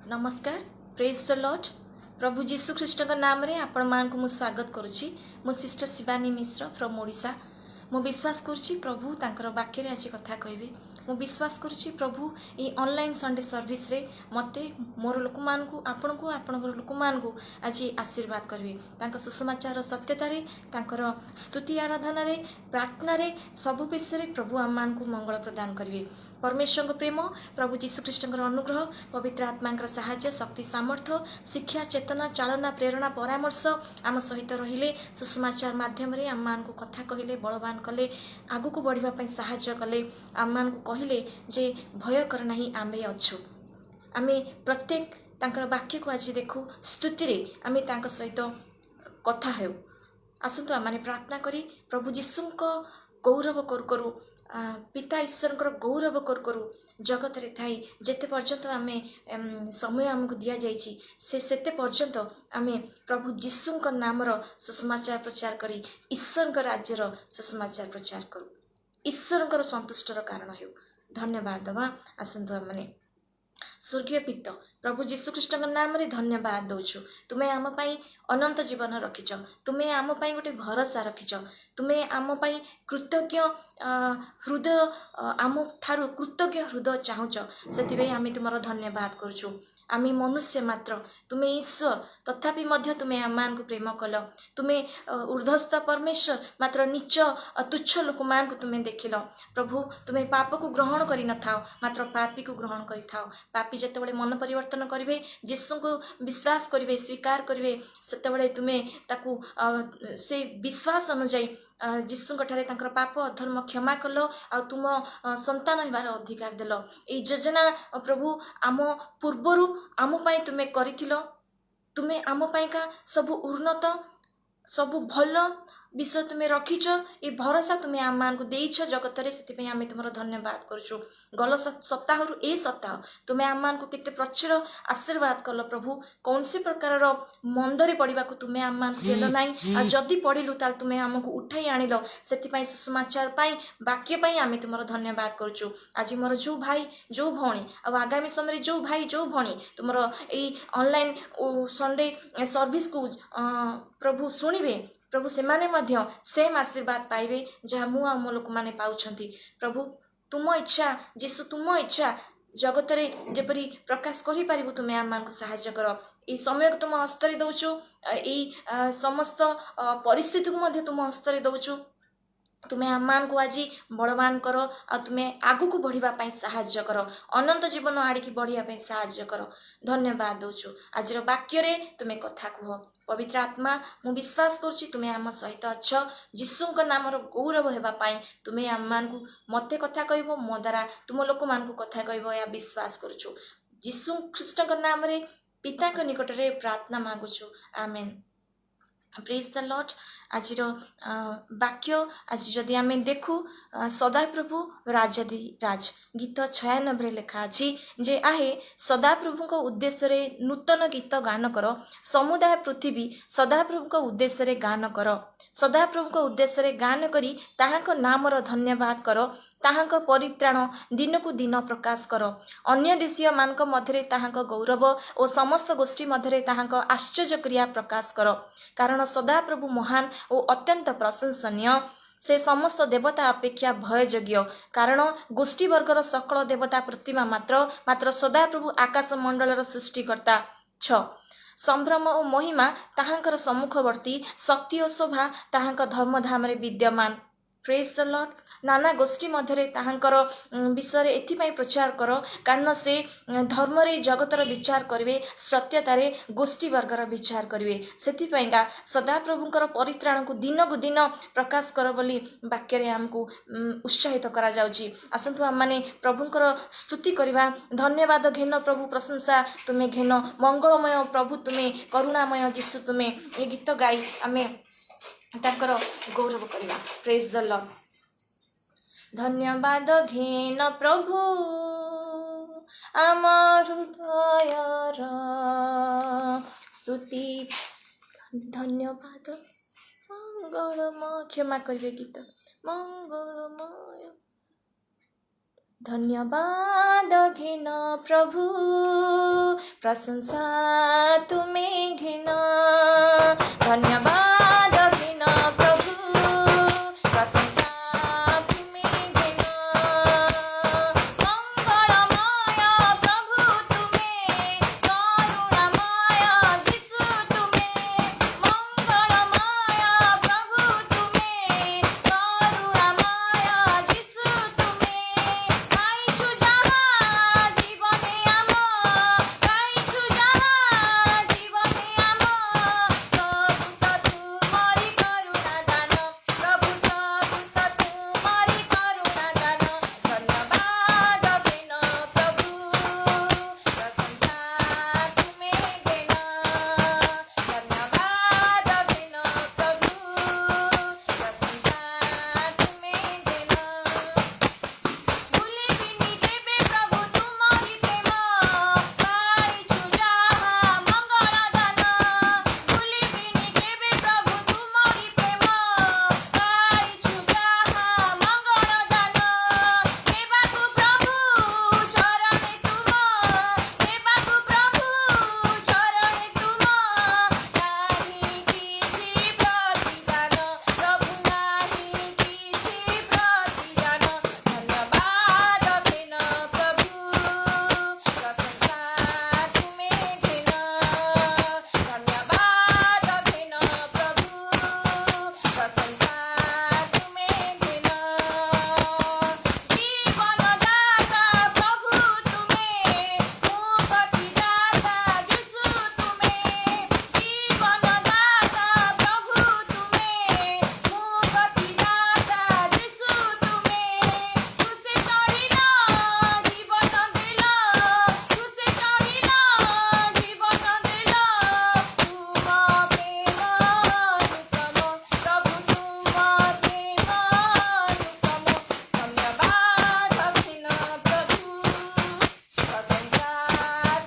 ନମସ୍କାର, ପ୍ରେଜ୍ ଦ ଲର୍ଡ। ପ୍ରଭୁ ଯୀଶୁ ଖ୍ରୀଷ୍ଟଙ୍କ ନାମରେ ଆପଣମାନଙ୍କୁ ମୁଁ ସ୍ୱାଗତ କରୁଛି। ମୁଁ ସିଷ୍ଟର ଶିବାନୀ ମିଶ୍ର ଫ୍ରମ୍ ଓଡ଼ିଶା। ମୁଁ ବିଶ୍ୱାସ କରୁଛି, ପ୍ରଭୁ ତାଙ୍କର ବାକ୍ୟରେ ଆଜି କଥା କହିବେ। ମୁଁ ବିଶ୍ୱାସ କରୁଛି, ପ୍ରଭୁ ଏଇ ଅନଲାଇନ୍ ସଣ୍ଡେ ସର୍ଭିସରେ ମୋତେ, ମୋର ଲୋକମାନଙ୍କୁ, ଆପଣଙ୍କୁ, ଆପଣଙ୍କର ଲୋକମାନଙ୍କୁ ଆଜି ଆଶୀର୍ବାଦ କରିବେ। ତାଙ୍କ ସୁସମାଚାରର ସତ୍ୟତାରେ, ତାଙ୍କର ସ୍ତୁତି ଆରାଧନାରେ, ପ୍ରାର୍ଥନାରେ, ସବୁ ବିଷୟରେ ପ୍ରଭୁ ଆମମାନଙ୍କୁ ମଙ୍ଗଳ ପ୍ରଦାନ କରିବେ। ପରମେଶ୍ୱରଙ୍କ ପ୍ରେମ, ପ୍ରଭୁ ଯୀଶୁଖ୍ରୀଷ୍ଟଙ୍କର ଅନୁଗ୍ରହ, ପବିତ୍ର ଆତ୍ମାଙ୍କର ସାହାଯ୍ୟ, ଶକ୍ତି, ସାମର୍ଥ୍ୟ, ଶିକ୍ଷା, ଚେତନା, ଚାଳନା, ପ୍ରେରଣା, ପରାମର୍ଶ ଆମ ସହିତ ରହିଲେ, ସୁସମାଚାର ମାଧ୍ୟମରେ ଆମମାନଙ୍କୁ କଥା କହିଲେ, ବଳବାନ କଲେ, ଆଗକୁ ବଢ଼ିବା ପାଇଁ ସାହାଯ୍ୟ କଲେ, ଆମମାନଙ୍କୁ କହିଲେ ଯେ ଭୟ କର ନାହିଁ, ଆମେ ଅଛୁ। ଆମେ ପ୍ରତ୍ୟେକ ତାଙ୍କର ବାକ୍ୟକୁ ଆଜି ଦେଖୁ, ସ୍ତୁତିରେ ଆମେ ତାଙ୍କ ସହିତ କଥା ହେଉ। ଆସନ୍ତୁ ଆମମାନେ ପ୍ରାର୍ଥନା କରି ପ୍ରଭୁ ଯୀଶୁଙ୍କ ଗୌରବ କରୁ କରୁ, ପିତା ଈଶ୍ୱରଙ୍କର ଗୌରବ କରୁ କରୁ, ଜଗତରେ ଥାଇ ଯେତେ ପର୍ଯ୍ୟନ୍ତ ଆମେ ସମୟ ଆମକୁ ଦିଆଯାଇଛି, ସେ ସେତେ ପର୍ଯ୍ୟନ୍ତ ଆମେ ପ୍ରଭୁ ଯୀଶୁଙ୍କ ନାମର ସୁସମାଚାର ପ୍ରଚାର କରି ଈଶ୍ୱରଙ୍କ ରାଜ୍ୟର ସୁସମାଚାର ପ୍ରଚାର କରୁ, ଈଶ୍ୱରଙ୍କର ସନ୍ତୁଷ୍ଟର କାରଣ ହେଉ। ଧନ୍ୟବାଦ ଦେବା। ଆସନ୍ତୁ ଆମମାନେ। ସ୍ୱର୍ଗୀୟ ପିତା, ପ୍ରଭୁ ଯୀଶୁଖ୍ରୀଷ୍ଟଙ୍କ ନାମରେ ଧନ୍ୟବାଦ ଦେଉଛୁ। ତୁମେ ଆମ ପାଇଁ ଅନନ୍ତ ଜୀବନ ରଖିଛ। ତୁମେ ଆମ ପାଇଁ ଗୋଟେ ଭରସା ରଖିଛ। ତୁମେ ଆମ ପାଇଁ କୃତଜ୍ଞ ହୃଦୟ, ଆମ ଠାରୁ କୃତଜ୍ଞ ହୃଦୟ ଚାହୁଁଛ। ସେଥିପାଇଁ ଆମେ ତୁମର ଧନ୍ୟବାଦ କରୁଛୁ। ଆମେ ମନୁଷ୍ୟ ମାତ୍ର, ତୁମେ ଈଶ୍ୱର, ତଥାପି ମଧ୍ୟ ତୁମେ ଆମମାନଙ୍କୁ ପ୍ରେମ କଲ। ତୁମେ ଉର୍ଦ୍ଧସ୍ଥ ପରମେଶ୍ୱର, ମାତ୍ର ନୀଚ ତୁଚ୍ଛ ଲୋକମାନଙ୍କୁ ତୁମେ ଦେଖିଲ। ପ୍ରଭୁ, ତୁମେ ପାପକୁ ଗ୍ରହଣ କରିନଥାଅ, ମାତ୍ର ପାପୀକୁ ଗ୍ରହଣ କରିଥାଅ। ପାପୀ ଯେତେବେଳେ ମନ ପରିବର୍ତ୍ତନ କରିବେ, ଯୀଶୁଙ୍କୁ ବିଶ୍ୱାସ କରିବେ, ସ୍ୱୀକାର କରିବେ, ସେତେବେଳେ ତୁମେ ତାକୁ ସେଇ ବିଶ୍ୱାସ ଅନୁଯାୟୀ ଯୀଶୁଙ୍କ ଠାରେ ତାଙ୍କର ପାପ ଅଧର୍ମ କ୍ଷମା କଲ ଆଉ ତୁମ ସନ୍ତାନ ହେବାର ଅଧିକାର ଦେଲ। ଏଇ ଯୋଜନା ପ୍ରଭୁ ଆମ ପୂର୍ବରୁ ଆମ ପାଇଁ ତୁମେ କରିଥିଲ। ତୁମେ ଆମ ପାଇଁକା ସବୁ ଉନ୍ନତ, ସବୁ ଭଲ ବିଷୟ ତୁମେ ରଖିଛ। ଏ ଭରସା ତୁମେ ଆମମାନଙ୍କୁ ଦେଇଛ ଜଗତରେ, ସେଥିପାଇଁ ଆମେ ତୁମର ଧନ୍ୟବାଦ କରୁଛୁ। ଗଲ ସପ୍ତାହରୁ ଏ ସପ୍ତାହ ତୁମେ ଆମମାନଙ୍କୁ କେତେ ପ୍ରଚୁର ଆଶୀର୍ବାଦ କଲ ପ୍ରଭୁ। କୌଣସି ପ୍ରକାରର ମନ୍ଦରେ ପଡ଼ିବାକୁ ତୁମେ ଆମମାନଙ୍କୁ ଦେଲ ନାହିଁ, ଆଉ ଯଦି ପଡ଼ିଲୁ ତାହେଲେ ତୁମେ ଆମକୁ ଉଠାଇ ଆଣିଲ। ସେଥିପାଇଁ ସୁସମାଚାର ପାଇଁ, ବାକ୍ୟ ପାଇଁ ଆମେ ତୁମର ଧନ୍ୟବାଦ କରୁଛୁ। ଆଜି ମୋର ଯେଉଁ ଭାଇ, ଯେଉଁ ଭଉଣୀ, ଆଉ ଆଗାମୀ ସମୟରେ ଯେଉଁ ଭାଇ, ଯେଉଁ ଭଉଣୀ ତୁମର ଏଇ ଅନଲାଇନ୍ ସଣ୍ଡେ ସର୍ଭିସକୁ ପ୍ରଭୁ ଶୁଣିବେ, ପ୍ରଭୁ ସେମାନେ ମଧ୍ୟ ସେମ୍ ଆଶୀର୍ବାଦ ପାଇବେ ଯାହା ମୁଁ ଆଉ ମୋ ଲୋକମାନେ ପାଉଛନ୍ତି। ପ୍ରଭୁ, ତୁମ ଇଚ୍ଛା, ଯୀଶୁ, ତୁମ ଇଚ୍ଛା ଜଗତରେ ଯେପରି ପ୍ରକାଶ କରିପାରିବୁ, ତୁମେ ଆମମାନଙ୍କୁ ସାହାଯ୍ୟ କର। ଏଇ ସମୟକୁ ତୁମ ହସ୍ତରେ ଦେଉଛୁ। ଏଇ ସମସ୍ତ ପରିସ୍ଥିତିକୁ ମଧ୍ୟ ତୁମ ହସ୍ତରେ ଦେଉଛୁ। ତୁମେ ଆମମାନଙ୍କୁ ଆଜି ବଳବାନ କର ଆଉ ତୁମେ ଆଗକୁ ବଢ଼ିବା ପାଇଁ ସାହାଯ୍ୟ କର। ଅନନ୍ତ ଜୀବନ ଆଡ଼ିକି ବଢ଼ିବା ପାଇଁ ସାହାଯ୍ୟ କର। ଧନ୍ୟବାଦ ଦେଉଛୁ। ଆଜିର ବାକ୍ୟରେ ତୁମେ କଥା କୁହ। ପବିତ୍ର ଆତ୍ମା, ମୁଁ ବିଶ୍ୱାସ କରୁଛି ତୁମେ ଆମ ସହିତ ଅଛ। ଯୀଶୁଙ୍କ ନାମର ଗୌରବ ହେବା ପାଇଁ ତୁମେ ଆମମାନଙ୍କୁ, ମୋତେ କଥା କହିବ, ମୋ ଦ୍ୱାରା ତୁମ ଲୋକମାନଙ୍କୁ କଥା କହିବ, ଏହା ବିଶ୍ୱାସ କରୁଛୁ। ଯୀଶୁ ଖ୍ରୀଷ୍ଟଙ୍କ ନାମରେ ପିତାଙ୍କ ନିକଟରେ ପ୍ରାର୍ଥନା ମାଗୁଛୁ। ଆମେନ୍। ପ୍ରେଜ୍ ଦ ଲର୍ଡ। ଆଜିର ବାକ୍ୟ ଆଜି ଯଦି ଆମେ ଦେଖୁ, ସଦାପ୍ରଭୁ ରାଜାଧି ରାଜ। ଗୀତ 96ରେ ଲେଖା ଅଛି ଯେ, ଆହେ, ସଦାପ୍ରଭୁଙ୍କ ଉଦ୍ଦେଶ୍ୟରେ ନୂତନ ଗୀତ ଗାନ କର। ସମୁଦାୟ ପୃଥିବୀ, ସଦାପ୍ରଭୁଙ୍କ ଉଦ୍ଦେଶ୍ୟରେ ଗାନ କର। ସଦାପ୍ରଭୁଙ୍କ ଉଦ୍ଦେଶ୍ୟରେ ଗାନ କରି ତାହାଙ୍କ ନାମର ଧନ୍ୟବାଦ କର। ତାହାଙ୍କ ପରିତ୍ରାଣ ଦିନକୁ ଦିନ ପ୍ରକାଶ କର। ଅନ୍ୟ ଦେଶୀୟମାନଙ୍କ ମଧ୍ୟରେ ତାହାଙ୍କ ଗୌରବ ଓ ସମସ୍ତ ଗୋଷ୍ଠୀ ମଧ୍ୟରେ ତାହାଙ୍କ ଆଶ୍ଚର୍ଯ୍ୟ କ୍ରିୟା ପ୍ରକାଶ କର। କାରଣ ସଦାପ୍ରଭୁ ମହାନ ଓ ଅତ୍ୟନ୍ତ ପ୍ରଶଂସନୀୟ। ସେ ସମସ୍ତ ଦେବତା ଅପେକ୍ଷା ଭୟଯୋଗ୍ୟ। କାରଣ ଗୋଷ୍ଠୀବର୍ଗର ସକଳ ଦେବତା ପ୍ରତିମା ମାତ୍ର, ମାତ୍ର ସଦାପ୍ରଭୁ ଆକାଶ ମଣ୍ଡଳର ସୃଷ୍ଟିକର୍ତ୍ତା। 6। ସମ୍ଭ୍ରମ ଓ ମହିମା ତାହାଙ୍କର ସମ୍ମୁଖବର୍ତ୍ତୀ, ଶକ୍ତି ଓ ଶୋଭା ତାହାଙ୍କ ଧର୍ମଧାମରେ ବିଦ୍ୟମାନ। ପ୍ରେଜ୍ ଦ ଲର୍ଡ। ନାନା ଗୋଷ୍ଠୀ ମଧ୍ୟରେ ତାହାଙ୍କର ବିଷୟରେ ଏଥିପାଇଁ ପ୍ରଚାର କର, କାରଣ ସେ ଧର୍ମରେ ଜଗତର ବିଚାର କରିବେ, ସତ୍ୟତାରେ ଗୋଷ୍ଠୀ ବର୍ଗର ବିଚାର କରିବେ। ସେଥିପାଇଁକା ସଦାପ୍ରଭୁଙ୍କର ପରିତ୍ରାଣକୁ ଦିନକୁ ଦିନ ପ୍ରକାଶ କର ବୋଲି ବାକ୍ୟରେ ଆମକୁ ଉତ୍ସାହିତ କରାଯାଉଛି। ଆସନ୍ତୁ ଆମମାନେ ପ୍ରଭୁଙ୍କର ସ୍ତୁତି କରିବା। ଧନ୍ୟବାଦ ଘେନ ପ୍ରଭୁ, ପ୍ରଶଂସା ତୁମେ ଘେନ, ମଙ୍ଗଳମୟ ପ୍ରଭୁ ତୁମେ, କରୁଣାମୟ ଯୀଶୁ ତୁମେ। ଏ ଗୀତ ଗାଇ ଆମେ ତାଙ୍କର ଗୌରବ କରିବା। ପ୍ରେଜ୍ ଦ ଲର୍ଡ। ଧନ୍ୟବାଦ ଘେନ ପ୍ରଭୁ ଆମ ହୃଦୟର ସ୍ତୁତି, ଧନ୍ୟବାଦ ମଙ୍ଗଳମୟ, କ୍ଷମା କରିବେ, ଗୀତ ମଙ୍ଗଳମୟ। ଧନ୍ୟବାଦ ଧନ୍ୟବାଦ ଘେନ ପ୍ରଭୁ, ପ୍ରଶଂସା ତୁମେ ଘେନ। ଧନ୍ୟବାଦ ଘେନ ପ୍ରଭୁ, ପ୍ରଶଂସା ତୁମେ ଘେନ। ମଙ୍ଗଳମୟ ପ୍ରଭୁ ତୁମେ, କରୁଣାମୟ ଯୀଶୁ ତୁମେ। ମଙ୍ଗଳମୟ ପ୍ରଭୁ ତୁମେ, କରୁଣାମୟ ଯୀଶୁ ତୁମେ। ପାଇଛୁ ଯାହା ଜୀବନେ ଆମ, ପାଇଛୁ ଯାହା ଜୀବନେ ଆମ, ସବୁ ତ ତୁମରି କରୁଣା ଦାନ। ପ୍ରଭୁ, ସବୁ ତ ତୁମରି କରୁଣା ଦାନ। ଧନ୍ୟବାଦ ଘେନ ପ୍ରଭୁ, ପ୍ରଶଂସା ତୁମେ ଘେନ। ଧନ୍ୟବାଦ ଘେନ ପ୍ରଭୁ, ପ୍ରଶଂସା ତୁମେ ଘେନ। ଭୁଲିବିନି କେବେ ପ୍ରଭୁ ତୁମରି ପ୍ରେମ, ପାଇଛୁ ଯାହା ମଙ୍ଗଳ ଦାନ। ଭୁଲିବିନି କେବେ ପ୍ରଭୁ ତୁମରି ପ୍ରେମ, ପାଇଛୁ ଯାହା ମଙ୍ଗଳ ଦାନ। ଦେବାକୁ ପ୍ରଭୁ ଚରଣେ ତୁମ, ଦେବାକୁ ପ୍ରଭୁ ଚରଣେ ତୁମ, ନାହିଁ କିଛି ପ୍ରତିଦାନ। ପ୍ରଭୁ, ନାହିଁ କିଛି ପ୍ରତିଦାନ। ଧନ୍ୟବାଦ ଘେନ ପ୍ରଭୁ, ପ୍ରଶଂସା ତୁମେ ଘେନ। ଧନ୍ୟବାଦ ଘେନ ପ୍ରଭୁ, ପ୍ରଶଂସା ତୁମେ ଘେନ। ଜୀବନଦାତା ପ୍ରଭୁ ତୁମେ, ମୁକ୍ତିଦାତା ଯୀଶୁ ତୁମେ। ଜୀବନଦାତା ପ୍ରଭୁ ତୁମେ, ମୁକ୍ତିଦାତା ଯୀଶୁ ତୁମେ। କ୍ରୁଶେ ଚଢ଼ିଲ ଜୀବନ ଦେଲ, କ୍ରୁଶେ ଚଢ଼ିଲ ଜୀବନ ଦେଲ। ତୁମ ପ୍ରେମ ଅନୁପମ, ପ୍ରଭୁ ତୁମ ପ୍ରେମ ଅନୁପମ। ଧନ୍ୟବାଦ ଘେନ ପ୍ରଭୁ, ପ୍ରଶଂସା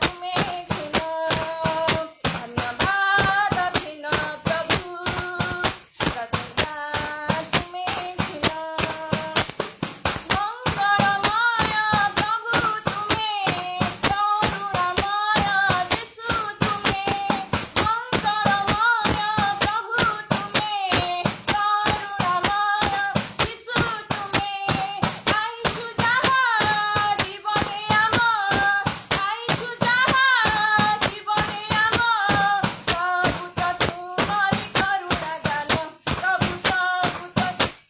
ତୁମେ ଘେନ। ଧନ୍ୟବାଦ ଘେନ ପ୍ରଭୁ, ପ୍ରଶଂସା ତୁମେ ଘେନ। ମଙ୍ଗଳମୟ ପ୍ରଭୁ ତୁମେ, କରୁଣାମୟ ଯୀଶୁ ତୁମେ। ମଙ୍ଗଳମୟ ପ୍ରଭୁ ତୁମେ, କରୁଣାମୟ ଯୀଶୁ ତୁମେ। ପାଇଛୁ ଯାହା ଜୀବନେ ଆମ, ପାଇଛୁ ଯାହା ଜୀବନେ ଆମ, ସବୁ ତ ତୁମରି କରୁଣା ଦାନ। ପ୍ରଭୁ, ସବୁ ତ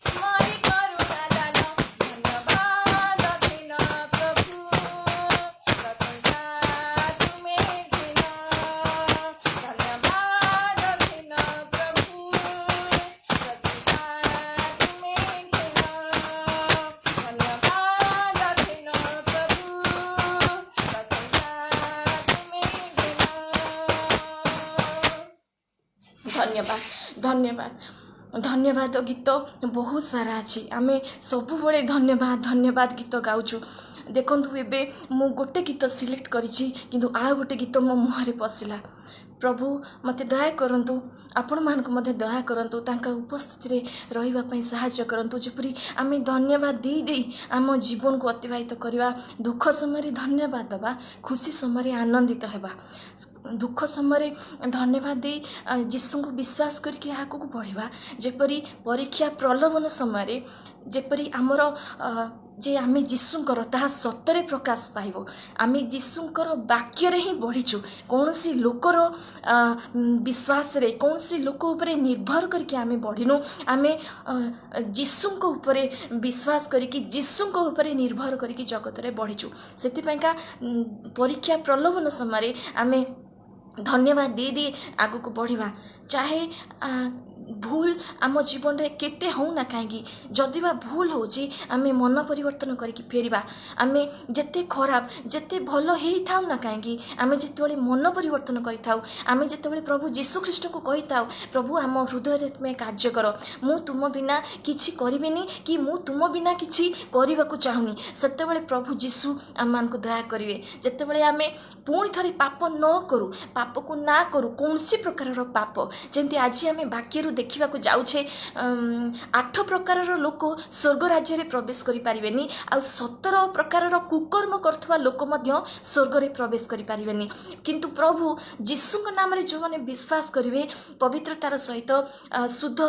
ତୁମରି କରୁଣା ଦାନ। ଧନ୍ୟବାଦ ଘେନ ପ୍ରଭୁ, ପ୍ରଶଂସା ତୁମେ ଘେନ। ଧନ୍ୟବାଦ ଘେନ ପ୍ରଭୁ, ପ୍ରଶଂସା ତୁମେ ଘେନ। ଧନ୍ୟବାଦ ଘେନ ପ୍ରଭୁ, ପ୍ରଶଂସା ତୁମେ ଘେନ। ଧନ୍ୟବାଦ, ଧନ୍ୟବାଦ, ଧନ୍ୟବାଦ ଗୀତ ବହୁତ ସାରା ଅଛି। ଆମେ ସବୁବେଳେ ଧନ୍ୟବାଦ ଧନ୍ୟବାଦ ଗୀତ ଗାଉଛୁ। ଦେଖନ୍ତୁ, ଏବେ ମୁଁ ଗୋଟେ ଗୀତ ସିଲେକ୍ଟ କରିଛି, କିନ୍ତୁ ଆଉ ଗୋଟେ ଗୀତ ମୋ ମୁହଁରେ ପଶିଲା। ପ୍ରଭୁ ମୋତେ ଦୟା କରନ୍ତୁ, ଆପଣମାନଙ୍କୁ ମଧ୍ୟ ଦୟା କରନ୍ତୁ, ତାଙ୍କ ଉପସ୍ଥିତିରେ ରହିବା ପାଇଁ ସାହାଯ୍ୟ କରନ୍ତୁ, ଯେପରି ଆମେ ଧନ୍ୟବାଦ ଦେଇ ଦେଇ ଆମ ଜୀବନକୁ ଅତିବାହିତ କରିବା। ଦୁଃଖ ସମୟରେ ଧନ୍ୟବାଦ ଦେବା, ଖୁସି ସମୟରେ ଆନନ୍ଦିତ ହେବା। ଦୁଃଖ ସମୟରେ ଧନ୍ୟବାଦ ଦେଇ ଯୀଶୁଙ୍କୁ ବିଶ୍ୱାସ କରିକି ଆଗକୁ ବଢ଼ିବା, ଯେପରି ପରୀକ୍ଷା ପ୍ରଲୋଭନ ସମୟରେ ଯେପରି ଆମର ଯେ ଆମେ ଯୀଶୁଙ୍କର ତାହା ସତରେ ପ୍ରକାଶ ପାଇବ। ଆମେ ଯୀଶୁଙ୍କର ବାକ୍ୟରେ ହିଁ ବଢ଼ିଛୁ। କୌଣସି ଲୋକର ବିଶ୍ୱାସରେ, କୌଣସି ଲୋକ ଉପରେ ନିର୍ଭର କରିକି ଆମେ ବଢ଼ିନୁ। ଆମେ ଯୀଶୁଙ୍କ ଉପରେ ବିଶ୍ୱାସ କରିକି, ଯୀଶୁଙ୍କ ଉପରେ ନିର୍ଭର କରିକି ଜଗତରେ ବଢ଼ିଛୁ। ସେଥିପାଇଁକା ପରୀକ୍ଷା ପ୍ରଲୋଭନ ସମୟରେ ଆମେ ଧନ୍ୟବାଦ ଦେଇ ଦେଇ ଆଗକୁ ବଢ଼ିବା। ଚାହେ ଭୁଲ ଆମ ଜୀବନରେ କେତେ ହେଉନା କାହିଁକି, ଯଦି ବା ଭୁଲ ହେଉଛି, ଆମେ ମନ ପରିବର୍ତ୍ତନ କରିକି ଫେରିବା। ଆମେ ଯେତେ ଖରାପ, ଯେତେ ଭଲ ହେଇଥାଉ ନା କାହିଁକି, ଆମେ ଯେତେବେଳେ ମନ ପରିବର୍ତ୍ତନ କରିଥାଉ, ଆମେ ଯେତେବେଳେ ପ୍ରଭୁ ଯୀଶୁଖ୍ରୀଷ୍ଟଙ୍କୁ କହିଥାଉ, ପ୍ରଭୁ, ଆମ ହୃଦୟରେ ତୁମେ କାର୍ଯ୍ୟ କର, ମୁଁ ତୁମ ବିନା କିଛି କରିବିନି କି ମୁଁ ତୁମ ବିନା କିଛି କରିବାକୁ ଚାହୁଁନି, ସେତେବେଳେ ପ୍ରଭୁ ଯୀଶୁ ଆମମାନଙ୍କୁ ଦୟା କରିବେ। ଯେତେବେଳେ ଆମେ ପୁଣି ଥରେ ପାପ ନ କରୁ, ପାପକୁ ନା କରୁ, କୌଣସି ପ୍ରକାରର ପାପ, ଯେମିତି ଆଜି ଆମେ ବାକ୍ୟରୁ ଦେଖିବାକୁ ଯାଉଛେ, 8 ପ୍ରକାରର ଲୋକ ସ୍ୱର୍ଗ ରାଜ୍ୟରେ ପ୍ରବେଶ କରିପାରିବେନି, ଆଉ 17 ପ୍ରକାରର କୁକର୍ମ କରୁଥିବା ଲୋକ ମଧ୍ୟ ସ୍ୱର୍ଗରେ ପ୍ରବେଶ କରିପାରିବେନି। କିନ୍ତୁ ପ୍ରଭୁ ଯୀଶୁଙ୍କ ନାମରେ ଯେଉଁମାନେ ବିଶ୍ୱାସ କରିବେ ପବିତ୍ରତାର ସହିତ, ଶୁଦ୍ଧ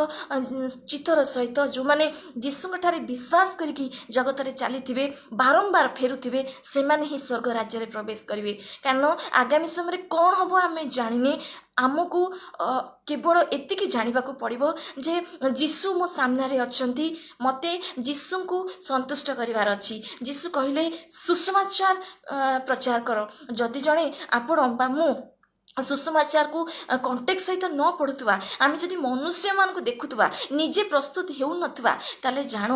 ଚିତ୍ତର ସହିତ, ଯେଉଁମାନେ ଯୀଶୁଙ୍କ ଠାରେ ବିଶ୍ୱାସ କରିକି ଜଗତରେ ଚାଲିଥିବେ, ବାରମ୍ବାର ଫେରୁଥିବେ, ସେମାନେ ହିଁ ସ୍ୱର୍ଗ ରାଜ୍ୟରେ ପ୍ରବେଶ କରିବେ। କାରଣ ଆଗାମୀ ସମୟରେ କ'ଣ ହେବ ଆମେ ଜାଣିନେ। ଆମକୁ କେବଳ ଏତିକି ଜାଣିବାକୁ ପଡ଼ିବ ଯେ ଯୀଶୁ ମୋ ସାମ୍ନାରେ ଅଛନ୍ତି, ମୋତେ ଯୀଶୁଙ୍କୁ ସନ୍ତୁଷ୍ଟ କରିବାର ଅଛି। ଯୀଶୁ କହିଲେ ସୁସମାଚାର ପ୍ରଚାର କର। ଯଦି ଜଣେ ଆପଣ ବା ମୁଁ ସୁସମାଚାରକୁ କଣ୍ଟେକ୍ଟ ସହିତ ନ ପଢ଼ୁଥିବା, ଆମେ ଯଦି ମନୁଷ୍ୟମାନଙ୍କୁ ଦେଖୁଥିବା, ନିଜେ ପ୍ରସ୍ତୁତ ହେଉନଥିବା, ତାହେଲେ ଜାଣ,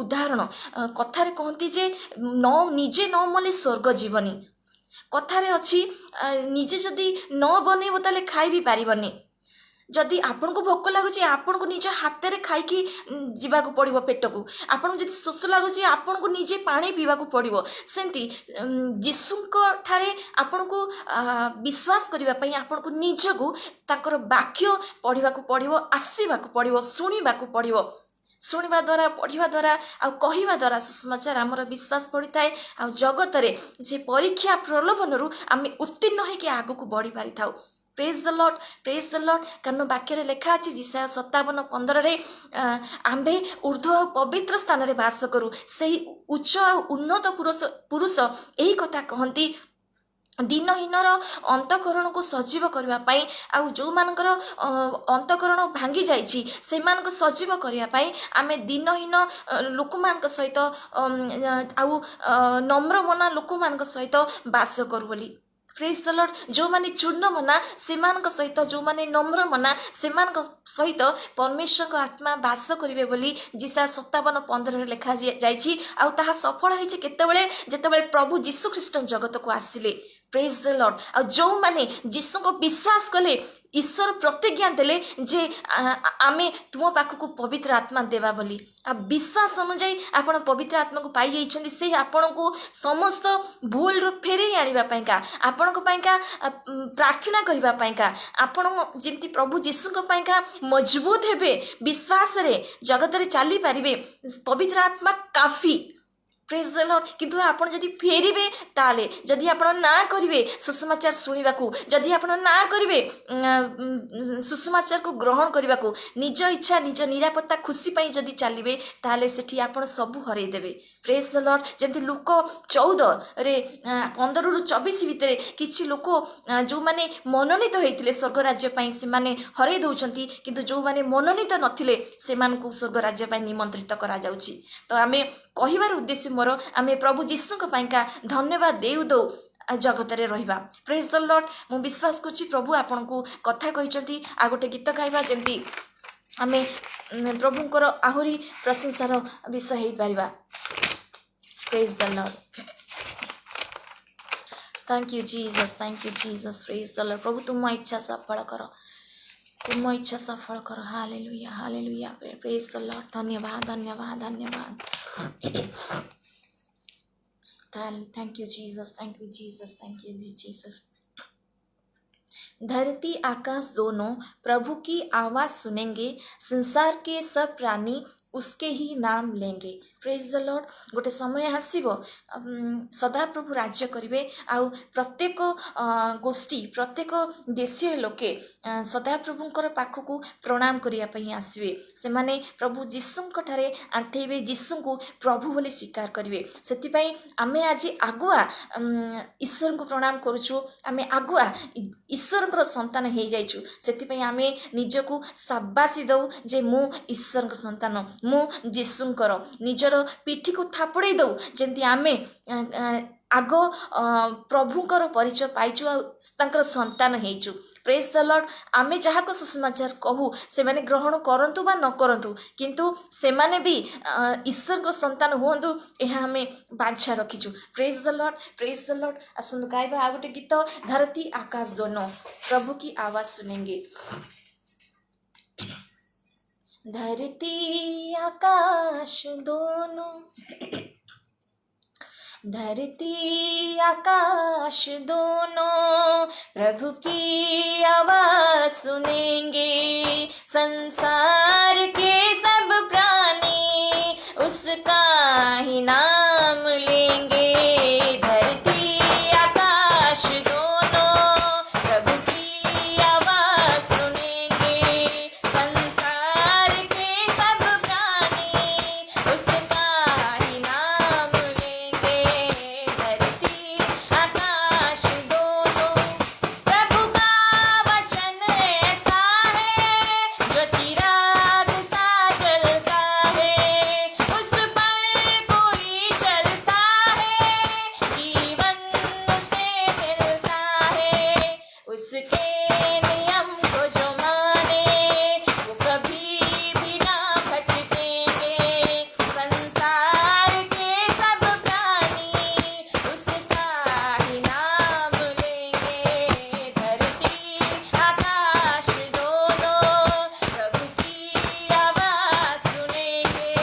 ଉଦାହରଣ କଥାରେ କହନ୍ତି ଯେ ନ ନିଜେ ନ ମଲେ ସ୍ୱର୍ଗ ଯିବନି। କଥାରେ ଅଛି, ନିଜେ ଯଦି ନ ବନେଇବ ତାହେଲେ ଖାଇ ବି ପାରିବନି। ଯଦି ଆପଣଙ୍କୁ ଭୋକ ଲାଗୁଛି, ଆପଣଙ୍କୁ ନିଜ ହାତରେ ଖାଇକି ଯିବାକୁ ପଡ଼ିବ ପେଟକୁ। ଆପଣଙ୍କୁ ଯଦି ଶୋଷ ଲାଗୁଛି, ଆପଣଙ୍କୁ ନିଜେ ପାଣି ପିଇବାକୁ ପଡ଼ିବ। ସେମିତି ଯୀଶୁଙ୍କ ଠାରେ ଆପଣଙ୍କୁ ବିଶ୍ୱାସ କରିବା ପାଇଁ ଆପଣଙ୍କୁ ନିଜକୁ ତାଙ୍କର ବାକ୍ୟ ପଢ଼ିବାକୁ ପଡ଼ିବ, ଆସିବାକୁ ପଡ଼ିବ, ଶୁଣିବାକୁ ପଡ଼ିବ। ଶୁଣିବା ଦ୍ୱାରା, ପଢ଼ିବା ଦ୍ୱାରା ଆଉ କହିବା ଦ୍ୱାରା ସୁସମାଚାର ଆମର ବିଶ୍ୱାସ ବଢ଼ିଥାଏ, ଆଉ ଜଗତରେ ସେ ପରୀକ୍ଷା ପ୍ରଲୋଭନରୁ ଆମେ ଉତ୍ତୀର୍ଣ୍ଣ ହେଇକି ଆଗକୁ ବଢ଼ି ପାରିଥାଉ। Praise the Lord, praise the Lord। କାରଣ ବାକ୍ୟରେ ଲେଖା ଅଛି ଯିଶାଇୟ 57:15ରେ, ଆମ୍ଭେ ଉର୍ଦ୍ଧ୍ୱ ଆଉ ପବିତ୍ର ସ୍ଥାନରେ ବାସ କରୁ। ସେଇ ଉଚ୍ଚ ଆଉ ଉନ୍ନତ ପୁରୁଷ ଏହି କଥା କହନ୍ତି, ଦିନହୀନର ଅନ୍ତଃକରଣକୁ ସଜୀବ କରିବା ପାଇଁ, ଆଉ ଯେଉଁମାନଙ୍କର ଅନ୍ତଃକରଣ ଭାଙ୍ଗି ଯାଇଛି ସେମାନଙ୍କୁ ସଜୀବ କରିବା ପାଇଁ ଆମେ ଦିନହୀନ ଲୋକମାନଙ୍କ ସହିତ ଆଉ ନମ୍ରମନା ଲୋକମାନଙ୍କ ସହିତ ବାସ କରୁ ବୋଲି। Praise the Lord। ଯେଉଁମାନେ ଚୂର୍ଣ୍ଣ ମନା ସେମାନଙ୍କ ସହିତ, ଯେଉଁମାନେ ନମ୍ର ମନା ସେମାନଙ୍କ ସହିତ ପରମେଶ୍ୱରଙ୍କ ଆତ୍ମା ବାସ କରିବେ ବୋଲି ଯିଶାଇୟ 57:15ରେ ଲେଖା ଯାଇଛି। ଆଉ ତାହା ସଫଳ ହେଇଛି କେତେବେଳେ? ଯେତେବେଳେ ପ୍ରଭୁ ଯୀଶୁଖ୍ରୀଷ୍ଟ ଜଗତକୁ ଆସିଲେ। Praise the Lord। ଆଉ ଯେଉଁମାନେ ଯୀଶୁଙ୍କୁ ବିଶ୍ୱାସ କଲେ, ଈଶ୍ୱର ପ୍ରତିଜ୍ଞା ଦେଲେ ଯେ ଆମେ ତୁମ ପାଖକୁ ପବିତ୍ର ଆତ୍ମା ଦେବା ବୋଲି। ଆଉ ବିଶ୍ୱାସ ଅନୁଯାୟୀ ଆପଣ ପବିତ୍ର ଆତ୍ମାକୁ ପାଇଯାଇଛନ୍ତି। ସେ ଆପଣଙ୍କୁ ସମସ୍ତ ଭୁଲରୁ ଫେରେଇ ଆଣିବା ପାଇଁକା, ଆପଣଙ୍କ ପାଇଁକା ପ୍ରାର୍ଥନା କରିବା ପାଇଁକା, ଆପଣ ଯେମିତି ପ୍ରଭୁ ଯୀଶୁଙ୍କ ପାଇଁକା ମଜବୁତ ହେବେ, ବିଶ୍ୱାସରେ ଜଗତରେ ଚାଲିପାରିବେ, ପବିତ୍ର ଆତ୍ମା କାଫି। Praise the Lord। କିନ୍ତୁ ଆପଣ ଯଦି ଫେରିବେ, ତାହେଲେ ଯଦି ଆପଣ ନା କରିବେ ସୁସମାଚାର ଶୁଣିବାକୁ, ଯଦି ଆପଣ ନା କରିବେ ସୁସମାଚାରକୁ ଗ୍ରହଣ କରିବାକୁ, ନିଜ ଇଚ୍ଛା ନିଜ ନିରାପତ୍ତା ଖୁସି ପାଇଁ ଯଦି ଚାଲିବେ, ତାହେଲେ ସେଠି ଆପଣ ସବୁ ହରେଇ ଦେବେ। Praise the Lord। ଯେମିତି ଲୂକ 14ରେ 15ରୁ 24 ଭିତରେ କିଛି ଲୋକ ଯେଉଁମାନେ ମନୋନୀତ ହେଇଥିଲେ ସ୍ୱର୍ଗ ରାଜ୍ୟ ପାଇଁ ସେମାନେ ହରେଇ ଦେଉଛନ୍ତି, କିନ୍ତୁ ଯେଉଁମାନେ ମନୋନୀତ ନଥିଲେ ସେମାନଙ୍କୁ ସ୍ୱର୍ଗ ରାଜ୍ୟ ପାଇଁ ନିମନ୍ତ୍ରିତ କରାଯାଉଛି। ତ ଆମେ କହିବାର ଉଦ୍ଦେଶ୍ୟ ମୋର, ଆମେ ପ୍ରଭୁ ଯୀଶୁଙ୍କ ପାଇଁକା ଧନ୍ୟବାଦ ଦେଉ ଦେଉ ଜଗତରେ ରହିବା। Praise the Lord। ମୁଁ ବିଶ୍ୱାସ କରୁଛି ପ୍ରଭୁ ଆପଣଙ୍କୁ କଥା କହିଛନ୍ତି। ଆଉ ଗୋଟେ ଗୀତ ଗାଇବା, ଯେମିତି ଆମେ ପ୍ରଭୁଙ୍କର ଆହୁରି ପ୍ରଶଂସାର ବିଷୟ ହେଇପାରିବା। Praise the Lord। Thank you, Jesus। Thank you, Jesus। Praise the Lord। ପ୍ରଭୁ, ତୁମ ଇଚ୍ଛା ସଫଳ କର, ତୁମ ଇଚ୍ଛା ସଫଳ କର। Hallelujah, hallelujah. Praise the Lord। ଧନ୍ୟବାଦ, ଧନ୍ୟବାଦ, ଧନ୍ୟବାଦ। Thank you, Jesus। Thank you, Jesus। Thank you, Jesus। धरती आकाश दोनों प्रभु की आवाज़ सुनेंगे, संसार के सब प्राणी उसके ही नाम लेंगे। Praise the Lord। ଗୋଟେ ସମୟ ଆସିବ, ସଦାପ୍ରଭୁ ରାଜ୍ୟ କରିବେ, ଆଉ ପ୍ରତ୍ୟେକ ଗୋଷ୍ଠୀ, ପ୍ରତ୍ୟେକ ଦେଶୀୟ ଲୋକେ ସଦାପ୍ରଭୁଙ୍କର ପାଖକୁ ପ୍ରଣାମ କରିବା ପାଇଁ ଆସିବେ। ସେମାନେ ପ୍ରଭୁ ଯୀଶୁଙ୍କ ଠାରେ ଆଣ୍ଠେଇବେ, ଯୀଶୁଙ୍କୁ ପ୍ରଭୁ ବୋଲି ସ୍ୱୀକାର କରିବେ। ସେଥିପାଇଁ ଆମେ ଆଜି ଆଗୁଆ ଈଶ୍ୱରଙ୍କୁ ପ୍ରଣାମ କରୁଛୁ। ଆମେ ଆଗୁଆ ଈଶ୍ୱରଙ୍କର ସନ୍ତାନ ହେଇଯାଇଛୁ। ସେଥିପାଇଁ ଆମେ ନିଜକୁ ସାବାସୀ ଦଉ ଯେ ମୁଁ ଈଶ୍ୱରଙ୍କ ସନ୍ତାନ, ମୁଁ ଯୀଶୁଙ୍କର। ନିଜର ପିଠିକୁ ଥାପଡ଼େଇ ଦଉ, ଯେମିତି ଆମେ ଆଗ ପ୍ରଭୁଙ୍କର ପରିଚୟ ପାଇଛୁ ଆଉ ତାଙ୍କର ସନ୍ତାନ ହେଇଛୁ। Praise the Lord। ଆମେ ଯାହାକୁ ସୁସମାଚାର କହୁ, ସେମାନେ ଗ୍ରହଣ କରନ୍ତୁ ବା ନ କରନ୍ତୁ, କିନ୍ତୁ ସେମାନେ ବି ଈଶ୍ୱରଙ୍କ ସନ୍ତାନ ହୁଅନ୍ତୁ, ଏହା ଆମେ ବାଞ୍ଛା ରଖିଛୁ। Praise the Lord, praise the Lord। ଆସନ୍ତୁ ଗାଇବା ଆଉ ଗୋଟେ ଗୀତ, धरती आकाश दोनों प्रभु की आवाज सुनेंगे। धरती आकाश दोनों धरती आकाश दोनों प्रभु की आवाज सुनेंगे। संसार के सब प्राणी उसका ही नाम लेंगे। धरती आकाश दोनों प्रभु की आवाज सुनेंगे। संसार के सब प्राणी उसका ही नाम लेंगे। धरती आकाश दोनों प्रभु का वचन ऐसा है जो चिराग सा जलता है। उस पर कोई चलता है, जीवन उसे मिलता है। उसके नियम को जो माने वो कभी भी ना भटकेंगे। संसार के सब प्राणी उसका ही नाम लेंगे। धरती आकाश दोनों प्रभु की आवाज सुनेंगे।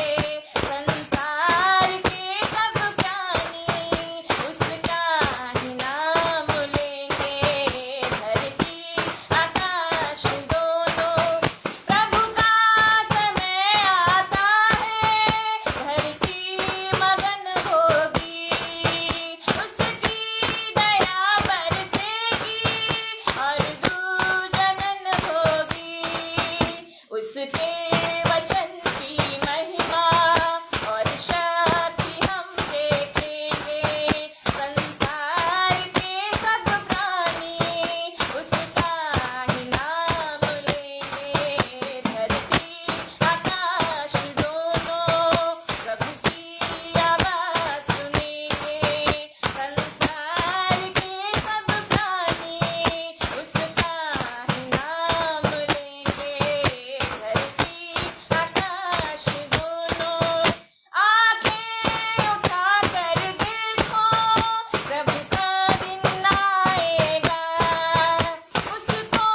संसार के सब प्राणी उसका ही नाम लेंगे। धरती आकाश दोनों प्रभु का समय आता है, धरती मगन होगी। उसकी दया बरसेगी और जनन होगी। उसके वचन की महिमा और शक्ति हम देखेंगे। संसार के सब प्राणी उसका ही नाम लेंगे। धरती आकाश दोनों प्रभु की आवाज सुनेंगे। संसार के सब प्राणी उसका ही नाम लेंगे। धरती आकाश दोनों आंखें उठा कर देखो, प्रभु का दिन आएगा। उसको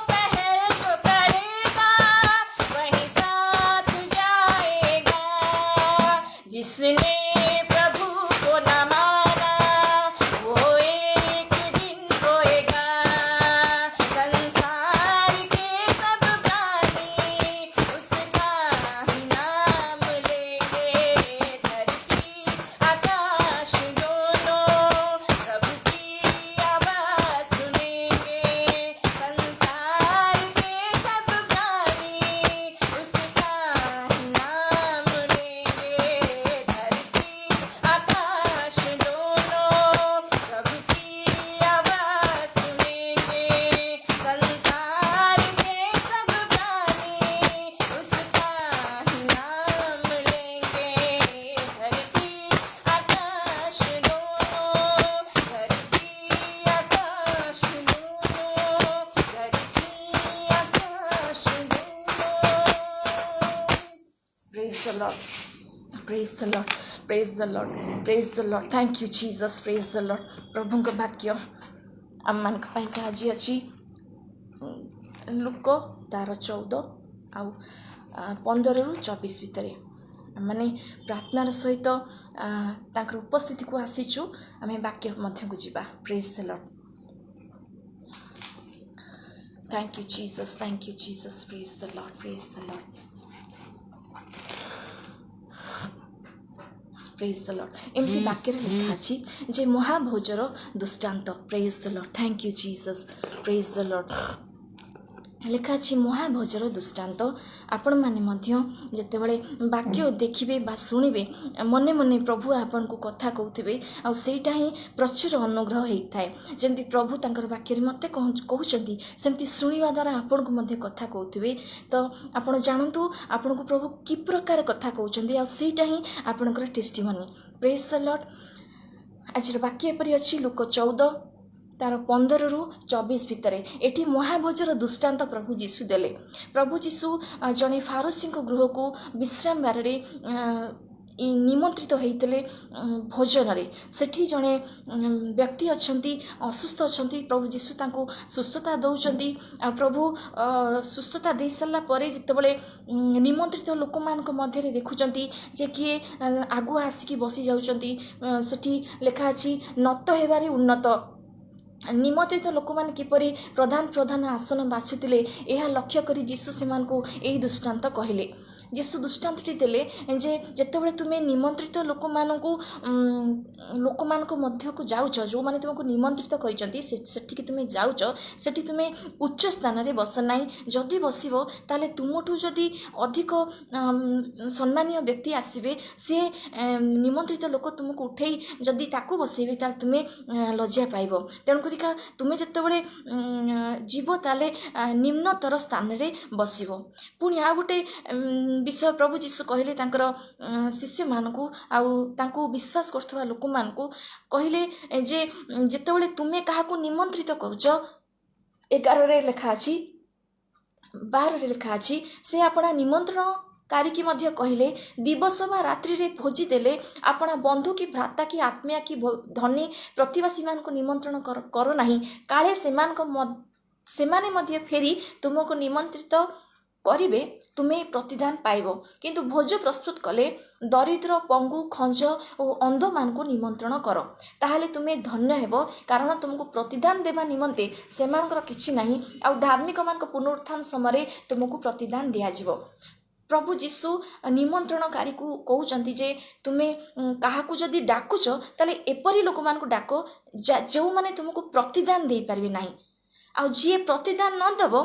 पहल जो करेगा वही साथ जाएगा। जिसने प्रभु को न माना वो एक दिन रोएगा। संसार के सब प्राणी उसका ही नाम लेंगे। धरती आकाश दोनों प्रभु की आवाज सुनेंगे। संसार के सब प्राणी उसका ही नाम लेंगे। धरती आकाश दोनों प्रभु की आवाज सुनेंगे। संसार के सब प्राणी उसका ही नाम लेंगे। धरती आकाश दोनों, धरती आकाश दोनों, धरती आकाश दोनों। Praise the Lord. Praise the Lord. Praise the Lord. Praise the Lord. Thank you, Jesus. Praise the Lord. ପ୍ରଭୁଙ୍କ ବାକ୍ୟ ଆମମାନଙ୍କ ପାଇଁକା ଆଜି ଅଛି ଲୂକ ତାର 14 ଆଉ 15ରୁ 24 ଭିତରେ। ଆମେ ପ୍ରାର୍ଥନାର ସହିତ ତାଙ୍କର ଉପସ୍ଥିତିକୁ ଆସିଛୁ। ଆମେ ବାକ୍ୟ ମଧ୍ୟକୁ ଯିବା। Praise the Lord. Thank you, Jesus. Thank you, Jesus. Praise the Lord. Praise the Lord. Praise the Lord. ଏମିତି ବାକ୍ୟରେ ଲେଖା ଅଛି ଯେ ମହାଭୋଜର ଦୃଷ୍ଟାନ୍ତ। Praise the Lord. Thank you, Jesus. Praise the Lord. ଲେଖା ଅଛି ମହାଭୋଜର ଦୃଷ୍ଟାନ୍ତ। ଆପଣମାନେ ମଧ୍ୟ ଯେତେବେଳେ ବାକ୍ୟ ଦେଖିବେ ବା ଶୁଣିବେ, ମନେ ମନେ ପ୍ରଭୁ ଆପଣଙ୍କୁ କଥା କହୁଥିବେ ଆଉ ସେଇଟା ହିଁ ପ୍ରଚୁର ଅନୁଗ୍ରହ ହେଇଥାଏ। ଯେମିତି ପ୍ରଭୁ ତାଙ୍କର ବାକ୍ୟରେ ମୋତେ କହୁଛନ୍ତି, ସେମିତି ଶୁଣିବା ଦ୍ୱାରା ଆପଣଙ୍କୁ ମଧ୍ୟ କଥା କହୁଥିବେ। ତ ଆପଣ ଜାଣନ୍ତୁ ଆପଣଙ୍କୁ ପ୍ରଭୁ କି ପ୍ରକାର କଥା କହୁଛନ୍ତି ଆଉ ସେଇଟା ହିଁ ଆପଣଙ୍କର ଟେଷ୍ଟିମନି। Praise the Lord. ଆଜିର ବାକ୍ୟ ଏପରି ଅଛି, ଲୂକ 14 ତାର 15ରୁ 24 ଭିତରେ। ଏଠି ମହାଭୋଜର ଦୃଷ୍ଟାନ୍ତ ପ୍ରଭୁ ଯୀଶୁ ଦେଲେ। ପ୍ରଭୁ ଯୀଶୁ ଜଣେ ଫାରୁଶୀଙ୍କ ଗୃହକୁ ବିଶ୍ରାମ ବାରରେ ନିମନ୍ତ୍ରିତ ହେଇଥିଲେ ଭୋଜନରେ। ସେଠି ଜଣେ ବ୍ୟକ୍ତି ଅଛନ୍ତି, ଅସୁସ୍ଥ ଅଛନ୍ତି। ପ୍ରଭୁ ଯୀଶୁ ତାଙ୍କୁ ସୁସ୍ଥତା ଦେଉଛନ୍ତି। ଆଉ ପ୍ରଭୁ ସୁସ୍ଥତା ଦେଇ ସାରିଲା ପରେ ଯେତେବେଳେ ନିମନ୍ତ୍ରିତ ଲୋକମାନଙ୍କ ମଧ୍ୟରେ ଦେଖୁଛନ୍ତି ଯେ କିଏ ଆଗୁଆ ଆସିକି ବସି ଯାଉଛନ୍ତି, ସେଠି ଲେଖା ଅଛି ନତ ହେବାରେ ଉନ୍ନତ। ନିମନ୍ତ୍ରିତ ଲୋକମାନେ କିପରି ପ୍ରଧାନ ପ୍ରଧାନ ଆସନ ବାଛୁଥିଲେ, ଏହା ଲକ୍ଷ୍ୟ କରି ଯୀଶୁ ସେମାନଙ୍କୁ ଏହି ଦୃଷ୍ଟାନ୍ତ କହିଲେ। ଯୀଶୁ ଦୃଷ୍ଟାନ୍ତଟି ଦେଲେ ଯେ ଯେତେବେଳେ ତୁମେ ନିମନ୍ତ୍ରିତ ଲୋକମାନଙ୍କ ମଧ୍ୟକୁ ଯାଉଛ, ଯେଉଁମାନେ ତୁମକୁ ନିମନ୍ତ୍ରିତ କରିଛନ୍ତି ସେଠିକି ତୁମେ ଯାଉଛ, ସେଠି ତୁମେ ଉଚ୍ଚ ସ୍ଥାନରେ ବସ ନାହିଁ। ଯଦି ବସିବ, ତାହେଲେ ତୁମଠୁ ଯଦି ଅଧିକ ସମ୍ମାନୀୟ ବ୍ୟକ୍ତି ଆସିବେ, ସିଏ ନିମନ୍ତ୍ରିତ ଲୋକ ତୁମକୁ ଉଠେଇ ଯଦି ତାକୁ ବସେଇବେ, ତାହେଲେ ତୁମେ ଲଜ୍ଜା ପାଇବ। ତେଣୁକରିକା ତୁମେ ଯେତେବେଳେ ଯିବ, ତାହେଲେ ନିମ୍ନତର ସ୍ଥାନରେ ବସିବ। ପୁଣି ଆଉ ଗୋଟେ ବିଷୟ ପ୍ରଭୁ ଯୀଶୁ କହିଲେ ତାଙ୍କର ଶିଷ୍ୟମାନଙ୍କୁ ଆଉ ତାଙ୍କୁ ବିଶ୍ୱାସ କରୁଥିବା ଲୋକମାନଙ୍କୁ କହିଲେ ଯେ ଯେତେବେଳେ ତୁମେ କାହାକୁ ନିମନ୍ତ୍ରିତ କରୁଛ, 11ରେ ଲେଖା ଅଛି, 12ରେ ଲେଖା ଅଛି, ସେ ଆପଣା ନିମନ୍ତ୍ରଣକାରୀକି ମଧ୍ୟ କହିଲେ, ଦିବସ ବା ରାତ୍ରିରେ ଭୋଜି ଦେଲେ ଆପଣା ବନ୍ଧୁ କି ଭ୍ରାତା କି ଆତ୍ମୀୟ କି ଧନୀ ପ୍ରତିବାସୀମାନଙ୍କୁ ନିମନ୍ତ୍ରଣ କର ନାହିଁ, କାଳେ ସେମାନେ ମଧ୍ୟ ଫେରି ତୁମକୁ ନିମନ୍ତ୍ରିତ କରିବେ, ତୁମେ ପ୍ରତିଦାନ ପାଇବ। କିନ୍ତୁ ଭୋଜ ପ୍ରସ୍ତୁତ କଲେ ଦରିଦ୍ର, ପଙ୍ଗୁ, ଖଞ୍ଜ ଓ ଅନ୍ଧମାନଙ୍କୁ ନିମନ୍ତ୍ରଣ କର, ତାହେଲେ ତୁମେ ଧନ୍ୟ ହେବ, କାରଣ ତୁମକୁ ପ୍ରତିଦାନ ଦେବା ନିମନ୍ତେ ସେମାନଙ୍କର କିଛି ନାହିଁ, ଆଉ ଧାର୍ମିକମାନଙ୍କ ପୁନରୁତ୍ଥାନ ସମୟରେ ତୁମକୁ ପ୍ରତିଦାନ ଦିଆଯିବ। ପ୍ରଭୁ ଯୀଶୁ ନିମନ୍ତ୍ରଣକାରୀକୁ କହୁଛନ୍ତି ଯେ ତୁମେ କାହାକୁ ଯଦି ଡାକୁଛ, ତାହେଲେ ଏପରି ଲୋକମାନଙ୍କୁ ଡାକ ଯେଉଁମାନେ ତୁମକୁ ପ୍ରତିଦାନ ଦେଇପାରିବେ ନାହିଁ। ଆଉ ଯିଏ ପ୍ରତିଦାନ ନ ଦେବ,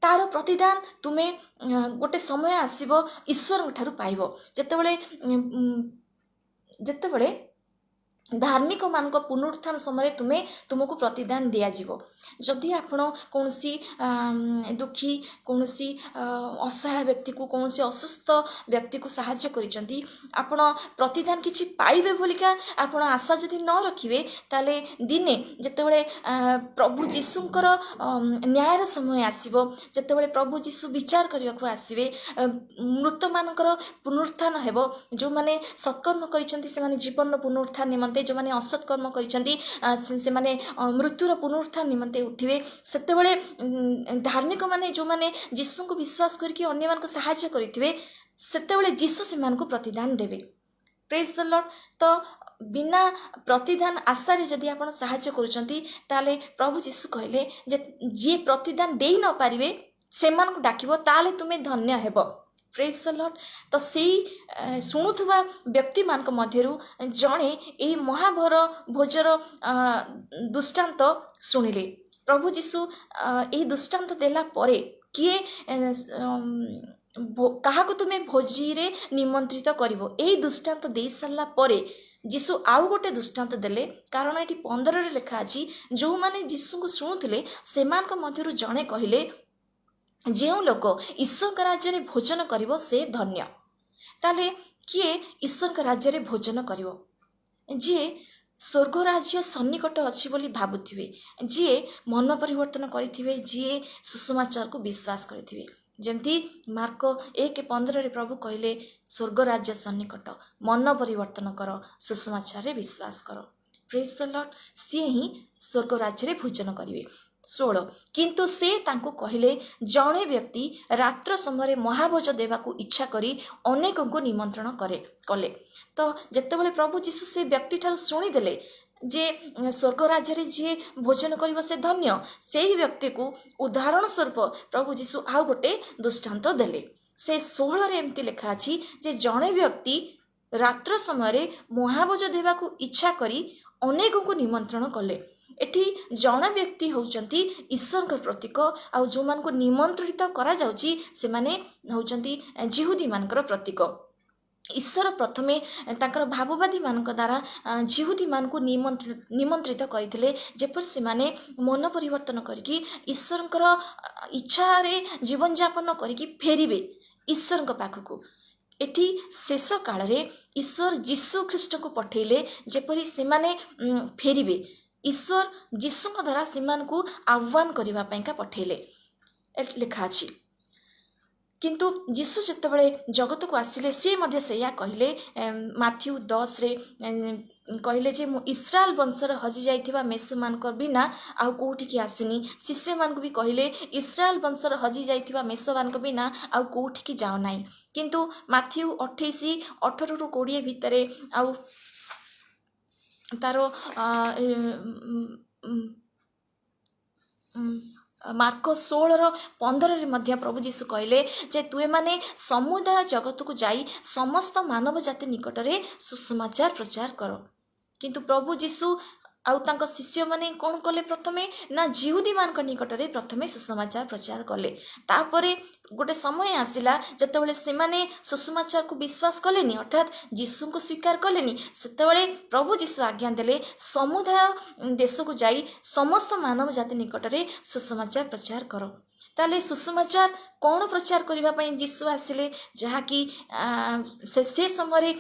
ତାର ପ୍ରତିଦାନ ତୁମେ ଗୋଟେ ସମୟ ଆସିବ ଈଶ୍ୱରଙ୍କ ଠାରୁ ପାଇବ, ଯେତେବେଳେ ଧାର୍ମିକମାନଙ୍କ ପୁନରୁତ୍ଥାନ ସମୟରେ ତୁମକୁ ପ୍ରତିଦାନ ଦିଆଯିବ। ଯଦି ଆପଣ କୌଣସି ଦୁଃଖୀ, କୌଣସି ଅସହାୟ ବ୍ୟକ୍ତିକୁ, କୌଣସି ଅସୁସ୍ଥ ବ୍ୟକ୍ତିକୁ ସାହାଯ୍ୟ କରିଛନ୍ତି, ଆପଣ ପ୍ରତିଦାନ କିଛି ପାଇବେ ବୋଲିକା ଆପଣ ଆଶା ଯଦି ନ ରଖିବେ, ତାହେଲେ ଦିନେ ଯେତେବେଳେ ପ୍ରଭୁ ଯୀଶୁଙ୍କର ନ୍ୟାୟର ସମୟ ଆସିବ, ଯେତେବେଳେ ପ୍ରଭୁ ଯୀଶୁ ବିଚାର କରିବାକୁ ଆସିବେ, ମୃତମାନଙ୍କର ପୁନରୁତ୍ଥାନ ହେବ। ଯେଉଁମାନେ ସତ୍କର୍ମ କରିଛନ୍ତି ସେମାନେ ଜୀବନର ପୁନରୁତ୍ଥାନ ନିମନ୍ତେ, ଯେଉଁମାନେ ଅସତ୍କର୍ମ କରିଛନ୍ତି ସେମାନେ ମୃତ୍ୟୁର ପୁନରୁତ୍ଥାନ ନିମନ୍ତେ ଉଠିବେ। ସେତେବେଳେ ଧାର୍ମିକମାନେ, ଯେଉଁମାନେ ଯୀଶୁଙ୍କୁ ବିଶ୍ୱାସ କରିକି ଅନ୍ୟମାନଙ୍କୁ ସାହାଯ୍ୟ କରିଥିବେ, ସେତେବେଳେ ଯୀଶୁ ସେମାନଙ୍କୁ ପ୍ରତିଦାନ ଦେବେ। ପ୍ରେଜ୍ ଦ ଲର୍ଡ। ତ ବିନା ପ୍ରତିଦାନ ଆଶାରେ ଯଦି ଆପଣ ସାହାଯ୍ୟ କରୁଛନ୍ତି, ତାହେଲେ ପ୍ରଭୁ ଯୀଶୁ କହିଲେ ଯେ ଯିଏ ପ୍ରତିଦାନ ଦେଇ ନ ପାରିବେ ସେମାନଙ୍କୁ ଡାକିବ, ତାହେଲେ ତୁମେ ଧନ୍ୟ ହେବ। ପ୍ରେଜ୍ ଦ ଲର୍ଡ। ତ ସେଇ ଶୁଣୁଥିବା ବ୍ୟକ୍ତିମାନଙ୍କ ମଧ୍ୟରୁ ଜଣେ ଏହି ମହାଭର ଭୋଜର ଦୃଷ୍ଟାନ୍ତ ଶୁଣିଲେ। ପ୍ରଭୁ ଯୀଶୁ ଏହି ଦୃଷ୍ଟାନ୍ତ ଦେଲା ପରେ କିଏ କାହାକୁ ତୁମେ ଭୋଜିରେ ନିମନ୍ତ୍ରିତ କରିବ, ଏହି ଦୃଷ୍ଟାନ୍ତ ଦେଇ ସାରିଲା ପରେ ଯୀଶୁ ଆଉ ଗୋଟେ ଦୃଷ୍ଟାନ୍ତ ଦେଲେ। କାରଣ ଏଠି 15ରେ ଲେଖା ଅଛି, ଯେଉଁମାନେ ଯୀଶୁଙ୍କୁ ଶୁଣୁଥିଲେ ସେମାନଙ୍କ ମଧ୍ୟରୁ ଜଣେ କହିଲେ, ଯେଉଁ ଲୋକ ଈଶ୍ୱରଙ୍କ ରାଜ୍ୟରେ ଭୋଜନ କରିବ ସେ ଧନ୍ୟ। ତାହେଲେ କିଏ ଈଶ୍ୱରଙ୍କ ରାଜ୍ୟରେ ଭୋଜନ କରିବ? ଯିଏ ସ୍ୱର୍ଗ ରାଜ୍ୟ ସନ୍ନିକଟ ଅଛି ବୋଲି ଭାବୁଥିବେ, ଯିଏ ମନ ପରିବର୍ତ୍ତନ କରିଥିବେ, ଯିଏ ସୁସମାଚାରକୁ ବିଶ୍ୱାସ କରିଥିବେ। ଯେମିତି ମାର୍କ 1:15ରେ ପ୍ରଭୁ କହିଲେ, ସ୍ୱର୍ଗ ରାଜ୍ୟ ସନ୍ନିକଟ, ମନ ପରିବର୍ତ୍ତନ କର, ସୁସମାଚାରରେ ବିଶ୍ୱାସ କର। ପ୍ରେଜ୍ ଦ ଲର୍ଡ। ସିଏ ହିଁ ସ୍ୱର୍ଗ ରାଜ୍ୟରେ ଭୋଜନ କରିବେ। 16, କିନ୍ତୁ ସେ ତାଙ୍କୁ କହିଲେ, ଜଣେ ବ୍ୟକ୍ତି ରାତ୍ର ସମୟରେ ମହାଭୋଜ ଦେବାକୁ ଇଚ୍ଛା କରି ଅନେକଙ୍କୁ ନିମନ୍ତ୍ରଣ କଲେ। ତ ଯେତେବେଳେ ପ୍ରଭୁ ଯୀଶୁ ସେ ବ୍ୟକ୍ତିଠାରୁ ଶୁଣିଦେଲେ ଯେ ସ୍ୱର୍ଗ ରାଜ୍ୟରେ ଯିଏ ଭୋଜନ କରିବ ସେ ଧନ୍ୟ, ସେଇ ବ୍ୟକ୍ତିକୁ ଉଦାହରଣ ସ୍ୱରୂପ ପ୍ରଭୁ ଯୀଶୁ ଆଉ ଗୋଟେ ଦୃଷ୍ଟାନ୍ତ ଦେଲେ। ସେ 16ରେ ଏମିତି ଲେଖା ଅଛି ଯେ ଜଣେ ବ୍ୟକ୍ତି ରାତ୍ର ସମୟରେ ମହାଭୋଜ ଦେବାକୁ ଇଚ୍ଛା କରି ଅନେକଙ୍କୁ ନିମନ୍ତ୍ରଣ କଲେ। ଏଠି ଜଣେ ବ୍ୟକ୍ତି ହେଉଛନ୍ତି ଈଶ୍ୱରଙ୍କ ପ୍ରତୀକ, ଆଉ ଯେଉଁମାନଙ୍କୁ ନିମନ୍ତ୍ରିତ କରାଯାଉଛି ସେମାନେ ହେଉଛନ୍ତି ଯିହୁଦୀମାନଙ୍କର ପ୍ରତୀକ। ଈଶ୍ୱର ପ୍ରଥମେ ତାଙ୍କର ଭାବବାଦୀମାନଙ୍କ ଦ୍ୱାରା ଯିହୁଦୀମାନଙ୍କୁ ନିମନ୍ତ୍ରିତ କରିଥିଲେ, ଯେପରି ସେମାନେ ମନ ପରିବର୍ତ୍ତନ କରିକି ଈଶ୍ୱରଙ୍କର ଇଚ୍ଛାରେ ଜୀବନଯାପନ କରିକି ଫେରିବେ ଈଶ୍ୱରଙ୍କ ପାଖକୁ। ଏଠି ଶେଷ କାଳରେ ଈଶ୍ୱର ଯୀଶୁ ଖ୍ରୀଷ୍ଟଙ୍କୁ ପଠେଇଲେ, ଯେପରି ସେମାନେ ଫେରିବେ। ଈଶ୍ୱର ଯୀଶୁଙ୍କ ଦ୍ୱାରା ସେମାନଙ୍କୁ ଆହ୍ୱାନ କରିବା ପାଇଁକା ପଠେଇଲେ। ଏଠି ଲେଖା ଅଛି କିନ୍ତୁ ଯୀଶୁ ଯେତେବେଳେ ଜଗତକୁ ଆସିଲେ, ସିଏ ମଧ୍ୟ ସେଇଆ କହିଲେ। ମାଥ୍ୟୁ 10ରେ କହିଲେ ଯେ ମୁଁ ଇସ୍ରାଏଲ ବଂଶର ହଜିଯାଇଥିବା ମେଷମାନଙ୍କ ବିନା ଆଉ କେଉଁଠିକି ଆସିନି। ଶିଷ୍ୟମାନଙ୍କୁ ବି କହିଲେ, ଇସ୍ରାଏଲ ବଂଶର ହଜିଯାଇଥିବା ମେଷମାନଙ୍କ ବିନା ଆଉ କେଉଁଠିକି ଯାଅ ନାହିଁ। କିନ୍ତୁ ମାଥ୍ୟୁ 28 18ରୁ 20 ଭିତରେ ଆଉ ତାର ମାର୍କ 16ର 15ରେ ମଧ୍ୟ ପ୍ରଭୁ ଯୀଶୁ କହିଲେ ଯେ ତୁମେମାନେ ସମୁଦାୟ ଜଗତକୁ ଯାଇ ସମସ୍ତ ମାନବ ଜାତି ନିକଟରେ ସୁସମାଚାର ପ୍ରଚାର କର। କିନ୍ତୁ ପ୍ରଭୁ ଯୀଶୁ ଆଉ ତାଙ୍କ ଶିଷ୍ୟମାନେ କ'ଣ କଲେ ପ୍ରଥମେ ନା ଯିହୁଦୀମାନଙ୍କ ନିକଟରେ ପ୍ରଥମେ ସୁସମାଚାର ପ୍ରଚାର କଲେ। ତାପରେ ଗୋଟେ ସମୟ ଆସିଲା, ଯେତେବେଳେ ସେମାନେ ସୁସମାଚାରକୁ ବିଶ୍ୱାସ କଲେନି, ଅର୍ଥାତ୍ ଯୀଶୁଙ୍କୁ ସ୍ୱୀକାର କଲେନି, ସେତେବେଳେ ପ୍ରଭୁ ଯୀଶୁ ଆଜ୍ଞା ଦେଲେ, ସମୁଦାୟ ଦେଶକୁ ଯାଇ ସମସ୍ତ ମାନବ ଜାତି ନିକଟରେ ସୁସମାଚାର ପ୍ରଚାର କର। ତାହେଲେ ସୁସମାଚାର କ'ଣ ପ୍ରଚାର କରିବା ପାଇଁ ଯୀଶୁ ଆସିଲେ, ଯାହାକି ସେ ସମୟରେ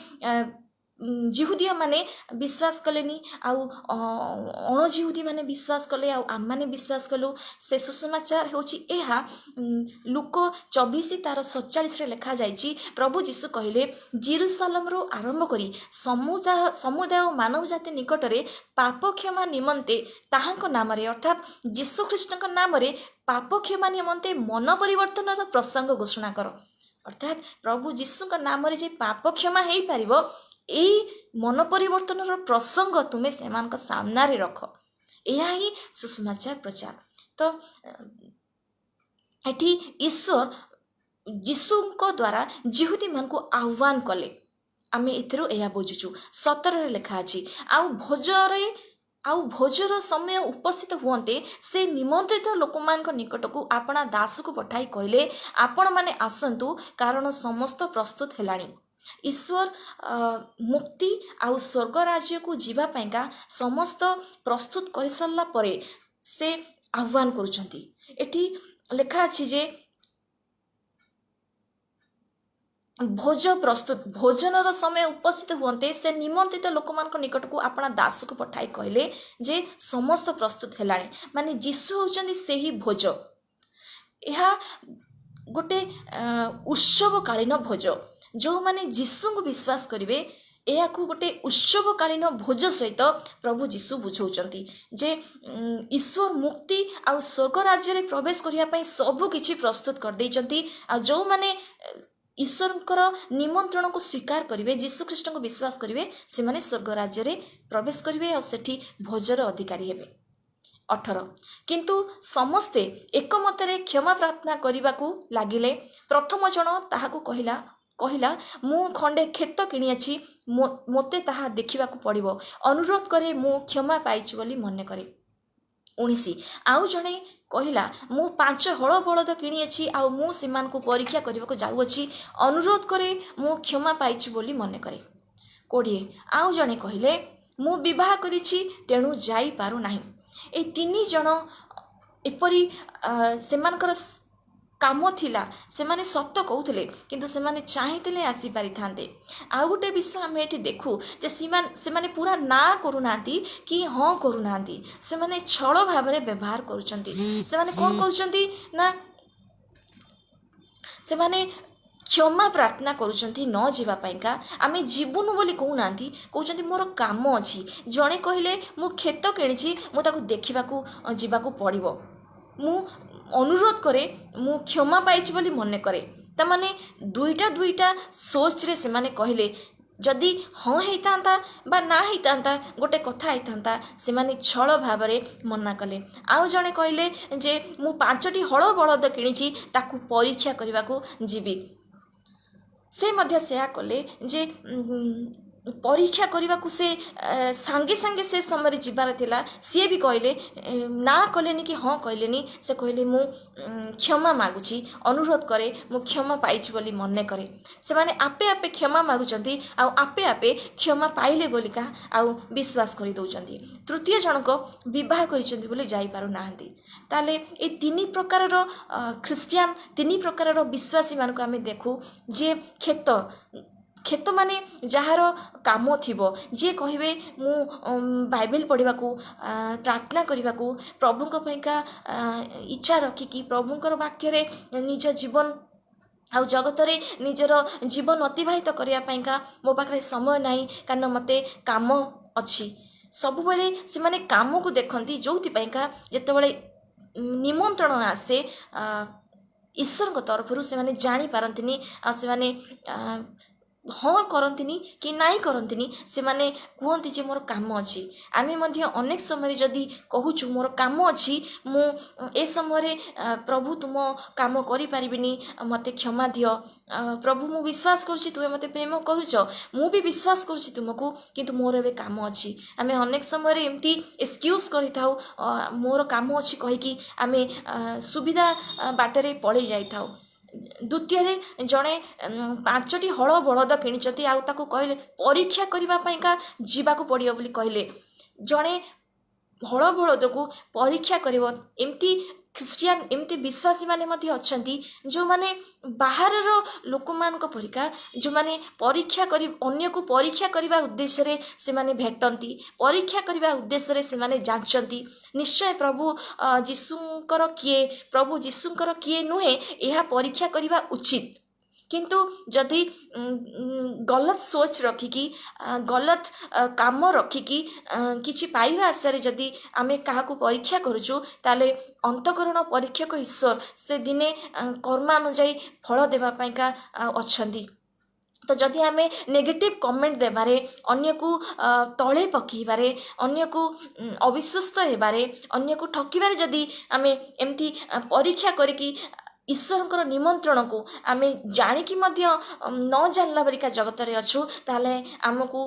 ଯିହୁଦୀୟମାନେ ବିଶ୍ୱାସ କଲେନି ଆଉ ଅଣଯିହୁଦୀମାନେ ବିଶ୍ୱାସ କଲେ ଆଉ ଆମମାନେ ବିଶ୍ୱାସ କଲୁ? ସେ ସୁସମାଚାର ହେଉଛି ଏହା। ଲୂକ 24 ତାର 47ରେ ଲେଖାଯାଇଛି, ପ୍ରଭୁ ଯୀଶୁ କହିଲେ, ଜିରୁସାଲମରୁ ଆରମ୍ଭ କରି ସମୁଦାୟ ମାନବ ଜାତି ନିକଟରେ ପାପ କ୍ଷମା ନିମନ୍ତେ ତାହାଙ୍କ ନାମରେ, ଅର୍ଥାତ୍ ଯୀଶୁଖ୍ରୀଷ୍ଟଙ୍କ ନାମରେ ପାପ କ୍ଷମା ନିମନ୍ତେ ମନ ପରିବର୍ତ୍ତନର ପ୍ରସଙ୍ଗ ଘୋଷଣା କର। ଅର୍ଥାତ୍ ପ୍ରଭୁ ଯୀଶୁଙ୍କ ନାମରେ ଯେ ପାପ କ୍ଷମା ହେଇପାରିବ, ଏଇ ମନ ପରିବର୍ତ୍ତନର ପ୍ରସଙ୍ଗ ତୁମେ ସେମାନଙ୍କ ସାମ୍ନାରେ ରଖ। ଏହା ହିଁ ସୁସମାଚାର ପ୍ରଚାର। ତ ଏଠି ଈଶ୍ୱର ଯୀଶୁଙ୍କ ଦ୍ୱାରା ଯିହୁଦୀମାନଙ୍କୁ ଆହ୍ୱାନ କଲେ, ଆମେ ଏଥିରୁ ଏହା ବୁଝୁଛୁ। 17ରେ ଲେଖା ଅଛି, ଆଉ ଭୋଜର ସମୟ ଉପସ୍ଥିତ ହୁଅନ୍ତେ ସେ ନିମନ୍ତ୍ରିତ ଲୋକମାନଙ୍କ ନିକଟକୁ ଆପଣା ଦାସକୁ ପଠାଇ କହିଲେ, ଆପଣମାନେ ଆସନ୍ତୁ, କାରଣ ସମସ୍ତ ପ୍ରସ୍ତୁତ ହେଲାଣି। ଈଶ୍ୱର ମୁକ୍ତି ଆଉ ସ୍ୱର୍ଗ ରାଜ୍ୟକୁ ଯିବା ପାଇଁକା ସମସ୍ତ ପ୍ରସ୍ତୁତ କରିସାରିଲା ପରେ ସେ ଆହ୍ୱାନ କରୁଛନ୍ତି। ଏଠି ଲେଖା ଅଛି ଯେ ଭୋଜ ପ୍ରସ୍ତୁତ, ଭୋଜନର ସମୟ ଉପସ୍ଥିତ ହୁଅନ୍ତେ ସେ ନିମନ୍ତ୍ରିତ ଲୋକମାନଙ୍କ ନିକଟକୁ ଆପଣା ଦାସକୁ ପଠାଇ କହିଲେ ଯେ ସମସ୍ତ ପ୍ରସ୍ତୁତ ହେଲାଣି। ମାନେ ଯୀଶୁ ହେଉଛନ୍ତି ସେହି ଭୋଜ। ଏହା ଗୋଟେ ଉତ୍ସବକାଳୀନ ଭୋଜ। ଯେଉଁମାନେ ଯୀଶୁଙ୍କୁ ବିଶ୍ୱାସ କରିବେ, ଏହାକୁ ଗୋଟେ ଉତ୍ସବକାଳୀନ ଭୋଜ ସହିତ ପ୍ରଭୁ ଯୀଶୁ ବୁଝାଉଛନ୍ତି ଯେ ଈଶ୍ୱର ମୁକ୍ତି ଆଉ ସ୍ୱର୍ଗ ରାଜ୍ୟରେ ପ୍ରବେଶ କରିବା ପାଇଁ ସବୁ କିଛି ପ୍ରସ୍ତୁତ କରିଦେଇଛନ୍ତି। ଆଉ ଯେଉଁମାନେ ଈଶ୍ୱରଙ୍କର ନିମନ୍ତ୍ରଣକୁ ସ୍ୱୀକାର କରିବେ, ଯୀଶୁଖ୍ରୀଷ୍ଟଙ୍କୁ ବିଶ୍ୱାସ କରିବେ, ସେମାନେ ସ୍ୱର୍ଗ ରାଜ୍ୟରେ ପ୍ରବେଶ କରିବେ ଆଉ ସେଠି ଭୋଜର ଅଧିକାରୀ ହେବେ। 18, କିନ୍ତୁ ସମସ୍ତେ ଏକମତରେ କ୍ଷମା ପ୍ରାର୍ଥନା କରିବାକୁ ଲାଗିଲେ। ପ୍ରଥମ ଜଣ ତାହାକୁ କହିଲା, ମୁଁ ଖଣ୍ଡେ କ୍ଷେତ କିଣିଅଛି, ମୋତେ ତାହା ଦେଖିବାକୁ ପଡ଼ିବ, ଅନୁରୋଧ କରେ, ମୁଁ କ୍ଷମା ପାଇଛି ବୋଲି ମନେ କରେ। 19, ଆଉ ଜଣେ କହିଲା, ମୁଁ ପାଞ୍ଚ ହଳ ବଳଦ କିଣିଅଛି ଆଉ ମୁଁ ସେମାନଙ୍କୁ ପରୀକ୍ଷା କରିବାକୁ ଯାଉଅଛି, ଅନୁରୋଧ କରେ, ମୁଁ କ୍ଷମା ପାଇଛି ବୋଲି ମନେ କରେ। 20, ଆଉ ଜଣେ କହିଲେ, ମୁଁ ବିବାହ କରିଛି, ତେଣୁ ଯାଇପାରୁନାହିଁ। ଏଇ ତିନି ଜଣ ଏପରି ସେମାନଙ୍କର କାମ ଥିଲା, ସେମାନେ ସତ କହୁଥିଲେ, କିନ୍ତୁ ସେମାନେ ଚାହିଁଥିଲେ ଆସିପାରିଥାନ୍ତେ। ଆଉ ଗୋଟେ ବିଷୟ ଆମେ ଏଠି ଦେଖୁ ଯେ ସେମାନେ ପୁରା ନା କରୁନାହାନ୍ତି କି ହଁ କରୁନାହାନ୍ତି, ସେମାନେ ଛଳ ଭାବରେ ବ୍ୟବହାର କରୁଛନ୍ତି। ସେମାନେ କ'ଣ କରୁଛନ୍ତି ନା ସେମାନେ କ୍ଷମା ପ୍ରାର୍ଥନା କରୁଛନ୍ତି ନ ଯିବା ପାଇଁକା। ଆମେ ଯିବୁନୁ ବୋଲି କହୁନାହାନ୍ତି, କହୁଛନ୍ତି ମୋର କାମ ଅଛି। ଜଣେ କହିଲେ, ମୁଁ କ୍ଷେତ କିଣିଛି, ମୁଁ ତାକୁ ଦେଖିବାକୁ ଯିବାକୁ ପଡ଼ିବ, ମୁଁ ଅନୁରୋଧ କରେ, ମୁଁ କ୍ଷମା ପାଇଛି ବୋଲି ମନେ କରେ। ତାମାନେ ଦୁଇଟା ଦୁଇଟା ସୋଚରେ ସେମାନେ କହିଲେ। ଯଦି ହଁ ହେଇଥାନ୍ତା ବା ନା ହେଇଥାନ୍ତା, ଗୋଟେ କଥା ହେଇଥାନ୍ତା। ସେମାନେ ଛଳ ଭାବରେ ମନା କଲେ। ଆଉ ଜଣେ କହିଲେ ଯେ ମୁଁ ପାଞ୍ଚଟି ହଳ ବଳଦ କିଣିଛି, ତାକୁ ପରୀକ୍ଷା କରିବାକୁ ଯିବି। ସେ ମଧ୍ୟ ସେୟା କଲେ ଯେ ପରୀକ୍ଷା କରିବାକୁ ସେ ସାଙ୍ଗେ ସାଙ୍ଗେ ସେ ସମୟରେ ଯିବାର ଥିଲା। ସିଏ ବି କହିଲେ, ନା କଲେନି କି ହଁ କହିଲେନି। ସେ କହିଲେ, ମୁଁ କ୍ଷମା ମାଗୁଛି, ଅନୁରୋଧ କରେ, ମୁଁ କ୍ଷମା ପାଇଛି ବୋଲି ମନେ କରେ। ସେମାନେ ଆପେ ଆପେ କ୍ଷମା ମାଗୁଛନ୍ତି ଆଉ ଆପେ ଆପେ କ୍ଷମା ପାଇଲେ ବୋଲିକା ଆଉ ବିଶ୍ୱାସ କରିଦେଉଛନ୍ତି। ତୃତୀୟ ଜଣକ ବିବାହ କରିଛନ୍ତି ବୋଲି ଯାଇପାରୁନାହାନ୍ତି। ତାହେଲେ ଏଇ ତିନି ପ୍ରକାରର ଖ୍ରୀଷ୍ଟିଆନ, ତିନି ପ୍ରକାରର ବିଶ୍ୱାସୀମାନଙ୍କୁ ଆମେ ଦେଖୁ ଯେ କ୍ଷେତ ମାନେ ଯାହାର କାମ ଥିବ, ଯିଏ କହିବେ ମୁଁ ବାଇବେଲ ପଢ଼ିବାକୁ, ପ୍ରାର୍ଥନା କରିବାକୁ, ପ୍ରଭୁଙ୍କ ପାଇଁକା ଇଚ୍ଛା ରଖିକି ପ୍ରଭୁଙ୍କର ବାକ୍ୟରେ ନିଜ ଜୀବନ ଆଉ ଜଗତରେ ନିଜର ଜୀବନ ଅତିବାହିତ କରିବା ପାଇଁକା ମୋ ପାଖରେ ସମୟ ନାହିଁ, କାରଣ ମୋତେ କାମ ଅଛି। ସବୁବେଳେ ସେମାନେ କାମକୁ ଦେଖନ୍ତି, ଯେଉଁଥିପାଇଁକା ଯେତେବେଳେ ନିମନ୍ତ୍ରଣ ଆସେ ଈଶ୍ୱରଙ୍କ ତରଫରୁ, ସେମାନେ ଜାଣିପାରନ୍ତିନି ଆଉ ସେମାନେ ହଁ କରନ୍ତିନି କି ନାଇଁ କରନ୍ତିନି। ସେମାନେ କୁହନ୍ତି ଯେ ମୋର କାମ ଅଛି। ଆମେ ମଧ୍ୟ ଅନେକ ସମୟରେ ଯଦି କହୁଛୁ ମୋର କାମ ଅଛି, ମୁଁ ଏ ସମୟରେ ପ୍ରଭୁ ତୁମ କାମ କରିପାରିବିନି, ମୋତେ କ୍ଷମା ଦିଅ ପ୍ରଭୁ, ମୁଁ ବିଶ୍ୱାସ କରୁଛି ତୁମେ ମୋତେ ପ୍ରେମ କରୁଛ, ମୁଁ ବି ବିଶ୍ୱାସ କରୁଛି ତୁମକୁ, କିନ୍ତୁ ମୋର ଏବେ କାମ ଅଛି। ଆମେ ଅନେକ ସମୟରେ ଏମିତି ଏକ୍ସକ୍ୟୁଜ୍ କରିଥାଉ, ମୋର କାମ ଅଛି କହିକି ଆମେ ସୁବିଧା ବାଟରେ ପଳେଇ ଯାଇଥାଉ। ଦ୍ୱିତୀୟରେ ଜଣେ 5ଟି ହଳ ବଳଦ କିଣିଛନ୍ତି ଆଉ ତାକୁ କହିଲେ ପରୀକ୍ଷା କରିବା ପାଇଁକା ଯିବାକୁ ପଡ଼ିବ ବୋଲି କହିଲେ। ଜଣେ ହଳ ବଳଦକୁ ପରୀକ୍ଷା କରିବ। ଏମିତି ଖ୍ରୀଷ୍ଟିଆନ, ଏମିତି ବିଶ୍ୱାସୀମାନେ ମଧ୍ୟ ଅଛନ୍ତି ଯେଉଁମାନେ ବାହାରର ଲୋକମାନଙ୍କ ପରିକା, ଯେଉଁମାନେ ପରୀକ୍ଷା କରି, ଅନ୍ୟକୁ ପରୀକ୍ଷା କରିବା ଉଦ୍ଦେଶ୍ୟରେ ସେମାନେ ଭେଟନ୍ତି, ପରୀକ୍ଷା କରିବା ଉଦ୍ଦେଶ୍ୟରେ ସେମାନେ ଯାଞ୍ଚନ୍ତି। ନିଶ୍ଚୟ ପ୍ରଭୁ ଯୀଶୁଙ୍କର କିଏ, ପ୍ରଭୁ ଯୀଶୁଙ୍କର କିଏ ନୁହେଁ, ଏହା ପରୀକ୍ଷା କରିବା ଉଚିତ। କିନ୍ତୁ ଯଦି ଗଲତ ସୋଚ ରଖିକି, ଗଲତ କାମ ରଖିକି, କିଛି ପାଇବା ଆଶାରେ ଯଦି ଆମେ କାହାକୁ ପରୀକ୍ଷା କରୁଛୁ, ତାହେଲେ ଅନ୍ତଃକରଣ ପରୀକ୍ଷକ ଈଶ୍ୱର ସେ ଦିନେ କର୍ମାନୁଯାୟୀ ଫଳ ଦେବା ପାଇଁକା ଅଛନ୍ତି। ତ ଯଦି ଆମେ ନେଗେଟିଭ୍ କମେଣ୍ଟ ଦେବାରେ, ଅନ୍ୟକୁ ତଳେ ପକାଇବାରେ, ଅନ୍ୟକୁ ଅବିଶ୍ୱସ୍ତ ହେବାରେ, ଅନ୍ୟକୁ ଠକିବାରେ ଯଦି ଆମେ ଏମିତି ପରୀକ୍ଷା କରିକି ଈଶ୍ୱରଙ୍କର ନିମନ୍ତ୍ରଣକୁ ଆମେ ଜାଣିକି ମଧ୍ୟ ନ ଜାଣିଲା ପରିକା ଜଗତରେ ଅଛୁ, ତାହେଲେ ଆମକୁ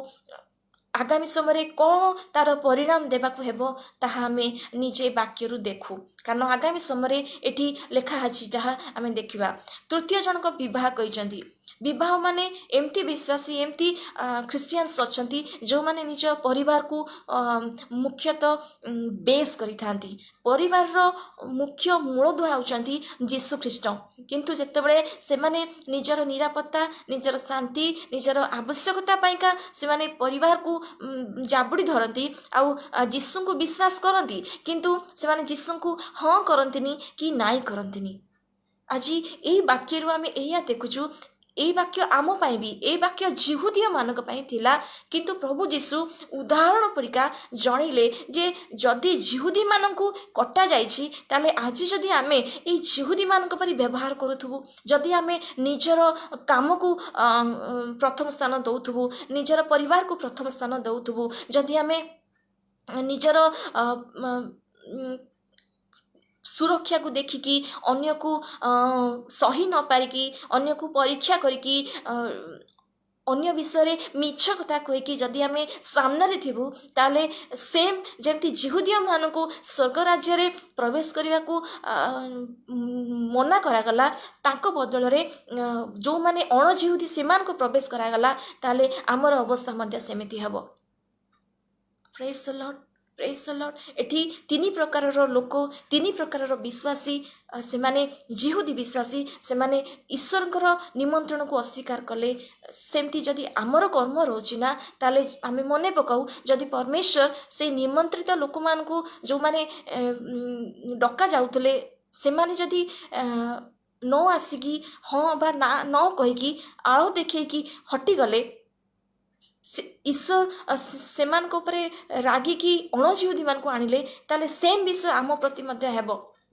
ଆଗାମୀ ସମୟରେ କ'ଣ ତା'ର ପରିଣାମ ଦେବାକୁ ହେବ ତାହା ଆମେ ନିଜେ ବାକ୍ୟରୁ ଦେଖୁ। କାରଣ ଆଗାମୀ ସମୟରେ ଏଠି ଲେଖା ଅଛି ଯାହା ଆମେ ଦେଖିବା। ତୃତୀୟ ଜଣକ ବିବାହ କରିଛନ୍ତି। ବିବାହ ମାନେ ଏମିତି ବିଶ୍ୱାସୀ, ଏମିତି ଖ୍ରୀଷ୍ଟିଆନ୍ସ ଅଛନ୍ତି ଯେଉଁମାନେ ନିଜ ପରିବାରକୁ ମୁଖ୍ୟତଃ ବେସ୍ କରିଥାନ୍ତି। ପରିବାରର ମୁଖ୍ୟ ମୂଳଦୁଆ ହେଉଛନ୍ତି ଯୀଶୁ ଖ୍ରୀଷ୍ଟ। କିନ୍ତୁ ଯେତେବେଳେ ସେମାନେ ନିଜର ନିରାପତ୍ତା, ନିଜର ଶାନ୍ତି, ନିଜର ଆବଶ୍ୟକତା ପାଇଁକା ସେମାନେ ପରିବାରକୁ ଜାବୁଡ଼ି ଧରନ୍ତି ଆଉ ଯୀଶୁଙ୍କୁ ବିଶ୍ୱାସ କରନ୍ତି, କିନ୍ତୁ ସେମାନେ ଯୀଶୁଙ୍କୁ ହଁ କରନ୍ତିନି କି ନାଇଁ କରନ୍ତିନି। ଆଜି ଏଇ ବାକ୍ୟରୁ ଆମେ ଏଇଆ ଦେଖୁଛୁ, ଏଇ ବାକ୍ୟ ଆମ ପାଇଁ ବି, ଏଇ ବାକ୍ୟ ଯିହୁଦୀୟମାନଙ୍କ ପାଇଁ ଥିଲା, କିନ୍ତୁ ପ୍ରଭୁ ଯୀଶୁ ଉଦାହରଣ ପରିକା ଜଣେଇଲେ ଯେ ଯଦି ଯିହୁଦୀମାନଙ୍କୁ କଟାଯାଇଛି, ତାହେଲେ ଆଜି ଯଦି ଆମେ ଏଇ ଯିହୁଦୀମାନଙ୍କ ପରି ବ୍ୟବହାର କରୁଥିବୁ, ଯଦି ଆମେ ନିଜର କାମକୁ ପ୍ରଥମ ସ୍ଥାନ ଦେଉଥିବୁ, ନିଜର ପରିବାରକୁ ପ୍ରଥମ ସ୍ଥାନ ଦେଉଥିବୁ, ଯଦି ଆମେ ନିଜର ସୁରକ୍ଷାକୁ ଦେଖିକି ଅନ୍ୟକୁ ସହି ନ ପାରିକି, ଅନ୍ୟକୁ ପରୀକ୍ଷା କରିକି, ଅନ୍ୟ ବିଷୟରେ ମିଛ କଥା କହିକି ଯଦି ଆମେ ସାମ୍ନାରେ ଥିବୁ, ତାହେଲେ ସେମ୍ ଯେମିତି ଯିହୁଦୀୟମାନଙ୍କୁ ସ୍ୱର୍ଗ ରାଜ୍ୟରେ ପ୍ରବେଶ କରିବାକୁ ମନା କରାଗଲା, ତାଙ୍କ ବଦଳରେ ଯେଉଁମାନେ ଅଣଯିହୁଦୀ ସେମାନଙ୍କୁ ପ୍ରବେଶ କରାଗଲା, ତାହେଲେ ଆମର ଅବସ୍ଥା ମଧ୍ୟ ସେମିତି ହେବ। Praise the Lord, praise the Lord. ଏଠି ତିନି ପ୍ରକାରର ଲୋକ, ତିନି ପ୍ରକାରର ବିଶ୍ୱାସୀ। ସେମାନେ ଯିହୁଦୀ ବିଶ୍ୱାସୀ, ସେମାନେ ଈଶ୍ୱରଙ୍କର ନିମନ୍ତ୍ରଣକୁ ଅସ୍ୱୀକାର କଲେ। ସେମିତି ଯଦି ଆମର କର୍ମ ରହୁଛି ନା, ତାହେଲେ ଆମେ ମନେ ପକାଉ, ଯଦି ପରମେଶ୍ୱର ସେଇ ନିମନ୍ତ୍ରିତ ଲୋକମାନଙ୍କୁ ଯେଉଁମାନେ ଡକା ଯାଉଥିଲେ, ସେମାନେ ଯଦି ନ ଆସିକି, ହଁ ବା ନା ନ କହିକି, ଆଳ ଦେଖେଇକି ହଟିଗଲେ, ଈଶ୍ୱର ସେମାନଙ୍କ ଉପରେ ରାଗିକି ଅଣଯିହୁଦୀମାନଙ୍କୁ ଆଣିଲେ, ତାହେଲେ ସେମ୍ ବିଷୟ ଆମ ପ୍ରତି ମଧ୍ୟ ହେବ।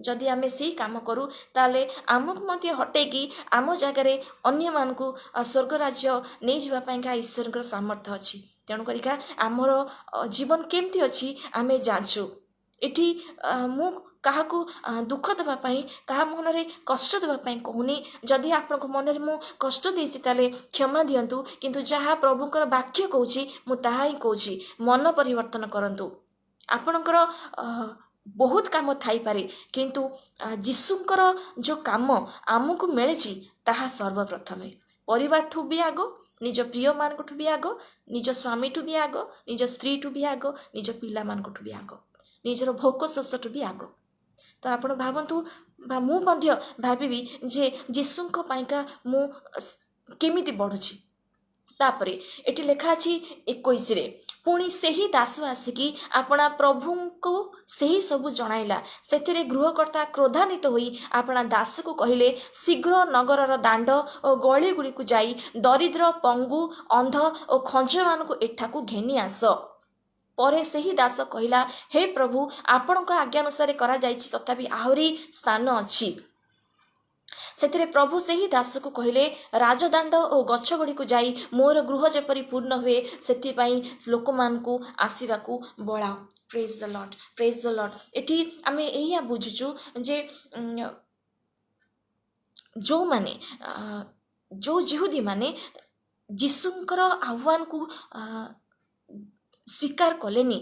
ଯଦି ଆମେ ସେଇ କାମ କରୁ, ତାହେଲେ ଆମକୁ ମଧ୍ୟ ହଟେଇକି ଆମ ଜାଗାରେ ଅନ୍ୟମାନଙ୍କୁ ସ୍ୱର୍ଗ ରାଜ୍ୟ ନେଇଯିବା ପାଇଁକା ଈଶ୍ୱରଙ୍କର ସାମର୍ଥ୍ୟ ଅଛି। ତେଣୁ କରିକା ଆମର ଜୀବନ କେମିତି ଅଛି ଆମେ ଜାଣିଛୁ। ଏଠି ମୁଁ କାହାକୁ ଦୁଃଖ ଦେବା ପାଇଁ, କାହା ମନରେ କଷ୍ଟ ଦେବା ପାଇଁ କହୁନି। ଯଦି ଆପଣଙ୍କ ମନରେ ମୁଁ କଷ୍ଟ ଦେଇଛି, ତାହେଲେ କ୍ଷମା ଦିଅନ୍ତୁ। କିନ୍ତୁ ଯାହା ପ୍ରଭୁଙ୍କର ବାକ୍ୟ କହୁଛି, ମୁଁ ତାହା ହିଁ କହୁଛି। ମନ ପରିବର୍ତ୍ତନ କରନ୍ତୁ। ଆପଣଙ୍କର ବହୁତ କାମ ଥାଇପାରେ, କିନ୍ତୁ ଯୀଶୁଙ୍କର ଯେଉଁ କାମ ଆମକୁ ମିଳିଛି ତାହା ସର୍ବପ୍ରଥମେ, ପରିବାରଠୁ ବି ଆଗ, ନିଜ ପ୍ରିୟମାନଙ୍କଠୁ ବି ଆଗ, ନିଜ ସ୍ୱାମୀଠୁ ବି ଆଗ, ନିଜ ସ୍ତ୍ରୀଠୁ ବି ଆଗ, ନିଜ ପିଲାମାନଙ୍କଠୁ ବି ଆଗ, ନିଜର ଭୋକ ଶୋଷଠୁ ବି ଆଗ। ତ ଆପଣ ଭାବନ୍ତୁ ବା ମୁଁ ମଧ୍ୟ ଭାବିବି ଯେ ଯୀଶୁଙ୍କ ପାଇଁକା ମୁଁ କେମିତି ବଢ଼ୁଛି। ତାପରେ ଏଠି ଲେଖା ଅଛି 21ରେ, ପୁଣି ସେହି ଦାସ ଆସିକି ଆପଣା ପ୍ରଭୁଙ୍କୁ ସେହି ସବୁ ଜଣାଇଲା। ସେଥିରେ ଗୃହକର୍ତ୍ତା କ୍ରୋଧାନ୍ୱିତ ହୋଇ ଆପଣା ଦାସକୁ କହିଲେ, ଶୀଘ୍ର ନଗରର ଦାଣ୍ଡ ଓ ଗଳିଗୁଡ଼ିକୁ ଯାଇ ଦରିଦ୍ର, ପଙ୍ଗୁ, ଅନ୍ଧ ଓ ଖଞ୍ଜମାନଙ୍କୁ ଏଠାକୁ ଘେନି ଆସ। ପରେ ସେହି ଦାସ କହିଲା, ହେ ପ୍ରଭୁ, ଆପଣଙ୍କ ଆଜ୍ଞାନୁସାରେ କରାଯାଇଛି, ତଥାପି ଆହୁରି ସ୍ଥାନ ଅଛି। ସେଥିରେ ପ୍ରଭୁ ସେହି ଦାସକୁ କହିଲେ, ରାଜଦାଣ୍ଡ ଓ ଗଛଗୁଡ଼ିକୁ ଯାଇ ମୋର ଗୃହ ଯେପରି ପୂର୍ଣ୍ଣ ହୁଏ, ସେଥିପାଇଁ ଲୋକମାନଙ୍କୁ ଆସିବାକୁ ବଳାଅ। Praise the Lord, praise the Lord. ଏଠି ଆମେ ଏଇଆ ବୁଝୁଛୁ ଯେ ଯେଉଁମାନେ, ଯେଉଁ ଯିହୁଦୀମାନେ ଯୀଶୁଙ୍କର ଆହ୍ୱାନକୁ ସ୍ୱୀକାର କଲେନି,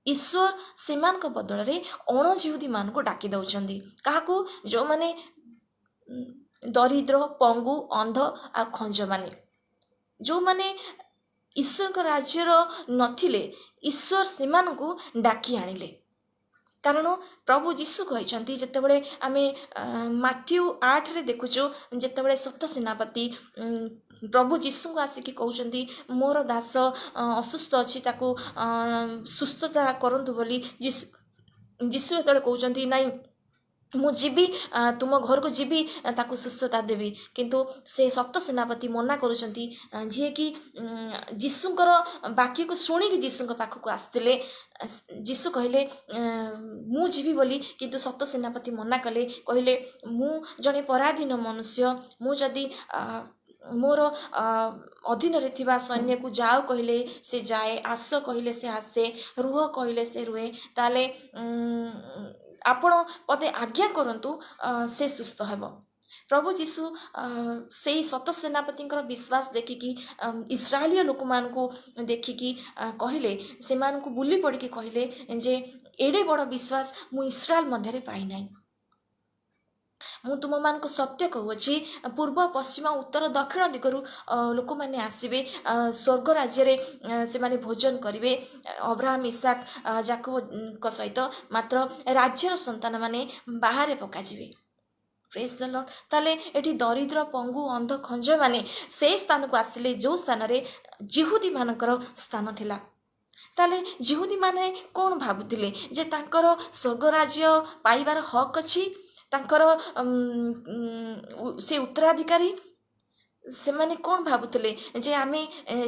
ଈଶ୍ୱର ସେମାନଙ୍କ ବଦଳରେ ଅଣଯିହୁଦୀମାନଙ୍କୁ ଡାକି ଦେଉଛନ୍ତି। କାହାକୁ? ଯେଉଁମାନେ ଦରିଦ୍ର, ପଙ୍ଗୁ, ଅନ୍ଧ ଆଉ ଖଞ୍ଜମାନେ, ଯେଉଁମାନେ ଈଶ୍ୱରଙ୍କ ରାଜ୍ୟର ନଥିଲେ, ଈଶ୍ୱର ସେମାନଙ୍କୁ ଡାକି ଆଣିଲେ। କାରଣ ପ୍ରଭୁ ଯୀଶୁ କହିଛନ୍ତି, ଯେତେବେଳେ ଆମେ ମାଥ୍ୟୁ 8ରେ ଦେଖୁଛୁ, ଯେତେବେଳେ ସତ ସେନାପତି ପ୍ରଭୁ ଯୀଶୁଙ୍କୁ ଆସିକି କହୁଛନ୍ତି, ମୋର ଦାସ ଅସୁସ୍ଥ ଅଛି, ତାକୁ ସୁସ୍ଥତା କରନ୍ତୁ ବୋଲି, ଯୀଶୁ ଯେତେବେଳେ କହୁଛନ୍ତି, ନାଇଁ, ମୁଁ ଯିବି, ତୁମ ଘରକୁ ଯିବି, ତାକୁ ସୁସ୍ଥତା ଦେବି, କିନ୍ତୁ ସେ ସତ ସେନାପତି ମନା କରୁଛନ୍ତି, ଯିଏକି ଯୀଶୁଙ୍କର ବାକ୍ୟକୁ ଶୁଣିକି ଯୀଶୁଙ୍କ ପାଖକୁ ଆସିଥିଲେ। ଯୀଶୁ କହିଲେ ମୁଁ ଯିବି ବୋଲି, କିନ୍ତୁ ସତ ସେନାପତି ମନା କଲେ। କହିଲେ, ମୁଁ ଜଣେ ପରାଧୀନ ମନୁଷ୍ୟ, ମୁଁ ଯଦି ମୋର ଅଧୀନରେ ଥିବା ସୈନ୍ୟକୁ ଯାଅ କହିଲେ ସେ ଯାଏ, ଆସ କହିଲେ ସେ ଆସେ, ରୁହ କହିଲେ ସେ ରୁହେ, ତାହେଲେ ଆପଣ ପଦେ ଆଜ୍ଞା କରନ୍ତୁ, ସେ ସୁସ୍ଥ ହେବ। ପ୍ରଭୁ ଯୀଶୁ ସେଇ ସତ ସେନାପତିଙ୍କର ବିଶ୍ୱାସ ଦେଖିକି, ଇସ୍ରାଏଲୀୟ ଲୋକମାନଙ୍କୁ ଦେଖିକି କହିଲେ, ସେମାନଙ୍କୁ ବୁଲି ପଡ଼ିକି କହିଲେ ଯେ ଏଡ଼େ ବଡ଼ ବିଶ୍ୱାସ ମୁଁ ଇସ୍ରାଏଲ ମଧ୍ୟରେ ପାଇନାହିଁ। ମୁଁ ତୁମମାନଙ୍କୁ ସତ୍ୟ କହୁଅଛି, ପୂର୍ବ, ପଶ୍ଚିମ, ଉତ୍ତର, ଦକ୍ଷିଣ ଦିଗରୁ ଲୋକମାନେ ଆସିବେ, ସ୍ୱର୍ଗ ରାଜ୍ୟରେ ସେମାନେ ଭୋଜନ କରିବେ ଅବ୍ରାହମ, ଇସାକ, ଜାକୁବଙ୍କ ସହିତ, ମାତ୍ର ରାଜ୍ୟର ସନ୍ତାନମାନେ ବାହାରେ ପକାଯିବେ। Praise the Lord. ତାହେଲେ ଏଠି ଦରିଦ୍ର, ପଙ୍ଗୁ, ଅନ୍ଧ, ଖଞ୍ଜମାନେ ସେ ସ୍ଥାନକୁ ଆସିଲେ ଯେଉଁ ସ୍ଥାନରେ ଯିହୁଦୀମାନଙ୍କର ସ୍ଥାନ ଥିଲା। ତାହେଲେ ଯିହୁଦୀମାନେ କ'ଣ ଭାବୁଥିଲେ ଯେ ତାଙ୍କର ସ୍ୱର୍ଗ ରାଜ୍ୟ ପାଇବାର ହକ୍ ଅଛି, ତାଙ୍କର ସେ ଉତ୍ତରାଧିକାରୀ? ସେମାନେ କ'ଣ ଭାବୁଥିଲେ ଯେ ଆମେ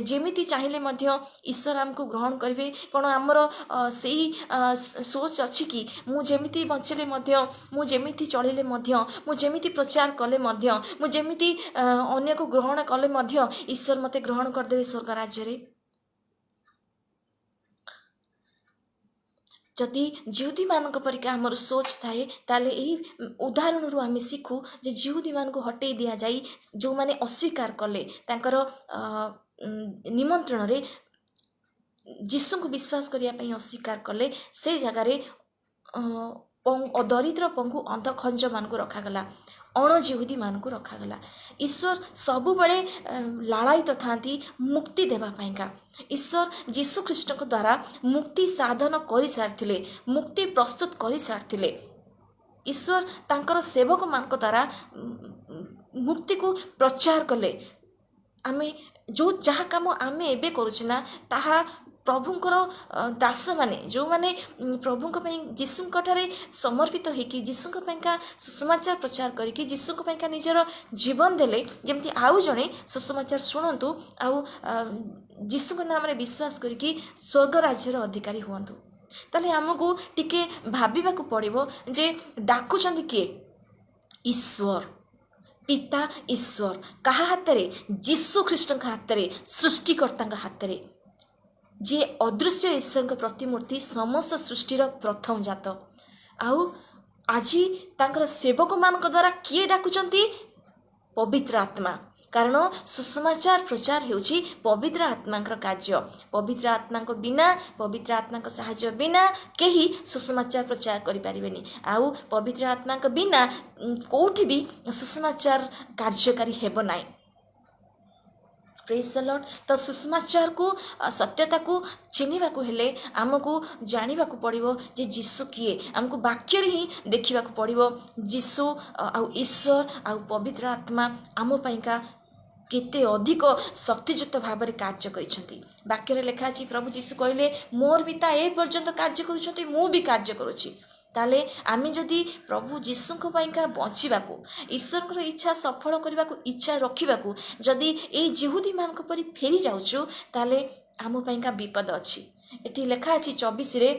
ଯେମିତି ଚାହିଁଲେ ମଧ୍ୟ ଈଶ୍ୱର ଆମକୁ ଗ୍ରହଣ କରିବେ? କ'ଣ ଆମର ସେଇ ସୋଚ୍ ଅଛି କି, ମୁଁ ଯେମିତି ବଞ୍ଚିଲେ ମଧ୍ୟ, ମୁଁ ଯେମିତି ଚଳିଲେ ମଧ୍ୟ, ମୁଁ ଯେମିତି ପ୍ରଚାର କଲେ ମଧ୍ୟ, ମୁଁ ଯେମିତି ଅନ୍ୟକୁ ଗ୍ରହଣ କଲେ ମଧ୍ୟ ଈଶ୍ୱର ମୋତେ ଗ୍ରହଣ କରିଦେବେ ସ୍ୱର୍ଗ ରାଜ୍ୟରେ? ଯଦି ଯିହୁଦୀମାନଙ୍କ ପରିକା ଆମର ସୋଚ୍ ଥାଏ, ତାହେଲେ ଏହି ଉଦାହରଣରୁ ଆମେ ଶିଖୁ ଯେ ଯିହୁଦୀମାନଙ୍କୁ ହଟେଇ ଦିଆଯାଇ ଯେଉଁମାନେ ଅସ୍ୱୀକାର କଲେ ତାଙ୍କର ନିମନ୍ତ୍ରଣରେ, ଯୀଶୁଙ୍କୁ ବିଶ୍ୱାସ କରିବା ପାଇଁ ଅସ୍ୱୀକାର କଲେ, ସେ ଜାଗାରେ ଦରିଦ୍ର, ପଙ୍ଗୁ, ଅନ୍ଧ, ଖଞ୍ଜମାନଙ୍କୁ ରଖାଗଲା, ଅଣଯିହୁଦୀମାନଙ୍କୁ ରଖାଗଲା। ଈଶ୍ୱର ସବୁବେଳେ ଲାଳାୟିତ ଥାନ୍ତି ମୁକ୍ତି ଦେବା ପାଇଁକା। ଈଶ୍ୱର ଯୀଶୁଖ୍ରୀଷ୍ଟଙ୍କ ଦ୍ୱାରା ମୁକ୍ତି ସାଧନ କରିସାରିଥିଲେ, ମୁକ୍ତି ପ୍ରସ୍ତୁତ କରିସାରିଥିଲେ। ଈଶ୍ୱର ତାଙ୍କର ସେବକମାନଙ୍କ ଦ୍ୱାରା ମୁକ୍ତିକୁ ପ୍ରଚାର କଲେ। ଆମେ ଯେଉଁ ଯାହା କାମ ଆମେ ଏବେ କରୁଛୁ ନା, ତାହା ପ୍ରଭୁଙ୍କର ଦାସମାନେ, ଯେଉଁମାନେ ପ୍ରଭୁଙ୍କ ପାଇଁ ଯୀଶୁଙ୍କ ଠାରେ ସମର୍ପିତ ହେଇକି ଯୀଶୁଙ୍କ ପାଇଁକା ସୁସମାଚାର ପ୍ରଚାର କରିକି ଯୀଶୁଙ୍କ ପାଇଁକା ନିଜର ଜୀବନ ଦେଲେ, ଯେମିତି ଆଉ ଜଣେ ସୁସମାଚାର ଶୁଣନ୍ତୁ ଆଉ ଯୀଶୁଙ୍କ ନାମରେ ବିଶ୍ୱାସ କରିକି ସ୍ୱର୍ଗ ରାଜ୍ୟର ଅଧିକାରୀ ହୁଅନ୍ତୁ। ତାହେଲେ ଆମକୁ ଟିକେ ଭାବିବାକୁ ପଡ଼ିବ ଯେ ଡାକୁଛନ୍ତି କିଏ? ଈଶ୍ୱର ପିତା ଈଶ୍ୱର। କାହା ହାତରେ? ଯୀଶୁ ଖ୍ରୀଷ୍ଟଙ୍କ ହାତରେ, ସୃଷ୍ଟିକର୍ତ୍ତାଙ୍କ ହାତରେ, ଯିଏ ଅଦୃଶ୍ୟ ଈଶ୍ୱରଙ୍କ ପ୍ରତିମୂର୍ତ୍ତି, ସମସ୍ତ ସୃଷ୍ଟିର ପ୍ରଥମ ଜାତ। ଆଉ ଆଜି ତାଙ୍କର ସେବକମାନଙ୍କ ଦ୍ୱାରା କିଏ ଡାକୁଛନ୍ତି? ପବିତ୍ର ଆତ୍ମା। କାରଣ ସୁସମାଚାର ପ୍ରଚାର ହେଉଛି ପବିତ୍ର ଆତ୍ମାଙ୍କର କାର୍ଯ୍ୟ। ପବିତ୍ର ଆତ୍ମାଙ୍କ ବିନା, ପବିତ୍ର ଆତ୍ମାଙ୍କ ସାହାଯ୍ୟ ବିନା କେହି ସୁସମାଚାର ପ୍ରଚାର କରିପାରିବେନି। ଆଉ ପବିତ୍ର ଆତ୍ମାଙ୍କ ବିନା କେଉଁଠି ବି ସୁସମାଚାର କାର୍ଯ୍ୟକାରୀ ହେବ ନାହିଁ। Praise the Lord. ତ ସୁସମାଚାରକୁ, ସତ୍ୟତାକୁ ଚିହ୍ନିବାକୁ ହେଲେ ଆମକୁ ଜାଣିବାକୁ ପଡ଼ିବ ଯେ ଯୀଶୁ କିଏ। ଆମକୁ ବାକ୍ୟରେ ହିଁ ଦେଖିବାକୁ ପଡ଼ିବ ଯୀଶୁ ଆଉ ଈଶ୍ୱର ଆଉ ପବିତ୍ର ଆତ୍ମା ଆମ ପାଇଁକା କେତେ ଅଧିକ ଶକ୍ତିଯୁକ୍ତ ଭାବରେ କାର୍ଯ୍ୟ କରିଛନ୍ତି। ବାକ୍ୟରେ ଲେଖା ଅଛି, ପ୍ରଭୁ ଯୀଶୁ କହିଲେ, ମୋର ପିତା ଏ ପର୍ଯ୍ୟନ୍ତ କାର୍ଯ୍ୟ କରୁଛନ୍ତି, ମୁଁ ବି କାର୍ଯ୍ୟ କରୁଛି। ତାହେଲେ ଆମେ ଯଦି ପ୍ରଭୁ ଯୀଶୁଙ୍କ ପାଇଁକା ବଞ୍ଚିବାକୁ, ଈଶ୍ୱରଙ୍କର ଇଚ୍ଛା ସଫଳ କରିବାକୁ ଇଚ୍ଛା ରଖିବାକୁ ଯଦି ଏଇ ଯିହୁଦୀମାନଙ୍କ ପରି ଫେରି ଯାଉଛୁ, ତାହେଲେ ଆମ ପାଇଁକା ବିପଦ ଅଛି। ଏଠି ଲେଖା ଅଛି 24ରେ,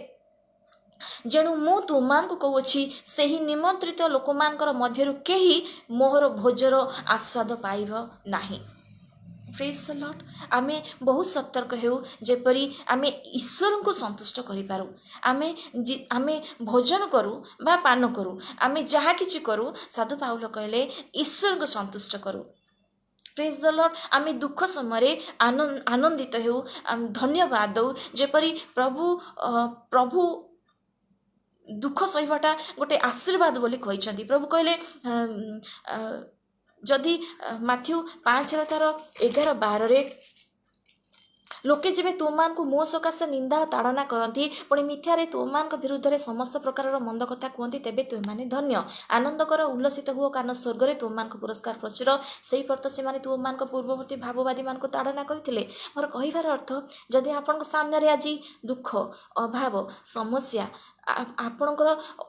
ଯେଣୁ ମୁଁ ତୁମମାନଙ୍କୁ କହୁଅଛି, ସେହି ନିମନ୍ତ୍ରିତ ଲୋକମାନଙ୍କର ମଧ୍ୟରୁ କେହି ମୋହର ଭୋଜର ଆସ୍ୱାଦ ପାଇବ ନାହିଁ। Praise the Lord. ଆମେ ବହୁତ ସତର୍କ ହେଉ, ଯେପରି ଆମେ ଈଶ୍ୱରଙ୍କୁ ସନ୍ତୁଷ୍ଟ କରିପାରୁ। ଆମେ ଭୋଜନ କରୁ ବା ପାନ କରୁ, ଆମେ ଯାହା କିଛି କରୁ, ସାଧୁ ପାଉଲ କହିଲେ ଈଶ୍ୱରଙ୍କୁ ସନ୍ତୁଷ୍ଟ କରୁ। Praise the Lord. ଆମେ ଦୁଃଖ ସମୟରେ ଆନନ୍ଦିତ ହେଉ, ଧନ୍ୟବାଦ ଦଉ, ଯେପରି ପ୍ରଭୁ ଦୁଃଖ ସହିବାଟା ଗୋଟେ ଆଶୀର୍ବାଦ ବୋଲି କହିଛନ୍ତି। ପ୍ରଭୁ କହିଲେ, ଯଦି ମାଥ୍ୟୁ 5ର ତାର 11-12ରେ, ଲୋକେ ଯେବେ ତୁମମାନଙ୍କୁ ମୋ ସକାଶେ ନିନ୍ଦା ତାଡ଼ନା କରନ୍ତି, ପୁଣି ମିଥ୍ୟାରେ ତୁମମାନଙ୍କ ବିରୁଦ୍ଧରେ ସମସ୍ତ ପ୍ରକାରର ମନ୍ଦ କଥା କୁହନ୍ତି, ତେବେ ତୁମେମାନେ ଧନ୍ୟ। ଆନନ୍ଦ କର, ଉଲ୍ଲସିତ ହୁଅ, କାରଣ ସ୍ୱର୍ଗରେ ତୁମମାନଙ୍କ ପୁରସ୍କାର ପ୍ରଚୁର। ସେହି ପର୍ତ୍ତ ସେମାନେ ତୁମମାନଙ୍କ ପୂର୍ବବର୍ତ୍ତୀ ଭାବବାଦୀମାନଙ୍କୁ ତାଡ଼ନା କରିଥିଲେ। ମୋର କହିବାର ଅର୍ଥ, ଯଦି ଆପଣଙ୍କ ସାମ୍ନାରେ ଆଜି ଦୁଃଖ, ଅଭାବ, ସମସ୍ୟା, ଆପଣଙ୍କର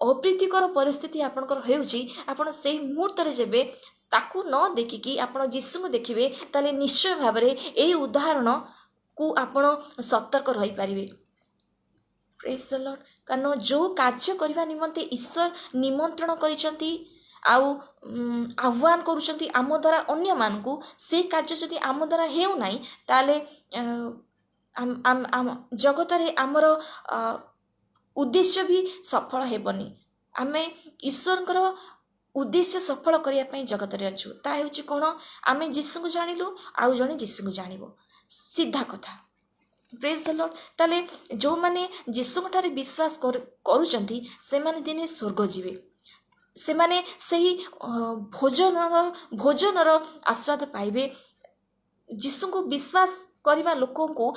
ଅପ୍ରୀତିକର ପରିସ୍ଥିତି ଆପଣଙ୍କର ହେଉଛି, ଆପଣ ସେଇ ମୁହୂର୍ତ୍ତରେ ଯେବେ ତାକୁ ନ ଦେଖିକି ଆପଣ ଯୀଶୁଙ୍କୁ ଦେଖିବେ, ତାହେଲେ ନିଶ୍ଚୟ ଭାବରେ ଏଇ ଉଦାହରଣକୁ ଆପଣ ସତର୍କ ରହିପାରିବେ। Praise the Lord. କାରଣ ଯେଉଁ କାର୍ଯ୍ୟ କରିବା ନିମନ୍ତେ ଈଶ୍ୱର ନିମନ୍ତ୍ରଣ କରିଛନ୍ତି ଆଉ ଆହ୍ୱାନ କରୁଛନ୍ତି ଆମ ଦ୍ୱାରା ଅନ୍ୟମାନଙ୍କୁ, ସେ କାର୍ଯ୍ୟ ଯଦି ଆମ ଦ୍ୱାରା ହେଉନାହିଁ, ତାହେଲେ ଜଗତରେ ଆମର ଉଦ୍ଦେଶ୍ୟ ବି ସଫଳ ହେବନି। ଆମେ ଈଶ୍ୱରଙ୍କର ଉଦ୍ଦେଶ୍ୟ ସଫଳ କରିବା ପାଇଁ ଜଗତରେ ଅଛୁ। ତା ହେଉଛି କ'ଣ? ଆମେ ଯୀଶୁଙ୍କୁ ଜାଣିଲୁ, ଆଉ ଜଣେ ଯୀଶୁଙ୍କୁ ଜାଣିବ, ସିଧା କଥା। Praise the Lord. ତାହେଲେ ଯେଉଁମାନେ ଯୀଶୁଙ୍କ ଠାରେ ବିଶ୍ୱାସ କରୁଛନ୍ତି, ସେମାନେ ଦିନେ ସ୍ୱର୍ଗ ଯିବେ। ସେମାନେ ସେହି ଭୋଜନର ଆସ୍ୱାଦ ପାଇବେ। ଯୀଶୁଙ୍କୁ ବିଶ୍ୱାସ କରିବା ଲୋକଙ୍କୁ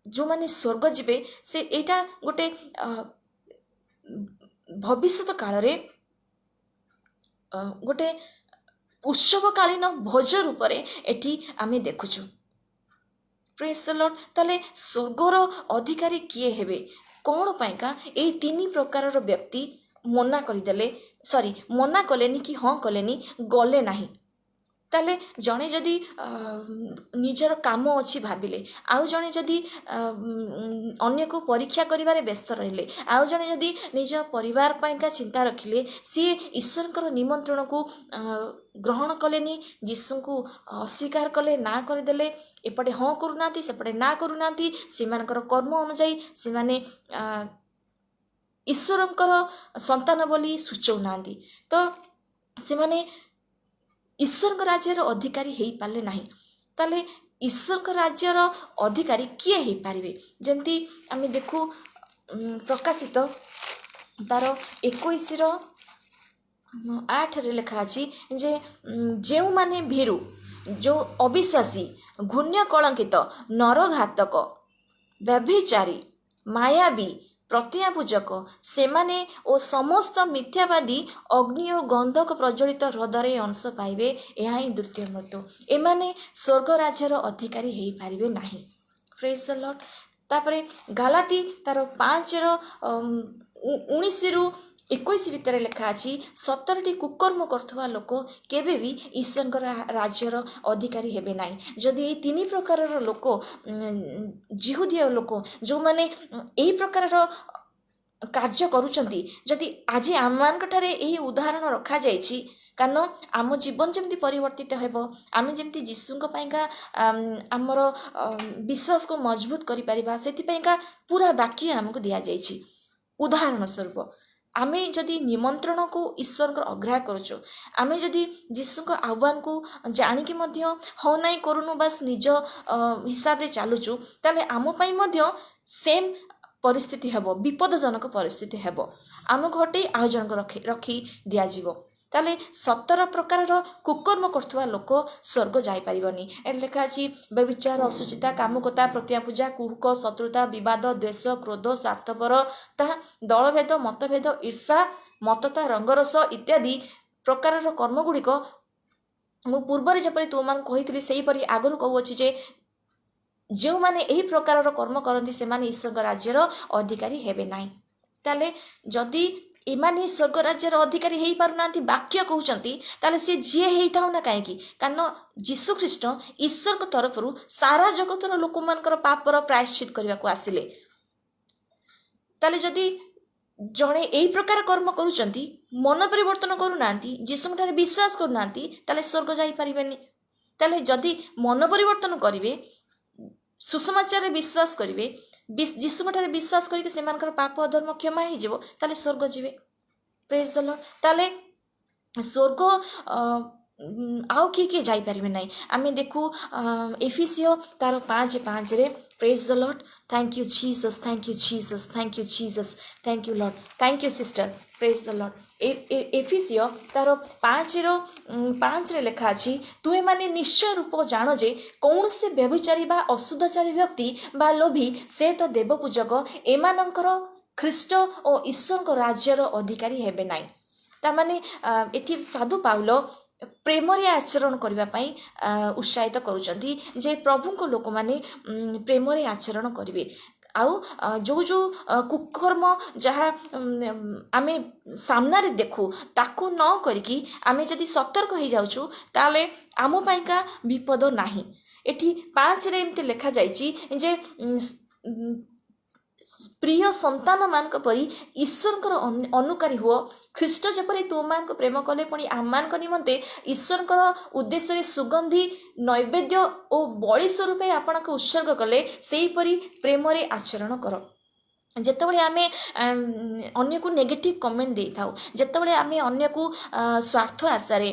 ଯେଉଁମାନେ ସ୍ୱର୍ଗ ଯିବେ, ସେ ଏଇଟା ଗୋଟେ ଭବିଷ୍ୟତ କାଳରେ ଗୋଟେ ଉତ୍ସବକାଳୀନ ଭୋଜ ରୂପରେ ଏଠି ଆମେ ଦେଖୁଛୁ। Praise the Lord. ତାହେଲେ ସ୍ୱର୍ଗର ଅଧିକାରୀ କିଏ ହେବେ? କ'ଣ ପାଇଁକା ଏଇ ତିନି ପ୍ରକାରର ବ୍ୟକ୍ତି ମନା କରିଦେଲେ, ସରି, ମନା କଲେନି କି ହଁ କଲେନି, ଗଲେ ନାହିଁ? ତାହେଲେ ଜଣେ ଯଦି ନିଜର କାମ ଅଛି ଭାବିଲେ, ଆଉ ଜଣେ ଯଦି ଅନ୍ୟକୁ ପରୀକ୍ଷା କରିବାରେ ବ୍ୟସ୍ତ ରହିଲେ, ଆଉ ଜଣେ ଯଦି ନିଜ ପରିବାର ପାଇଁକା ଚିନ୍ତା ରଖିଲେ, ସିଏ ଈଶ୍ୱରଙ୍କର ନିମନ୍ତ୍ରଣକୁ ଗ୍ରହଣ କଲେନି, ଯୀଶୁଙ୍କୁ ଅସ୍ୱୀକାର କଲେ, ନା କରିଦେଲେ। ଏପଟେ ହଁ କରୁନାହାନ୍ତି, ସେପଟେ ନା କରୁନାହାନ୍ତି। ସେମାନଙ୍କର କର୍ମ ଅନୁଯାୟୀ ସେମାନେ ଈଶ୍ୱରଙ୍କର ସନ୍ତାନ ବୋଲି ସୂଚଉନାହାନ୍ତି। ତ ସେମାନେ ଈଶ୍ୱରଙ୍କ ରାଜ୍ୟର ଅଧିକାରୀ ହେଇପାରିଲେ ନାହିଁ। ତାହେଲେ ଈଶ୍ୱରଙ୍କ ରାଜ୍ୟର ଅଧିକାରୀ କିଏ ହେଇପାରିବେ? ଯେମିତି ଆମେ ଦେଖୁ, ପ୍ରକାଶିତ ତାର 21ର 8ରେ ଲେଖା ଅଛି ଯେ ଯେଉଁମାନେ ଭୀରୁ, ଯେଉଁ ଅବିଶ୍ୱାସୀ, ଘୃଣ୍ୟ, କଳଙ୍କିତ, ନରଘାତକ, ବ୍ୟଭିଚାରୀ, ମାୟାବୀ, ପ୍ରତିମା ପୂଜକ, ସେମାନେ ଓ ସମସ୍ତ ମିଥ୍ୟାବାଦୀ ଅଗ୍ନି ଓ ଗନ୍ଧକ ପ୍ରଜ୍ୱଳିତ ହ୍ରଦରେ ଅଂଶ ପାଇବେ। ଏହା ହିଁ ଦ୍ୱିତୀୟ ମୃତ୍ୟୁ। ଏମାନେ ସ୍ୱର୍ଗ ରାଜ୍ୟର ଅଧିକାରୀ ହେଇପାରିବେ ନାହିଁ। Praise the Lord. ତାପରେ ଗାଲାତି ତାର 5ର 19ରୁ 21 ଭିତରେ ଲେଖା ଅଛି, 17ଟି କୁକର୍ମ କରୁଥିବା ଲୋକ କେବେ ବି ଈଶ୍ୱରଙ୍କ ରାଜ୍ୟର ଅଧିକାରୀ ହେବେ ନାହିଁ। ଯଦି ଏଇ ତିନି ପ୍ରକାରର ଲୋକ, ଯିହୁଦୀୟ ଲୋକ, ଯେଉଁମାନେ ଏଇ ପ୍ରକାରର କାର୍ଯ୍ୟ କରୁଛନ୍ତି, ଯଦି ଆଜି ଆମମାନଙ୍କ ଠାରେ ଏହି ଉଦାହରଣ ରଖାଯାଇଛି, କାରଣ ଆମ ଜୀବନ ଯେମିତି ପରିବର୍ତ୍ତିତ ହେବ, ଆମେ ଯେମିତି ଯୀଶୁଙ୍କ ପାଇଁକା ଆମର ବିଶ୍ୱାସକୁ ମଜବୁତ କରିପାରିବା, ସେଥିପାଇଁକା ପୁରା ବାକ୍ୟ ଆମକୁ ଦିଆଯାଇଛି। ଉଦାହରଣ ସ୍ୱରୂପ, ଆମେ ଯଦି ନିମନ୍ତ୍ରଣକୁ ଈଶ୍ୱରଙ୍କର ଅଗ୍ରାହ୍ୟ କରୁଛୁ, ଆମେ ଯଦି ଯୀଶୁଙ୍କ ଆହ୍ୱାନକୁ ଜାଣିକି ମଧ୍ୟ ହଁ ନାଇଁ କରୁନୁ, ବାସ୍ ନିଜ ହିସାବରେ ଚାଲୁଛୁ, ତାହେଲେ ଆମ ପାଇଁ ମଧ୍ୟ ସେମ୍ ପରିସ୍ଥିତି ହେବ, ବିପଦଜନକ ପରିସ୍ଥିତି ହେବ। ଆମକୁ ହଟେଇ ଆଉ ଜଣଙ୍କୁ ରଖି ଦିଆଯିବ। ତାହେଲେ 17 ପ୍ରକାରର କୁକର୍ମ କରୁଥିବା ଲୋକ ସ୍ୱର୍ଗ ଯାଇପାରିବନି। ଏଠି ଲେଖା ଅଛି, ବ୍ୟଭିଚାର, ଅଶୁଚିତା, କାମୁକତା, ପ୍ରତିମା ପୂଜା, କୁହୁକ, ଶତ୍ରୁତା, ବିବାଦ, ଦ୍ୱେଷ, କ୍ରୋଧ, ସ୍ୱାର୍ଥପରତା, ଦଳଭେଦ, ମତଭେଦ, ଈର୍ଷା, ମତ୍ତତା, ରଙ୍ଗରସ ଇତ୍ୟାଦି ପ୍ରକାରର କର୍ମଗୁଡ଼ିକ ମୁଁ ପୂର୍ବରେ ଯେପରି ତୁମମାନଙ୍କୁ କହିଥିଲି, ସେହିପରି ଆଗରୁ କହୁଅଛି ଯେ ଯେଉଁମାନେ ଏହି ପ୍ରକାରର କର୍ମ କରନ୍ତି, ସେମାନେ ଈଶ୍ୱରଙ୍କ ରାଜ୍ୟର ଅଧିକାରୀ ହେବେ ନାହିଁ। ତାହେଲେ ଯଦି ଏମାନେ ସ୍ୱର୍ଗ ରାଜ୍ୟର ଅଧିକାରୀ ହେଇପାରୁନାହାନ୍ତି, ବାକ୍ୟ କହୁଛନ୍ତି, ତାହେଲେ ସେ ଯିଏ ହେଇଥାଉ ନା କାହିଁକି, କାରଣ ଯୀଶୁଖ୍ରୀଷ୍ଟ ଈଶ୍ୱରଙ୍କ ତରଫରୁ ସାରା ଜଗତର ଲୋକମାନଙ୍କର ପାପର ପ୍ରାୟଶ୍ଚିତ କରିବାକୁ ଆସିଲେ। ତାହେଲେ ଯଦି ଜଣେ ଏଇ ପ୍ରକାର କର୍ମ କରୁଛନ୍ତି, ମନ ପରିବର୍ତ୍ତନ କରୁନାହାନ୍ତି, ଯୀଶୁଙ୍କ ଠାରେ ବିଶ୍ୱାସ କରୁନାହାନ୍ତି, ତାହେଲେ ସ୍ୱର୍ଗ ଯାଇପାରିବେନି। ତାହେଲେ ଯଦି ମନ ପରିବର୍ତ୍ତନ କରିବେ, ସୁସମାଚାରରେ ବିଶ୍ୱାସ କରିବେ, ଯୀଶୁଙ୍କ ଠାରେ ବିଶ୍ୱାସ କରିକି ସେମାନଙ୍କର ପାପ ଅଧର୍ମ କ୍ଷମା ହେଇଯିବ, ତାହେଲେ ସ୍ୱର୍ଗ ଯିବେ। Praise the Lord. ତାହେଲେ ସ୍ୱର୍ଗ ଆଉ କିଏ କିଏ ଯାଇପାରିବେ ନାହିଁ? ଆମେ ଦେଖୁ ଏଫିସିଓ ତାର 5:5ରେ। Praise the Lord. Thank you, Jesus. Thank you, Jesus. Thank you, Jesus. Thank you, Lord. Thank you, sister. Praise the Lord. ଏଫିସିଓ ତାର 5ର 5ରେ ଲେଖା ଅଛି, ତୁମେମାନେ ନିଶ୍ଚୟ ରୂପ ଜାଣ ଯେ କୌଣସି ବ୍ୟଭିଚାରୀ ବା ଅଶୁଦ୍ଧଚାରୀ ବ୍ୟକ୍ତି ବା ଲୋଭୀ, ସେ ତ ଦେବପୂଜକ, ଏମାନଙ୍କର ଖ୍ରୀଷ୍ଟ ଓ ଈଶ୍ୱରଙ୍କ ରାଜ୍ୟର ଅଧିକାରୀ ହେବେ ନାହିଁ। ତାମାନେ ଏଠି ସାଧୁ ପାଉଲ ପ୍ରେମରେ ଆଚରଣ କରିବା ପାଇଁ ଉତ୍ସାହିତ କରୁଛନ୍ତି ଯେ ପ୍ରଭୁଙ୍କ ଲୋକମାନେ ପ୍ରେମରେ ଆଚରଣ କରିବେ। ଆଉ ଯେଉଁ ଯେଉଁ କୁକର୍ମ ଯାହା ଆମେ ସାମ୍ନାରେ ଦେଖୁ, ତାକୁ ନ କରିକି ଆମେ ଯଦି ସତର୍କ ହେଇଯାଉଛୁ, ତାହେଲେ ଆମ ପାଇଁକା ବିପଦ ନାହିଁ। ଏଠି 5ରେ ଏମିତି ଲେଖାଯାଇଛି ଯେ ପ୍ରିୟ ସନ୍ତାନମାନଙ୍କ ପରି ଈଶ୍ୱରଙ୍କର ଅନୁକାରୀ ହୁଅ। ଖ୍ରୀଷ୍ଟ ଯେପରି ତୁମମାନଙ୍କୁ ପ୍ରେମ କଲେ, ପୁଣି ଆମମାନଙ୍କ ନିମନ୍ତେ ଈଶ୍ୱରଙ୍କର ଉଦ୍ଦେଶ୍ୟରେ ସୁଗନ୍ଧି ନୈବେଦ୍ୟ ଓ ବଳି ସ୍ୱରୂପେ ଆପଣଙ୍କୁ ଉତ୍ସର୍ଗ କଲେ, ସେହିପରି ପ୍ରେମରେ ଆଚରଣ କର। ଯେତେବେଳେ ଆମେ ଅନ୍ୟକୁ ନେଗେଟିଭ୍ କମେଣ୍ଟ ଦେଇଥାଉ, ଯେତେବେଳେ ଆମେ ଅନ୍ୟକୁ ସ୍ୱାର୍ଥ ଆଶାରେ,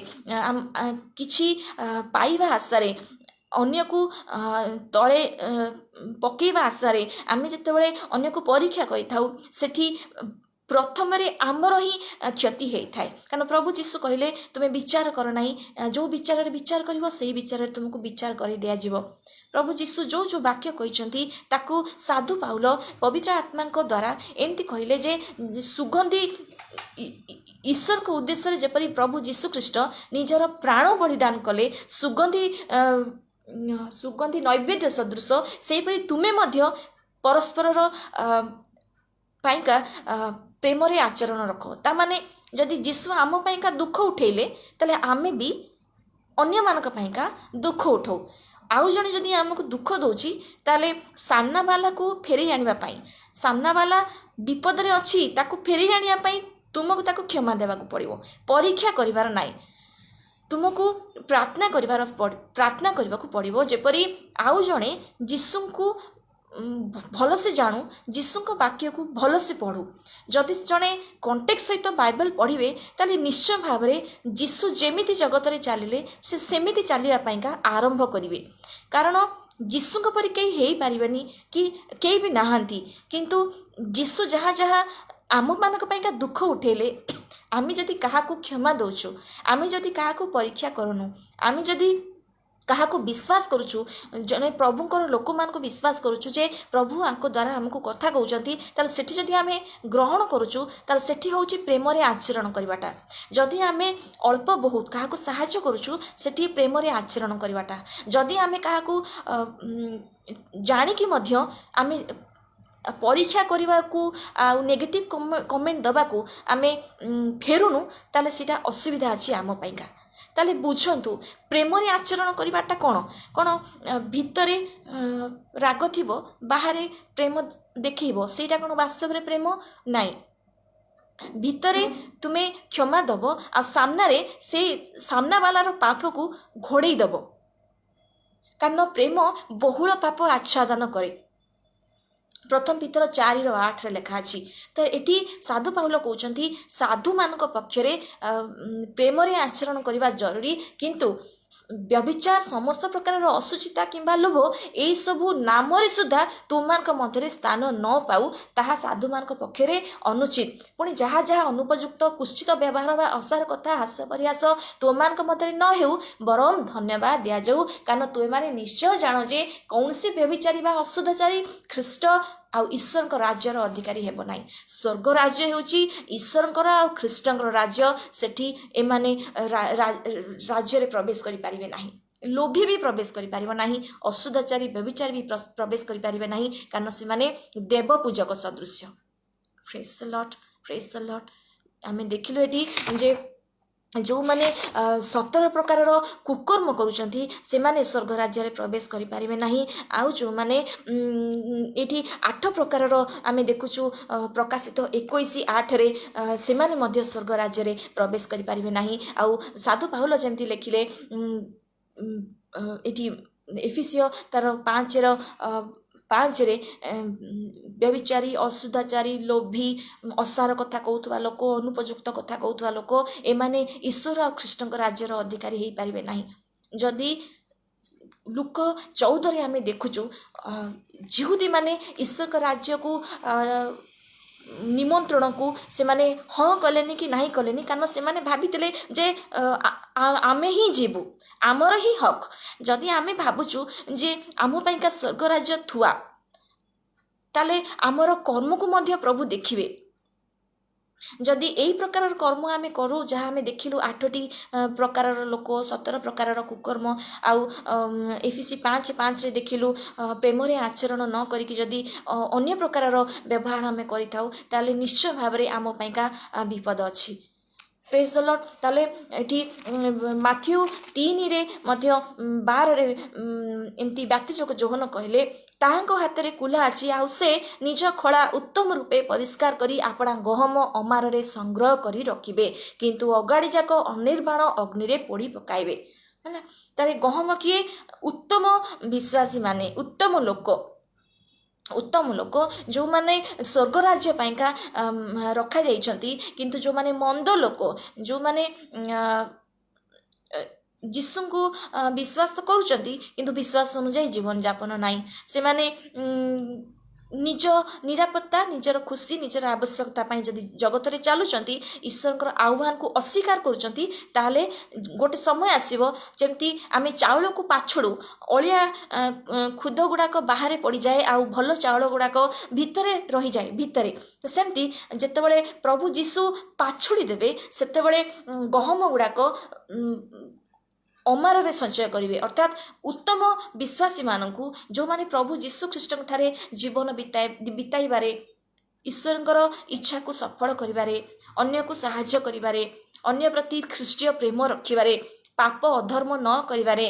କିଛି ପାଇବା ଆଶାରେ, ଅନ୍ୟକୁ ତଳେ ପକେଇବା ଆଶାରେ ଆମେ ଯେତେବେଳେ ଅନ୍ୟକୁ ପରୀକ୍ଷା କରିଥାଉ, ସେଠି ପ୍ରଥମରେ ଆମର ହିଁ କ୍ଷତି ହେଇଥାଏ। କାରଣ ପ୍ରଭୁ ଯୀଶୁ କହିଲେ, ତୁମେ ବିଚାର କର ନାହିଁ, ଯେଉଁ ବିଚାରରେ ବିଚାର କରିବ, ସେଇ ବିଚାରରେ ତୁମକୁ ବିଚାର କରି ଦିଆଯିବ। ପ୍ରଭୁ ଯୀଶୁ ଯେଉଁ ଯେଉଁ ବାକ୍ୟ କହିଛନ୍ତି, ତାକୁ ସାଧୁ ପାଉଲ ପବିତ୍ର ଆତ୍ମାଙ୍କ ଦ୍ୱାରା ଏମିତି କହିଲେ ଯେ ସୁଗନ୍ଧି ଈଶ୍ୱରଙ୍କ ଉଦ୍ଦେଶ୍ୟରେ ଯେପରି ପ୍ରଭୁ ଯୀଶୁ ଖ୍ରୀଷ୍ଟ ନିଜର ପ୍ରାଣ ବଳିଦାନ କଲେ ସୁଗନ୍ଧି ନୈବେଦ୍ୟ ସଦୃଶ, ସେହିପରି ତୁମେ ମଧ୍ୟ ପରସ୍ପରର ପାଇଁକା ପ୍ରେମରେ ଆଚରଣ ରଖ। ତାମାନେ ଯଦି ଯୀଶୁ ଆମ ପାଇଁକା ଦୁଃଖ ଉଠେଇଲେ, ତାହେଲେ ଆମେ ବି ଅନ୍ୟମାନଙ୍କ ପାଇଁକା ଦୁଃଖ ଉଠାଉ। ଆଉ ଜଣେ ଯଦି ଆମକୁ ଦୁଃଖ ଦେଉଛି, ତାହେଲେ ସାମ୍ନାବାଲାକୁ ଫେରେଇ ଆଣିବା ପାଇଁ, ସାମ୍ନାବାଲା ବିପଦରେ ଅଛି, ତାକୁ ଫେରେଇ ଆଣିବା ପାଇଁ ତୁମକୁ ତାକୁ କ୍ଷମା ଦେବାକୁ ପଡ଼ିବ। ପରୀକ୍ଷା କରିବାର ନାହିଁ। ତୁମକୁ ପ୍ରାର୍ଥନା କରିବାକୁ ପଡ଼ିବ, ଯେପରି ଆଉ ଜଣେ ଯୀଶୁଙ୍କୁ ଭଲସେ ଜାଣୁ, ଯୀଶୁଙ୍କ ବାକ୍ୟକୁ ଭଲସେ ପଢ଼ୁ। ଯଦି ଜଣେ କଣ୍ଟେକ୍ସଟ ସହିତ ବାଇବେଲ ପଢ଼ିବେ, ତାହେଲେ ନିଶ୍ଚୟ ଭାବରେ ଯୀଶୁ ଯେମିତି ଜଗତରେ ଚାଲିଲେ, ସେ ସେମିତି ଚାଲିବା ପାଇଁକା ଆରମ୍ଭ କରିବେ। କାରଣ ଯୀଶୁଙ୍କ ପରି କେହି ହେଇପାରିବେନି କି କେହି ବି ନାହାନ୍ତି। କିନ୍ତୁ ଯୀଶୁ ଯାହା ଯାହା ଆମମାନଙ୍କ ପାଇଁକା ଦୁଃଖ ଉଠେଇଲେ, ଆମେ ଯଦି କାହାକୁ କ୍ଷମା ଦେଉଛୁ, ଆମେ ଯଦି କାହାକୁ ପରୀକ୍ଷା କରୁନୁ, ଆମେ ଯଦି କାହାକୁ ବିଶ୍ୱାସ କରୁଛୁ, ଜଣେ ପ୍ରଭୁଙ୍କର ଲୋକମାନଙ୍କୁ ବିଶ୍ୱାସ କରୁଛୁ ଯେ ପ୍ରଭୁ ଆଙ୍କ ଦ୍ୱାରା ଆମକୁ କଥା କହୁଛନ୍ତି, ତାହେଲେ ସେଠି ଯଦି ଆମେ ଗ୍ରହଣ କରୁଛୁ, ତାହେଲେ ସେଠି ହେଉଛି ପ୍ରେମରେ ଆଚରଣ କରିବାଟା। ଯଦି ଆମେ ଅଳ୍ପ ବହୁତ କାହାକୁ ସାହାଯ୍ୟ କରୁଛୁ, ସେଠି ପ୍ରେମରେ ଆଚରଣ କରିବାଟା। ଯଦି ଆମେ କାହାକୁ ଜାଣିକି ମଧ୍ୟ ଆମେ ପରୀକ୍ଷା କରିବାକୁ ଆଉ ନେଗେଟିଭ୍ କମେଣ୍ଟ ଦେବାକୁ ଆମେ ଫେରୁନୁ, ତାହେଲେ ସେଇଟା ଅସୁବିଧା ଅଛି ଆମ ପାଇଁକା। ତାହେଲେ ବୁଝନ୍ତୁ, ପ୍ରେମରେ ଆଚରଣ କରିବାଟା କ'ଣ? କ'ଣ ଭିତରେ ରାଗ ଥିବ, ବାହାରେ ପ୍ରେମ ଦେଖେଇବ, ସେଇଟା କ'ଣ ବାସ୍ତବରେ ପ୍ରେମ? ନାଇଁ। ଭିତରେ ତୁମେ କ୍ଷମା ଦେବ ଆଉ ସାମ୍ନାରେ ସେଇ ସାମ୍ନାବାଲାର ପାପକୁ ଘୋଡ଼େଇ ଦେବ। କାରଣ ପ୍ରେମ ବହୁଳ ପାପ ଆଚ୍ଛାଦନ କରେ। ପ୍ରଥମ ପିତର 4ର 8ରେ ଲେଖା ଅଛି। ତ ଏଠି ସାଧୁ ପାଉଲ କହୁଛନ୍ତି, ସାଧୁମାନଙ୍କ ପକ୍ଷରେ ପ୍ରେମରେ ଆଚରଣ କରିବା ଜରୁରୀ, କିନ୍ତୁ ବ୍ୟଭିଚାର, ସମସ୍ତ ପ୍ରକାରର ଅଶୁଚିତା କିମ୍ବା ଲୋଭ, ଏଇସବୁ ନାମରେ ସୁଦ୍ଧା ତୁମମାନଙ୍କ ମଧ୍ୟରେ ସ୍ଥାନ ନ ପାଉ, ତାହା ସାଧୁମାନଙ୍କ ପକ୍ଷରେ ଅନୁଚିତ। ପୁଣି ଯାହା ଯାହା ଅନୁପଯୁକ୍ତ କୁତ୍ସିତ ବ୍ୟବହାର ବା ଅସାର କଥା, ହାସ୍ୟ ପରିହାସ ତୁମମାନଙ୍କ ମଧ୍ୟରେ ନ ହେଉ, ବରଂ ଧନ୍ୟବାଦ ଦିଆଯାଉ। କାରଣ ତୁମେମାନେ ନିଶ୍ଚୟ ଜାଣ ଯେ କୌଣସି ବ୍ୟଭିଚାରୀ ବା ଅଶୁଦ୍ଧଚାରୀ ଖ୍ରୀଷ୍ଟ ଆଉ ଈଶ୍ୱରଙ୍କ ରାଜ୍ୟର ଅଧିକାରୀ ହେବ ନାହିଁ। ସ୍ୱର୍ଗ ରାଜ୍ୟ ହେଉଛି ଈଶ୍ୱରଙ୍କର ଆଉ ଖ୍ରୀଷ୍ଟଙ୍କର ରାଜ୍ୟ। ସେଠି ଏମାନେ ରାଜ୍ୟରେ ପ୍ରବେଶ କରିପାରିବେ ନାହିଁ। ଲୋଭୀ ବି ପ୍ରବେଶ କରିପାରିବ ନାହିଁ, ଅଶୁଦ୍ଧାଚାରୀ, ବ୍ୟଭିଚାରୀ ବି ପ୍ରବେଶ କରିପାରିବେ ନାହିଁ, କାରଣ ସେମାନେ ଦେବ ପୂଜକ ସଦୃଶ୍ୟ। Praise Lord, praise Lord. ଆମେ ଦେଖିଲୁ ଏଠି ଯେ ଯେଉଁମାନେ 17 ପ୍ରକାରର କୁକର୍ମ କରୁଛନ୍ତି, ସେମାନେ ସ୍ୱର୍ଗ ରାଜ୍ୟରେ ପ୍ରବେଶ କରିପାରିବେ ନାହିଁ। ଆଉ ଯେଉଁମାନେ ଏଇଠି 8 ପ୍ରକାରର ଆମେ ଦେଖୁଛୁ ପ୍ରକାଶିତ 21:8ରେ, ସେମାନେ ମଧ୍ୟ ସ୍ୱର୍ଗ ରାଜ୍ୟରେ ପ୍ରବେଶ କରିପାରିବେ ନାହିଁ। ଆଉ ସାଧୁ ପାଉଲ ଯେମିତି ଲେଖିଲେ ଏଠି ଏଫିସୀୟ ତାର 5ର 5ରେ, ବ୍ୟଭିଚାରୀ, ଅଶୁଦ୍ଧାଚାରୀ, ଲୋଭୀ, ଅସାର କଥା କହୁଥିବା ଲୋକ, ଅନୁପଯୁକ୍ତ କଥା କହୁଥିବା ଲୋକ, ଏମାନେ ଈଶ୍ୱର ଆଉ ଖ୍ରୀଷ୍ଟଙ୍କ ରାଜ୍ୟର ଅଧିକାରୀ ହେଇପାରିବେ ନାହିଁ। ଯଦି ଲୂକ 14ରେ ଆମେ ଦେଖୁଛୁ, ଯିହୁଦୀମାନେ ଈଶ୍ୱରଙ୍କ ରାଜ୍ୟକୁ ନିମନ୍ତ୍ରଣକୁ ସେମାନେ ହଁ କଲେନି କି ନାହିଁ କଲେନି, କାରଣ ସେମାନେ ଭାବିଥିଲେ ଯେ ଆମେ ହିଁ ଯିବୁ, ଆମର ହିଁ ହକ୍। ଯଦି ଆମେ ଭାବୁଛୁ ଯେ ଆମ ପାଇଁକା ସ୍ୱର୍ଗ ରାଜ୍ୟ ଥୁଆ, ତାହେଲେ ଆମର କର୍ମକୁ ମଧ୍ୟ ପ୍ରଭୁ ଦେଖିବେ। ଯଦି ଏଇ ପ୍ରକାରର କର୍ମ ଆମେ କରୁ, ଯାହା ଆମେ ଦେଖିଲୁ 8ଟି ପ୍ରକାରର ଲୋକ, 17 ପ୍ରକାରର କୁକର୍ମ, ଆଉ ଏଫିସୀ 5:5ରେ ଦେଖିଲୁ, ପ୍ରେମରେ ଆଚରଣ ନ କରିକି ଯଦି ଅନ୍ୟ ପ୍ରକାରର ବ୍ୟବହାର ଆମେ କରିଥାଉ, ତାହେଲେ ନିଶ୍ଚୟ ଭାବରେ ଆମ ପାଇଁକା ବିପଦ ଅଛି। Praise the Lord. ତାହେଲେ ଏଠି ମାଥ୍ୟୁ 3ରେ ମଧ୍ୟ 12ରେ ଏମିତି ବାପ୍ତିଜକ ଯୋହନ କହିଲେ, ତାହାଙ୍କ ହାତରେ କୁଲା ଅଛି, ଆଉ ସେ ନିଜ ଖଳା ଉତ୍ତମ ରୂପେ ପରିଷ୍କାର କରି ଆପଣା ଗହମ ଅମାରରେ ସଂଗ୍ରହ କରି ରଖିବେ, କିନ୍ତୁ ଅଗାଡ଼ି ଯାକ ଅନିର୍ବାଣ ଅଗ୍ନିରେ ପୋଡ଼ି ପକାଇବେ। ହେଲା, ତାହେଲେ ଗହମ କିଏ? ଉତ୍ତମ ବିଶ୍ୱାସୀମାନେ, ଉତ୍ତମ ଲୋକ, ଉତ୍ତମ ଲୋକ ଯେଉଁମାନେ ସ୍ୱର୍ଗ ରାଜ୍ୟ ପାଇଁକା ରଖାଯାଇଛନ୍ତି। କିନ୍ତୁ ଯେଉଁମାନେ ମନ୍ଦ ଲୋକ, ଯେଉଁମାନେ ଯୀଶୁଙ୍କୁ ବିଶ୍ୱାସ ତ କରୁଛନ୍ତି, କିନ୍ତୁ ବିଶ୍ୱାସ ଅନୁଯାୟୀ ଜୀବନଯାପନ ନାହିଁ, ସେମାନେ ନିଜ ନିରାପତ୍ତା, ନିଜର ଖୁସି, ନିଜର ଆବଶ୍ୟକତା ପାଇଁ ଯଦି ଜଗତରେ ଚାଲୁଛନ୍ତି, ଈଶ୍ୱରଙ୍କର ଆହ୍ୱାନକୁ ଅସ୍ୱୀକାର କରୁଛନ୍ତି, ତାହେଲେ ଗୋଟେ ସମୟ ଆସିବ, ଯେମିତି ଆମେ ଚାଉଳକୁ ପାଛୁଡ଼ୁ, ଅଳିଆ ଖୁଦ ଗୁଡ଼ାକ ବାହାରେ ପଡ଼ିଯାଏ ଆଉ ଭଲ ଚାଉଳ ଗୁଡ଼ାକ ଭିତରେ ରହିଯାଏ ଭିତରେ। ତ ସେମିତି ଯେତେବେଳେ ପ୍ରଭୁ ଯୀଶୁ ପାଛୁଡ଼ି ଦେବେ, ସେତେବେଳେ ଗହମ ଗୁଡ଼ାକ ଅମାରରେ ସଞ୍ଚୟ କରିବେ, ଅର୍ଥାତ୍ ଉତ୍ତମ ବିଶ୍ୱାସୀମାନଙ୍କୁ, ଯେଉଁମାନେ ପ୍ରଭୁ ଯୀଶୁ ଖ୍ରୀଷ୍ଟଙ୍କ ଠାରେ ଜୀବନ ବିତାଇବାରେ, ଈଶ୍ୱରଙ୍କର ଇଚ୍ଛାକୁ ସଫଳ କରିବାରେ, ଅନ୍ୟକୁ ସାହାଯ୍ୟ କରିବାରେ, ଅନ୍ୟ ପ୍ରତି ଖ୍ରୀଷ୍ଟୀୟ ପ୍ରେମ ରଖିବାରେ, ପାପ ଅଧର୍ମ ନ କରିବାରେ,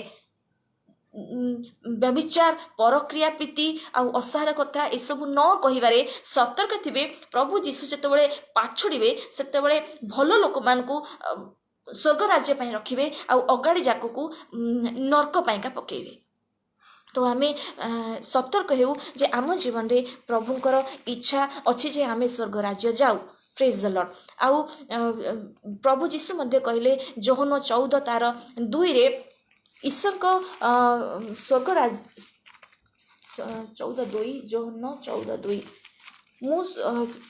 ବ୍ୟଭିଚାର, ପରକ୍ରିୟା ପ୍ରୀତି ଆଉ ଅସାର କଥା ଏସବୁ ନ କହିବାରେ ସତର୍କ ଥିବେ। ପ୍ରଭୁ ଯୀଶୁ ଯେତେବେଳେ ପାଛୁଡ଼ିବେ, ସେତେବେଳେ ଭଲ ଲୋକମାନଙ୍କୁ ସ୍ୱର୍ଗ ରାଜ୍ୟ ପାଇଁ ରଖିବେ ଆଉ ଅଗାଡ଼ି ଯାକକୁ ନର୍କ ପାଇଁକା ପକେଇବେ। ତ ଆମେ ସତର୍କ ହେଉ ଯେ ଆମ ଜୀବନରେ ପ୍ରଭୁଙ୍କର ଇଚ୍ଛା ଅଛି ଯେ ଆମେ ସ୍ୱର୍ଗ ରାଜ୍ୟ ଯାଉ। Praise the Lord. ଆଉ ପ୍ରଭୁ ଯୀଶୁ ମଧ୍ୟ କହିଲେ ଯୋହନ 14 ତାର 2ରେ, ଈଶ୍ୱରଙ୍କ ସ୍ୱର୍ଗ ରାଜ, 14:2, ଯୋହନ 14:2, ମୁଁ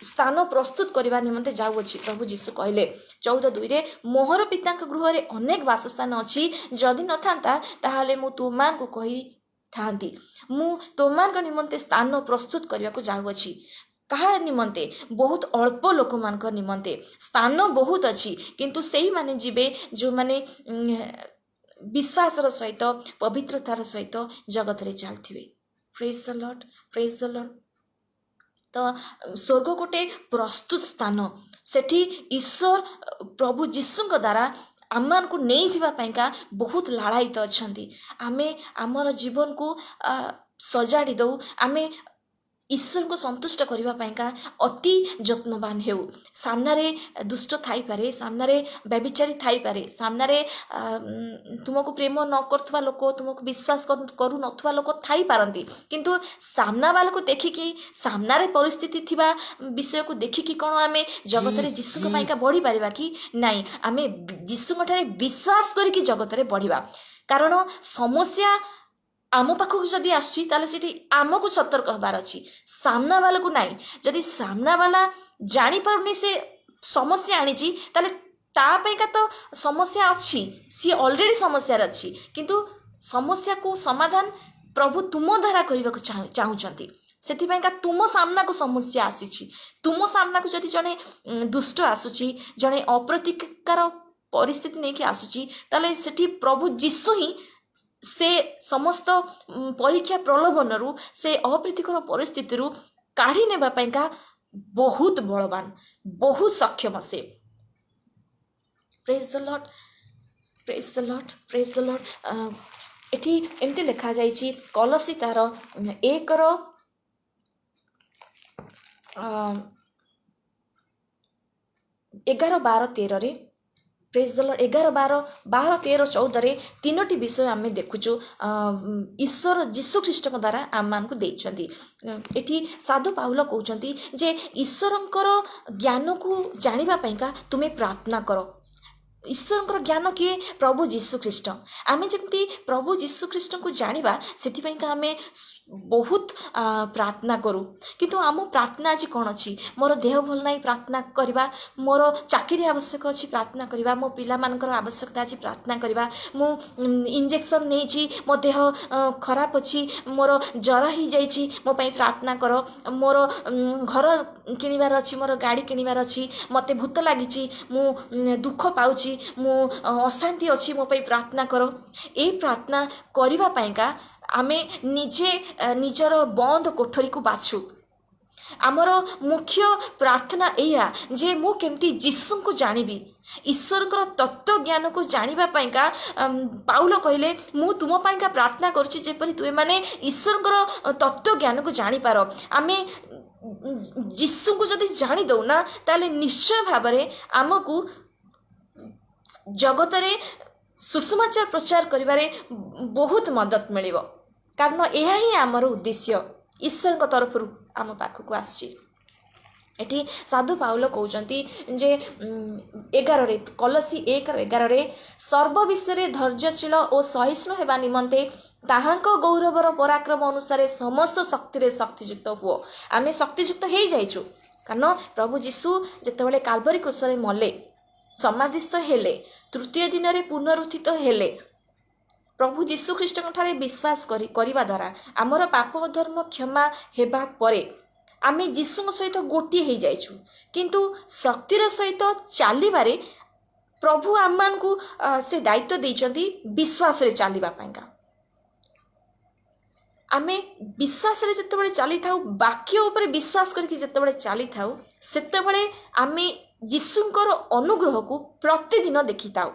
ସ୍ଥାନ ପ୍ରସ୍ତୁତ କରିବା ନିମନ୍ତେ ଯାଉଅଛି। ପ୍ରଭୁ ଯୀଶୁ କହିଲେ 14:2ରେ, ମୋହର ପିତାଙ୍କ ଗୃହରେ ଅନେକ ବାସସ୍ଥାନ ଅଛି, ଯଦି ନଥାନ୍ତା ତାହେଲେ ମୁଁ ତୁମମାନଙ୍କୁ କହିଥାନ୍ତି। ମୁଁ ତୁମମାନଙ୍କ ନିମନ୍ତେ ସ୍ଥାନ ପ୍ରସ୍ତୁତ କରିବାକୁ ଯାଉଅଛି। କାହା ନିମନ୍ତେ? ବହୁତ ଅଳ୍ପ ଲୋକମାନଙ୍କ ନିମନ୍ତେ। ସ୍ଥାନ ବହୁତ ଅଛି, କିନ୍ତୁ ସେଇମାନେ ଯିବେ ଯେଉଁମାନେ ବିଶ୍ୱାସର ସହିତ, ପବିତ୍ରତାର ସହିତ ଜଗତରେ ଚାଲିଥିବେ। Praise the Lord, praise the Lord. ତ ସ୍ୱର୍ଗ ଗୋଟେ ପ୍ରସ୍ତୁତ ସ୍ଥାନ। ସେଠି ଈଶ୍ୱର ପ୍ରଭୁ ଯୀଶୁଙ୍କ ଦ୍ୱାରା ଆମମାନଙ୍କୁ ନେଇଯିବା ପାଇଁକା ବହୁତ ଲାଳାୟିତ ଅଛନ୍ତି। ଆମେ ଆମର ଜୀବନକୁ ସଜାଡ଼ି ଦଉ। ଆମେ ଈଶ୍ୱରଙ୍କୁ ସନ୍ତୁଷ୍ଟ କରିବା ପାଇଁକା ଅତି ଯତ୍ନବାନ ହେଉ। ସାମ୍ନାରେ ଦୁଷ୍ଟ ଥାଇପାରେ, ସାମ୍ନାରେ ବ୍ୟଭିଚାରୀ ଥାଇପାରେ, ସାମ୍ନାରେ ତୁମକୁ ପ୍ରେମ ନ କରୁଥିବା ଲୋକ, ତୁମକୁ ବିଶ୍ୱାସ କରୁନଥିବା ଲୋକ ଥାଇପାରନ୍ତି, କିନ୍ତୁ ସାମ୍ନାବାଲାକୁ ଦେଖିକି, ସାମ୍ନାରେ ପରିସ୍ଥିତି ଥିବା ବିଷୟକୁ ଦେଖିକି କ'ଣ ଆମେ ଜଗତରେ ଯୀଶୁଙ୍କ ପାଇଁକା ବଢ଼ିପାରିବା କି? ନାଇଁ, ଆମେ ଯୀଶୁଙ୍କ ଠାରେ ବିଶ୍ୱାସ କରିକି ଜଗତରେ ବଢ଼ିବା। କାରଣ ସମସ୍ୟା ଆମ ପାଖକୁ ଯଦି ଆସୁଛି, ତାହେଲେ ସେଠି ଆମକୁ ସତର୍କ ହେବାର ଅଛି, ସାମ୍ନାବାଲାକୁ ନାହିଁ। ଯଦି ସାମ୍ନାବାଲା ଜାଣିପାରୁନି ସେ ସମସ୍ୟା ଆଣିଛି, ତାହେଲେ ତା ପାଇଁକା ତ ସମସ୍ୟା ଅଛି, ସିଏ ଅଲରେଡ଼ି ସମସ୍ୟାରେ ଅଛି। କିନ୍ତୁ ସମସ୍ୟାକୁ ସମାଧାନ ପ୍ରଭୁ ତୁମ ଦ୍ୱାରା କରିବାକୁ ଚାହୁଁଛନ୍ତି। ସେଥିପାଇଁକା ତୁମ ସାମ୍ନାକୁ ସମସ୍ୟା ଆସିଛି। ତୁମ ସାମ୍ନାକୁ ଯଦି ଜଣେ ଦୁଷ୍ଟ ଆସୁଛି, ଜଣେ ଅପ୍ରତିକାର ପରିସ୍ଥିତି ନେଇକି ଆସୁଛି, ତାହେଲେ ସେଠି ପ୍ରଭୁ ଯୀଶୁ ହିଁ ସେ ସମସ୍ତ ପରୀକ୍ଷା ପ୍ରଲୋଭନରୁ, ସେ ଅପ୍ରୀତିକର ପରିସ୍ଥିତିରୁ କାଢ଼ି ନେବା ପାଇଁକା ବହୁତ ବଳବାନ, ବହୁତ ସକ୍ଷମ ସେ। Praise the Lord, praise the Lord, praise the Lord। ଏଠି ଏମିତି ଲେଖାଯାଇଛି, କଲସି ତାର 1ର 11, 12, 13ରେ। ପ୍ରେଜ୍ ଦ ଲର୍ଡ। 11, 12, 12, 13, 14ରେ ତିନୋଟି ବିଷୟ ଆମେ ଦେଖୁଛୁ ଈଶ୍ୱର ଯୀଶୁ ଖ୍ରୀଷ୍ଟଙ୍କ ଦ୍ୱାରା ଆମମାନଙ୍କୁ ଦେଇଛନ୍ତି। ଏଠି ସାଧୁ ପାଉଲ କହୁଛନ୍ତି ଯେ ଈଶ୍ୱରଙ୍କର ଜ୍ଞାନକୁ ଜାଣିବା ପାଇଁକା ତୁମେ ପ୍ରାର୍ଥନା କର। ଈଶ୍ୱରଙ୍କର ଜ୍ଞାନ କିଏ? ପ୍ରଭୁ ଯୀଶୁ ଖ୍ରୀଷ୍ଟ। ଆମେ ଯେମିତି ପ୍ରଭୁ ଯୀଶୁ ଖ୍ରୀଷ୍ଟଙ୍କୁ ଜାଣିବା, ସେଥିପାଇଁକା ଆମେ ବହୁତ ପ୍ରାର୍ଥନା କରୁ। କିନ୍ତୁ ଆମ ପ୍ରାର୍ଥନା ଆଜି କ'ଣ ଅଛି? ମୋର ଦେହ ଭଲ ନାହିଁ, ପ୍ରାର୍ଥନା କରିବା। ମୋର ଚାକିରି ଆବଶ୍ୟକ ଅଛି, ପ୍ରାର୍ଥନା କରିବା। ମୋ ପିଲାମାନଙ୍କର ଆବଶ୍ୟକତା ଅଛି, ପ୍ରାର୍ଥନା କରିବା। ମୁଁ ଇଞ୍ଜେକ୍ସନ୍ ନେଇଛି, ମୋ ଦେହ ଖରାପ ଅଛି, ମୋର ଜ୍ୱର ହେଇଯାଇଛି, ମୋ ପାଇଁ ପ୍ରାର୍ଥନା କର। ମୋର ଘର କିଣିବାର ଅଛି, ମୋର ଗାଡ଼ି କିଣିବାର ଅଛି, ମୋତେ ଭୂତ ଲାଗିଛି, ମୁଁ ଦୁଃଖ ପାଉଛି, ମୁଁ ଅଶାନ୍ତି ଅଛି, ମୋ ପାଇଁ ପ୍ରାର୍ଥନା କର। ଏଇ ପ୍ରାର୍ଥନା କରିବା ପାଇଁକା ଆମେ ନିଜେ ନିଜର ବନ୍ଦ କୋଠରୀକୁ ବାଛୁ। ଆମର ମୁଖ୍ୟ ପ୍ରାର୍ଥନା ଏଇଆ ଯେ ମୁଁ କେମିତି ଯୀଶୁଙ୍କୁ ଜାଣିବି। ଈଶ୍ୱରଙ୍କର ତତ୍ତ୍ୱ ଜ୍ଞାନକୁ ଜାଣିବା ପାଇଁକା ପାଉଲ କହିଲେ, ମୁଁ ତୁମ ପାଇଁକା ପ୍ରାର୍ଥନା କରୁଛି ଯେପରି ତୁମେମାନେ ଈଶ୍ୱରଙ୍କର ତତ୍ତ୍ୱ ଜ୍ଞାନକୁ ଜାଣିପାର। ଆମେ ଯୀଶୁଙ୍କୁ ଯଦି ଜାଣିଦେଉ ନା, ତାହେଲେ ନିଶ୍ଚୟ ଭାବରେ ଆମକୁ ଜଗତରେ ସୁସମାଚାର ପ୍ରଚାର କରିବାରେ ବହୁତ ମଦତ ମିଳିବ, କାରଣ ଏହା ହିଁ ଆମର ଉଦ୍ଦେଶ୍ୟ ଈଶ୍ୱରଙ୍କ ତରଫରୁ ଆମ ପାଖକୁ ଆସିଛି। ଏଠି ସାଧୁ ପାଉଲ କହୁଛନ୍ତି ଯେ 11ରେ, କଲସି 1ର 11ରେ, ସର୍ବ ବିଷୟରେ ଧୈର୍ଯ୍ୟଶୀଳ ଓ ସହିଷ୍ଣୁ ହେବା ନିମନ୍ତେ ତାହାଙ୍କ ଗୌରବର ପରାକ୍ରମ ଅନୁସାରେ ସମସ୍ତ ଶକ୍ତିରେ ଶକ୍ତିଯୁକ୍ତ ହୁଅ। ଆମେ ଶକ୍ତିଯୁକ୍ତ ହେଇଯାଇଛୁ, କାରଣ ପ୍ରଭୁ ଯୀଶୁ ଯେତେବେଳେ କାଲବରୀ କ୍ରୁଶରେ ମଲେ, ସମାଧିସ୍ଥ ହେଲେ, ତୃତୀୟ ଦିନରେ ପୁନରୁତ୍ଥିତ ହେଲେ, ପ୍ରଭୁ ଯୀଶୁ ଖ୍ରୀଷ୍ଟଙ୍କ ଠାରେ ବିଶ୍ୱାସ କରିବା ଦ୍ୱାରା ଆମର ପାପ ଅଧର୍ମ କ୍ଷମା ହେବା ପରେ ଆମେ ଯୀଶୁଙ୍କ ସହିତ ଗୋଟିଏ ହେଇଯାଇଛୁ। କିନ୍ତୁ ଶକ୍ତିର ସହିତ ଚାଲିବାରେ ପ୍ରଭୁ ଆମମାନଙ୍କୁ ସେ ଦାୟିତ୍ୱ ଦେଇଛନ୍ତି ବିଶ୍ୱାସରେ ଚାଲିବା ପାଇଁକା। ଆମେ ବିଶ୍ୱାସରେ ଯେତେବେଳେ ଚାଲିଥାଉ, ବାକ୍ୟ ଉପରେ ବିଶ୍ୱାସ କରିକି ଯେତେବେଳେ ଚାଲିଥାଉ, ସେତେବେଳେ ଆମେ ଯୀଶୁଙ୍କର ଅନୁଗ୍ରହକୁ ପ୍ରତିଦିନ ଦେଖିଥାଉ।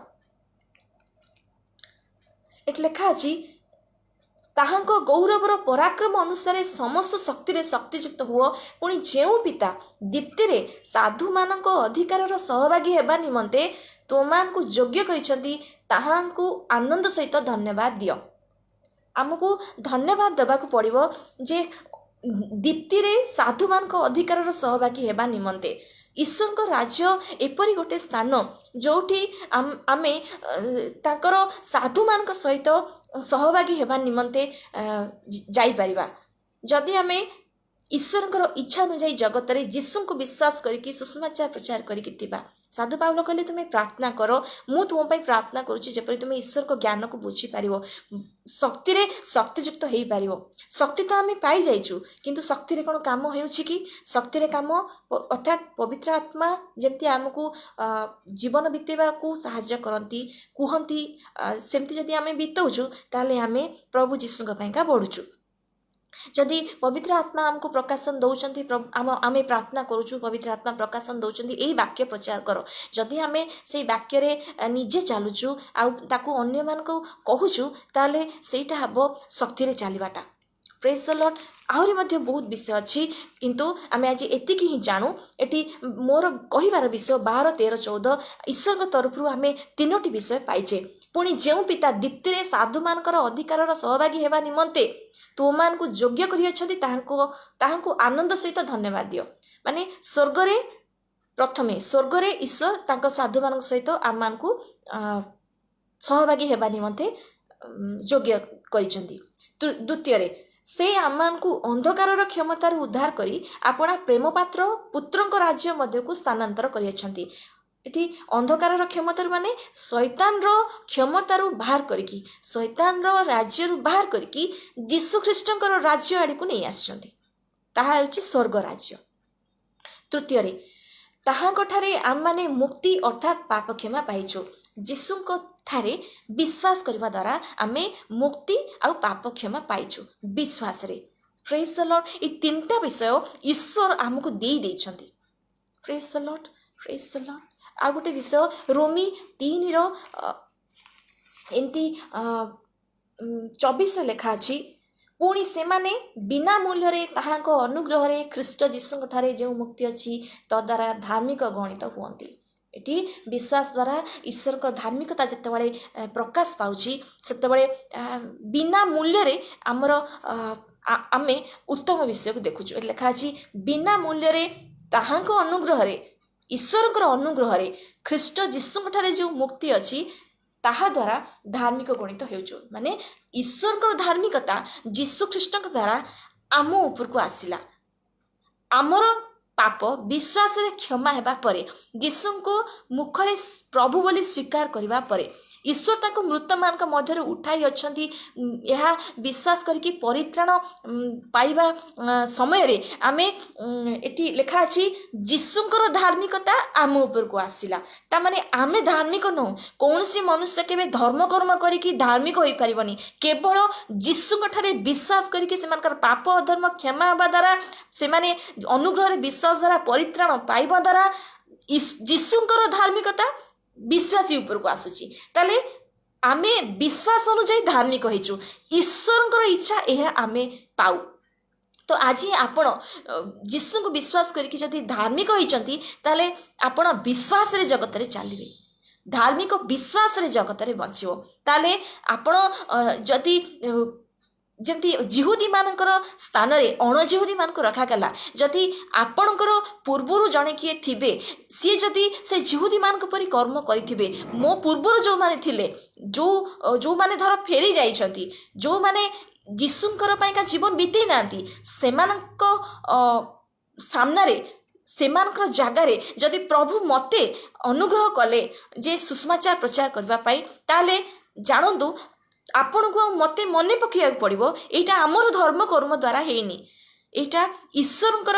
ଏଠି ଲେଖା ଅଛି, ତାହାଙ୍କ ଗୌରବର ପରାକ୍ରମ ଅନୁସାରେ ସମସ୍ତ ଶକ୍ତିରେ ଶକ୍ତିଯୁକ୍ତ ହୁଅ। ପୁଣି ଯେଉଁ ପିତା ଦୀପ୍ତିରେ ସାଧୁମାନଙ୍କ ଅଧିକାରର ସହଭାଗୀ ହେବା ନିମନ୍ତେ ତୁମମାନଙ୍କୁ ଯୋଗ୍ୟ କରିଛନ୍ତି, ତାହାଙ୍କୁ ଆନନ୍ଦ ସହିତ ଧନ୍ୟବାଦ ଦିଅ। ଆମକୁ ଧନ୍ୟବାଦ ଦେବାକୁ ପଡ଼ିବ ଯେ ଦୀପ୍ତିରେ ସାଧୁମାନଙ୍କ ଅଧିକାରର ସହଭାଗୀ ହେବା ନିମନ୍ତେ। ଈଶ୍ୱରଙ୍କ ରାଜ୍ୟ ଏପରି ଗୋଟେ ସ୍ଥାନ ଯେଉଁଠି ଆମେ ତାଙ୍କର ସାଧୁମାନଙ୍କ ସହିତ ସହଭାଗୀ ହେବା ନିମନ୍ତେ ଯାଇପାରିବା, ଯଦି ଆମେ ଈଶ୍ୱରଙ୍କର ଇଚ୍ଛା ଅନୁଯାୟୀ ଜଗତରେ ଯୀଶୁଙ୍କୁ ବିଶ୍ୱାସ କରିକି ସୁସମାଚାର ପ୍ରଚାର କରିକି ଥିବା। ସାଧୁ ପାଉଲ କହିଲେ, ତୁମେ ପ୍ରାର୍ଥନା କର, ମୁଁ ତୁମ ପାଇଁ ପ୍ରାର୍ଥନା କରୁଛି ଯେପରି ତୁମେ ଈଶ୍ୱରଙ୍କ ଜ୍ଞାନକୁ ବୁଝିପାରିବ, ଶକ୍ତିରେ ଶକ୍ତିଯୁକ୍ତ ହେଇପାରିବ। ଶକ୍ତି ତ ଆମେ ପାଇଯାଇଛୁ, କିନ୍ତୁ ଶକ୍ତିରେ କ'ଣ କାମ ହେଉଛି କି? ଶକ୍ତିରେ କାମ ଅର୍ଥାତ୍ ପବିତ୍ର ଆତ୍ମା ଯେମିତି ଆମକୁ ଜୀବନ ବିତେଇବାକୁ ସାହାଯ୍ୟ କରନ୍ତି, କୁହନ୍ତି, ସେମିତି ଯଦି ଆମେ ବିତଉଛୁ, ତାହେଲେ ଆମେ ପ୍ରଭୁ ଯୀଶୁଙ୍କ ପାଇଁକା ବଢ଼ୁଛୁ। ଯଦି ପବିତ୍ର ଆତ୍ମା ଆମକୁ ପ୍ରକାଶନ ଦେଉଛନ୍ତି, ଆମେ ପ୍ରାର୍ଥନା କରୁଛୁ, ପବିତ୍ର ଆତ୍ମା ପ୍ରକାଶନ ଦେଉଛନ୍ତି, ଏଇ ବାକ୍ୟ ପ୍ରଚାର କର, ଯଦି ଆମେ ସେଇ ବାକ୍ୟରେ ନିଜେ ଚାଲୁଛୁ ଆଉ ତାକୁ ଅନ୍ୟମାନଙ୍କୁ କହୁଛୁ, ତାହେଲେ ସେଇଟା ହେବ ଶକ୍ତିରେ ଚାଲିବାଟା। ପ୍ରେଜ୍ ଦ ଲର୍ଡ। ଆହୁରି ମଧ୍ୟ ବହୁତ ବିଷୟ ଅଛି, କିନ୍ତୁ ଆମେ ଆଜି ଏତିକି ହିଁ ଜାଣୁ। ଏଠି ମୋର କହିବାର ବିଷୟ 12, 13, 14। ଈଶ୍ୱରଙ୍କ ତରଫରୁ ଆମେ ତିନୋଟି ବିଷୟ ପାଇଛେ। ପୁଣି ଯେଉଁ ପିତା ଦୀପ୍ତିରେ ସାଧୁମାନଙ୍କର ଅଧିକାରର ସହଭାଗୀ ହେବା ନିମନ୍ତେ ତୁମମାନଙ୍କୁ ଯୋଗ୍ୟ କରିଅଛନ୍ତି, ତାହାଙ୍କୁ ଆନନ୍ଦ ସହିତ ଧନ୍ୟବାଦ ଦିଅ। ମାନେ ସ୍ୱର୍ଗରେ, ପ୍ରଥମେ ସ୍ୱର୍ଗରେ ଈଶ୍ୱର ତାଙ୍କ ସାଧୁମାନଙ୍କ ସହିତ ଆମମାନଙ୍କୁ ସହଭାଗୀ ହେବା ନିମନ୍ତେ ଯୋଗ୍ୟ କରିଛନ୍ତି। ଦ୍ୱିତୀୟରେ ସେ ଆମମାନଙ୍କୁ ଅନ୍ଧକାରର କ୍ଷମତାରୁ ଉଦ୍ଧାର କରି ଆପଣା ପ୍ରେମପାତ୍ର ପୁତ୍ରଙ୍କ ରାଜ୍ୟ ମଧ୍ୟକୁ ସ୍ଥାନାନ୍ତର କରିଅଛନ୍ତି। ଏଠି ଅନ୍ଧକାରର କ୍ଷମତାରୁ ମାନେ ଶୈତାନର କ୍ଷମତାରୁ ବାହାର କରିକି, ଶୈତାନର ରାଜ୍ୟରୁ ବାହାର କରିକି ଯୀଶୁଖ୍ରୀଷ୍ଟଙ୍କର ରାଜ୍ୟ ଆଡ଼ିକୁ ନେଇ ଆସିଛନ୍ତି। ତାହା ହେଉଛି ସ୍ୱର୍ଗ ରାଜ୍ୟ। ତୃତୀୟରେ, ତାହାଙ୍କଠାରେ ଆମମାନେ ମୁକ୍ତି ଅର୍ଥାତ୍ ପାପ କ୍ଷମା ପାଇଛୁ। ଯୀଶୁଙ୍କ ଠାରେ ବିଶ୍ୱାସ କରିବା ଦ୍ୱାରା ଆମେ ମୁକ୍ତି ଆଉ ପାପ କ୍ଷମା ପାଇଛୁ ବିଶ୍ୱାସରେ। Praise the Lord. ଏଇ ତିନିଟା ବିଷୟ ଈଶ୍ୱର ଆମକୁ ଦେଇ ଦେଇଛନ୍ତି। Praise the Lord, praise the Lord. ଆଉ ଗୋଟେ ବିଷୟ ରୋମି 3ର ଏମିତି 24ରେ ଲେଖା ଅଛି, ପୁଣି ସେମାନେ ବିନା ମୂଲ୍ୟରେ ତାହାଙ୍କ ଅନୁଗ୍ରହରେ ଖ୍ରୀଷ୍ଟ ଯୀଶୁଙ୍କ ଠାରେ ଯେଉଁ ମୁକ୍ତି ଅଛି ତଦ୍ୱାରା ଧାର୍ମିକ ଗଣିତ ହୁଅନ୍ତି। ଏଠି ବିଶ୍ୱାସ ଦ୍ୱାରା ଈଶ୍ୱରଙ୍କ ଧାର୍ମିକତା ଯେତେବେଳେ ପ୍ରକାଶ ପାଉଛି, ସେତେବେଳେ ବିନା ମୂଲ୍ୟରେ ଆମର ଆମେ ଉତ୍ତମ ବିଷୟକୁ ଦେଖୁଛୁ। ଏଠି ଲେଖା ଅଛି ବିନା ମୂଲ୍ୟରେ ତାହାଙ୍କ ଅନୁଗ୍ରହରେ, ଈଶ୍ୱରଙ୍କର ଅନୁଗ୍ରହରେ ଖ୍ରୀଷ୍ଟ ଯୀଶୁଙ୍କ ଠାରେ ଯେଉଁ ମୁକ୍ତି ଅଛି ତାହା ଦ୍ୱାରା ଧାର୍ମିକ ଗଣିତ ହେଉଛୁ। ମାନେ ଈଶ୍ୱରଙ୍କର ଧାର୍ମିକତା ଯୀଶୁ ଖ୍ରୀଷ୍ଟଙ୍କ ଦ୍ୱାରା ଆମ ଉପରକୁ ଆସିଲା। ଆମର ପାପ ବିଶ୍ୱାସରେ କ୍ଷମା ହେବା ପରେ, ଯୀଶୁଙ୍କୁ ମୁଖରେ ପ୍ରଭୁ ବୋଲି ସ୍ୱୀକାର କରିବା ପରେ, ଈଶ୍ୱର ତାଙ୍କୁ ମୃତମାନଙ୍କ ମଧ୍ୟରୁ ଉଠାଇ ଅଛନ୍ତି ଏହା ବିଶ୍ୱାସ କରିକି ପରିତ୍ରାଣ ପାଇବା ସମୟରେ ଆମେ ଏଠି ଲେଖା ଅଛି ଯୀଶୁଙ୍କର ଧାର୍ମିକତା ଆମ ଉପରକୁ ଆସିଲା। ତାମାନେ ଆମେ ଧାର୍ମିକ ନୁହଁ। କୌଣସି ମନୁଷ୍ୟ କେବେ ଧର୍ମକର୍ମ କରିକି ଧାର୍ମିକ ହୋଇପାରିବନି। କେବଳ ଯୀଶୁଙ୍କ ଠାରେ ବିଶ୍ୱାସ କରିକି ସେମାନଙ୍କର ପାପ ଅଧର୍ମ କ୍ଷମା ହେବା ଦ୍ୱାରା, ସେମାନେ ଅନୁଗ୍ରହରେ ବିଶ୍ୱାସ ଦ୍ୱାରା ପରିତ୍ରାଣ ପାଇବା ଦ୍ୱାରା ଯୀଶୁଙ୍କର ଧାର୍ମିକତା ବିଶ୍ୱାସୀ ଉପରକୁ ଆସୁଛି। ତାହେଲେ ଆମେ ବିଶ୍ୱାସ ଅନୁଯାୟୀ ଧାର୍ମିକ ହେଇଛୁ। ଈଶ୍ୱରଙ୍କର ଇଚ୍ଛା ଏହା ଆମେ ପାଉ। ତ ଆଜି ଆପଣ ଯୀଶୁଙ୍କୁ ବିଶ୍ୱାସ କରିକି ଯଦି ଧାର୍ମିକ ହେଇଛନ୍ତି, ତାହେଲେ ଆପଣ ବିଶ୍ୱାସରେ ଜଗତରେ ଚାଲିବେ। ଧାର୍ମିକ ବିଶ୍ୱାସରେ ଜଗତରେ ବଞ୍ଚିବ। ତାହେଲେ ଆପଣ ଯଦି ଯେମିତି ଯିହୁଦୀମାନଙ୍କର ସ୍ଥାନରେ ଅଣଯିହୁଦୀମାନଙ୍କୁ ରଖାଗଲା, ଯଦି ଆପଣଙ୍କର ପୂର୍ବରୁ ଜଣେ କିଏ ଥିବେ, ସିଏ ଯଦି ସେ ଯିହୁଦୀମାନଙ୍କ ପରି କର୍ମ କରିଥିବେ, ମୋ ପୂର୍ବରୁ ଯେଉଁମାନେ ଥିଲେ, ଯେଉଁମାନେ ଧର ଫେରି ଯାଇଛନ୍ତି, ଯେଉଁମାନେ ଯୀଶୁଙ୍କର ପାଇଁକା ଜୀବନ ବିତେଇ ନାହାନ୍ତି, ସେମାନଙ୍କ ସାମ୍ନାରେ, ସେମାନଙ୍କର ଜାଗାରେ ଯଦି ପ୍ରଭୁ ମୋତେ ଅନୁଗ୍ରହ କଲେ ଯେ ସୁସମାଚାର ପ୍ରଚାର କରିବା ପାଇଁ, ତାହେଲେ ଜାଣନ୍ତୁ ଆପଣଙ୍କୁ ଆଉ ମୋତେ ମନେ ପକାଇବାକୁ ପଡ଼ିବ, ଏଇଟା ଆମର ଧର୍ମ କର୍ମ ଦ୍ୱାରା ହେଇନି, ଏଇଟା ଈଶ୍ୱରଙ୍କର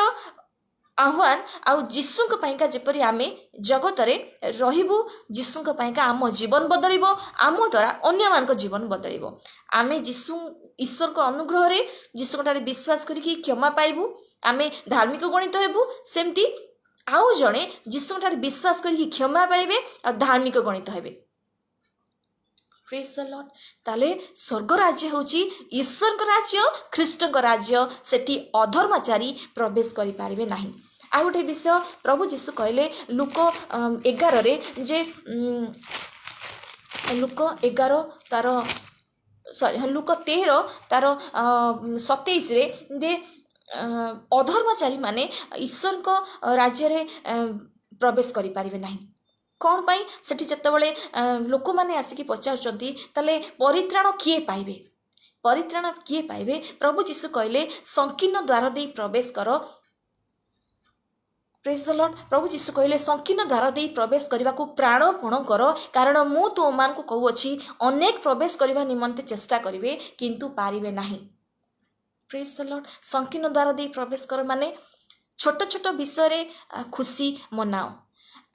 ଆହ୍ୱାନ। ଆଉ ଯୀଶୁଙ୍କ ପାଇଁକା ଯେପରି ଆମେ ଜଗତରେ ରହିବୁ, ଯୀଶୁଙ୍କ ପାଇଁକା ଆମ ଜୀବନ ବଦଳିବ, ଆମ ଦ୍ୱାରା ଅନ୍ୟମାନଙ୍କ ଜୀବନ ବଦଳିବ। ଆମେ ଯୀଶୁ ଈଶ୍ୱରଙ୍କ ଅନୁଗ୍ରହରେ ଯୀଶୁଙ୍କ ଠାରେ ବିଶ୍ୱାସ କରିକି କ୍ଷମା ପାଇବୁ, ଆମେ ଧାର୍ମିକ ଗଣିତ ହେବୁ। ସେମିତି ଆଉ ଜଣେ ଯୀଶୁଙ୍କ ଠାରେ ବିଶ୍ୱାସ କରିକି କ୍ଷମା ପାଇବେ ଆଉ ଧାର୍ମିକ ଗଣିତ ହେବେ। Praise the Lord. ତାହେଲେ ସ୍ୱର୍ଗ ରାଜ୍ୟ ହେଉଛି ଈଶ୍ୱରଙ୍କ ରାଜ୍ୟ, ଖ୍ରୀଷ୍ଟଙ୍କ ରାଜ୍ୟ। ସେଠି ଅଧର୍ମାଚାରୀ ପ୍ରବେଶ କରିପାରିବେ ନାହିଁ। ଆଉ ଗୋଟେ ବିଷୟ ପ୍ରଭୁ ଯୀଶୁ କହିଲେ ଲୂକ 11ରେ ଯେ ଲୂକ 11 ତାର ସରି ଲୂକ 13 ତାର 27ରେ ଯେ ଅଧର୍ମାଚାରୀମାନେ ଈଶ୍ୱରଙ୍କ ରାଜ୍ୟରେ ପ୍ରବେଶ କରିପାରିବେ ନାହିଁ। କ'ଣ ପାଇଁ? ସେଠି ଯେତେବେଳେ ଲୋକମାନେ ଆସିକି ପଚାରୁଛନ୍ତି, ତାହେଲେ ପରିତ୍ରାଣ କିଏ ପାଇବେ, ପରିତ୍ରାଣ କିଏ ପାଇବେ? ପ୍ରଭୁ ଯୀଶୁ କହିଲେ ସଂକୀର୍ଣ୍ଣ ଦ୍ୱାର ଦେଇ ପ୍ରବେଶ କର। Praise the Lord. ପ୍ରଭୁ ଯୀଶୁ କହିଲେ ସଂକୀର୍ଣ୍ଣ ଦ୍ୱାର ଦେଇ ପ୍ରବେଶ କରିବାକୁ ପ୍ରାଣପଣ କର, କାରଣ ମୁଁ ତୁମମାନଙ୍କୁ କହୁଅଛି ଅନେକ ପ୍ରବେଶ କରିବା ନିମନ୍ତେ ଚେଷ୍ଟା କରିବେ କିନ୍ତୁ ପାରିବେ ନାହିଁ। Praise the Lord. ସଂକୀର୍ଣ୍ଣ ଦ୍ୱାର ଦେଇ ପ୍ରବେଶ କର ମାନେ ଛୋଟ ଛୋଟ ବିଷୟରେ ଖୁସି ମନାଅ।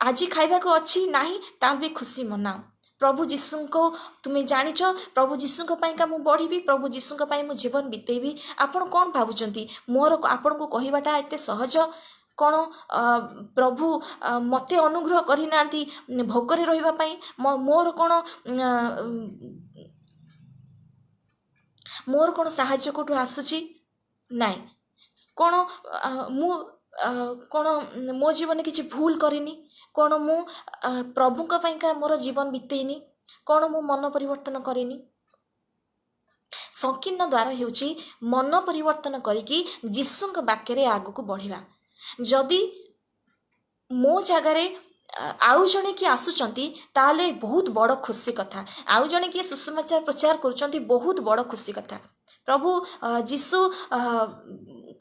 ଆଜି ଖାଇବାକୁ ଅଛି ନାହିଁ ତା ବି ଖୁସି ମନାଅ। ପ୍ରଭୁ ଯୀଶୁଙ୍କୁ ତୁମେ ଜାଣିଛ, ପ୍ରଭୁ ଯୀଶୁଙ୍କ ପାଇଁକା ମୁଁ ବଢ଼ିବି, ପ୍ରଭୁ ଯୀଶୁଙ୍କ ପାଇଁ ମୁଁ ଜୀବନ ବିତେଇବି। ଆପଣ କ'ଣ ଭାବୁଛନ୍ତି? ମୋର ଆପଣଙ୍କୁ କହିବାଟା ଏତେ ସହଜ କ'ଣ? ପ୍ରଭୁ ମୋତେ ଅନୁଗ୍ରହ କରିନାହାନ୍ତି ଭୋକରେ ରହିବା ପାଇଁ? ମୋର କ'ଣ ସାହାଯ୍ୟ କେଉଁଠୁ ଆସୁଛି? ନାଇଁ। କ'ଣ ମୁଁ କ'ଣ ମୋ ଜୀବନରେ କିଛି ଭୁଲ କରିନି? କ'ଣ ମୁଁ ପ୍ରଭୁଙ୍କ ପାଇଁକା ମୋର ଜୀବନ ବିତେଇନି? କ'ଣ ମୁଁ ମନ ପରିବର୍ତ୍ତନ କରିନି? ସଂକୀର୍ଣ୍ଣ ଦ୍ୱାର ହେଉଛି ମନ ପରିବର୍ତ୍ତନ କରିକି ଯୀଶୁଙ୍କ ବାକ୍ୟରେ ଆଗକୁ ବଢ଼ିବା। ଯଦି ମୋ ଜାଗାରେ ଆଉ ଜଣେ କିଏ ଆସୁଛନ୍ତି, ତାହେଲେ ବହୁତ ବଡ଼ ଖୁସି କଥା। ଆଉ ଜଣେ କିଏ ସୁସମାଚାର ପ୍ରଚାର କରୁଛନ୍ତି, ବହୁତ ବଡ଼ ଖୁସି କଥା। ପ୍ରଭୁ ଯୀଶୁ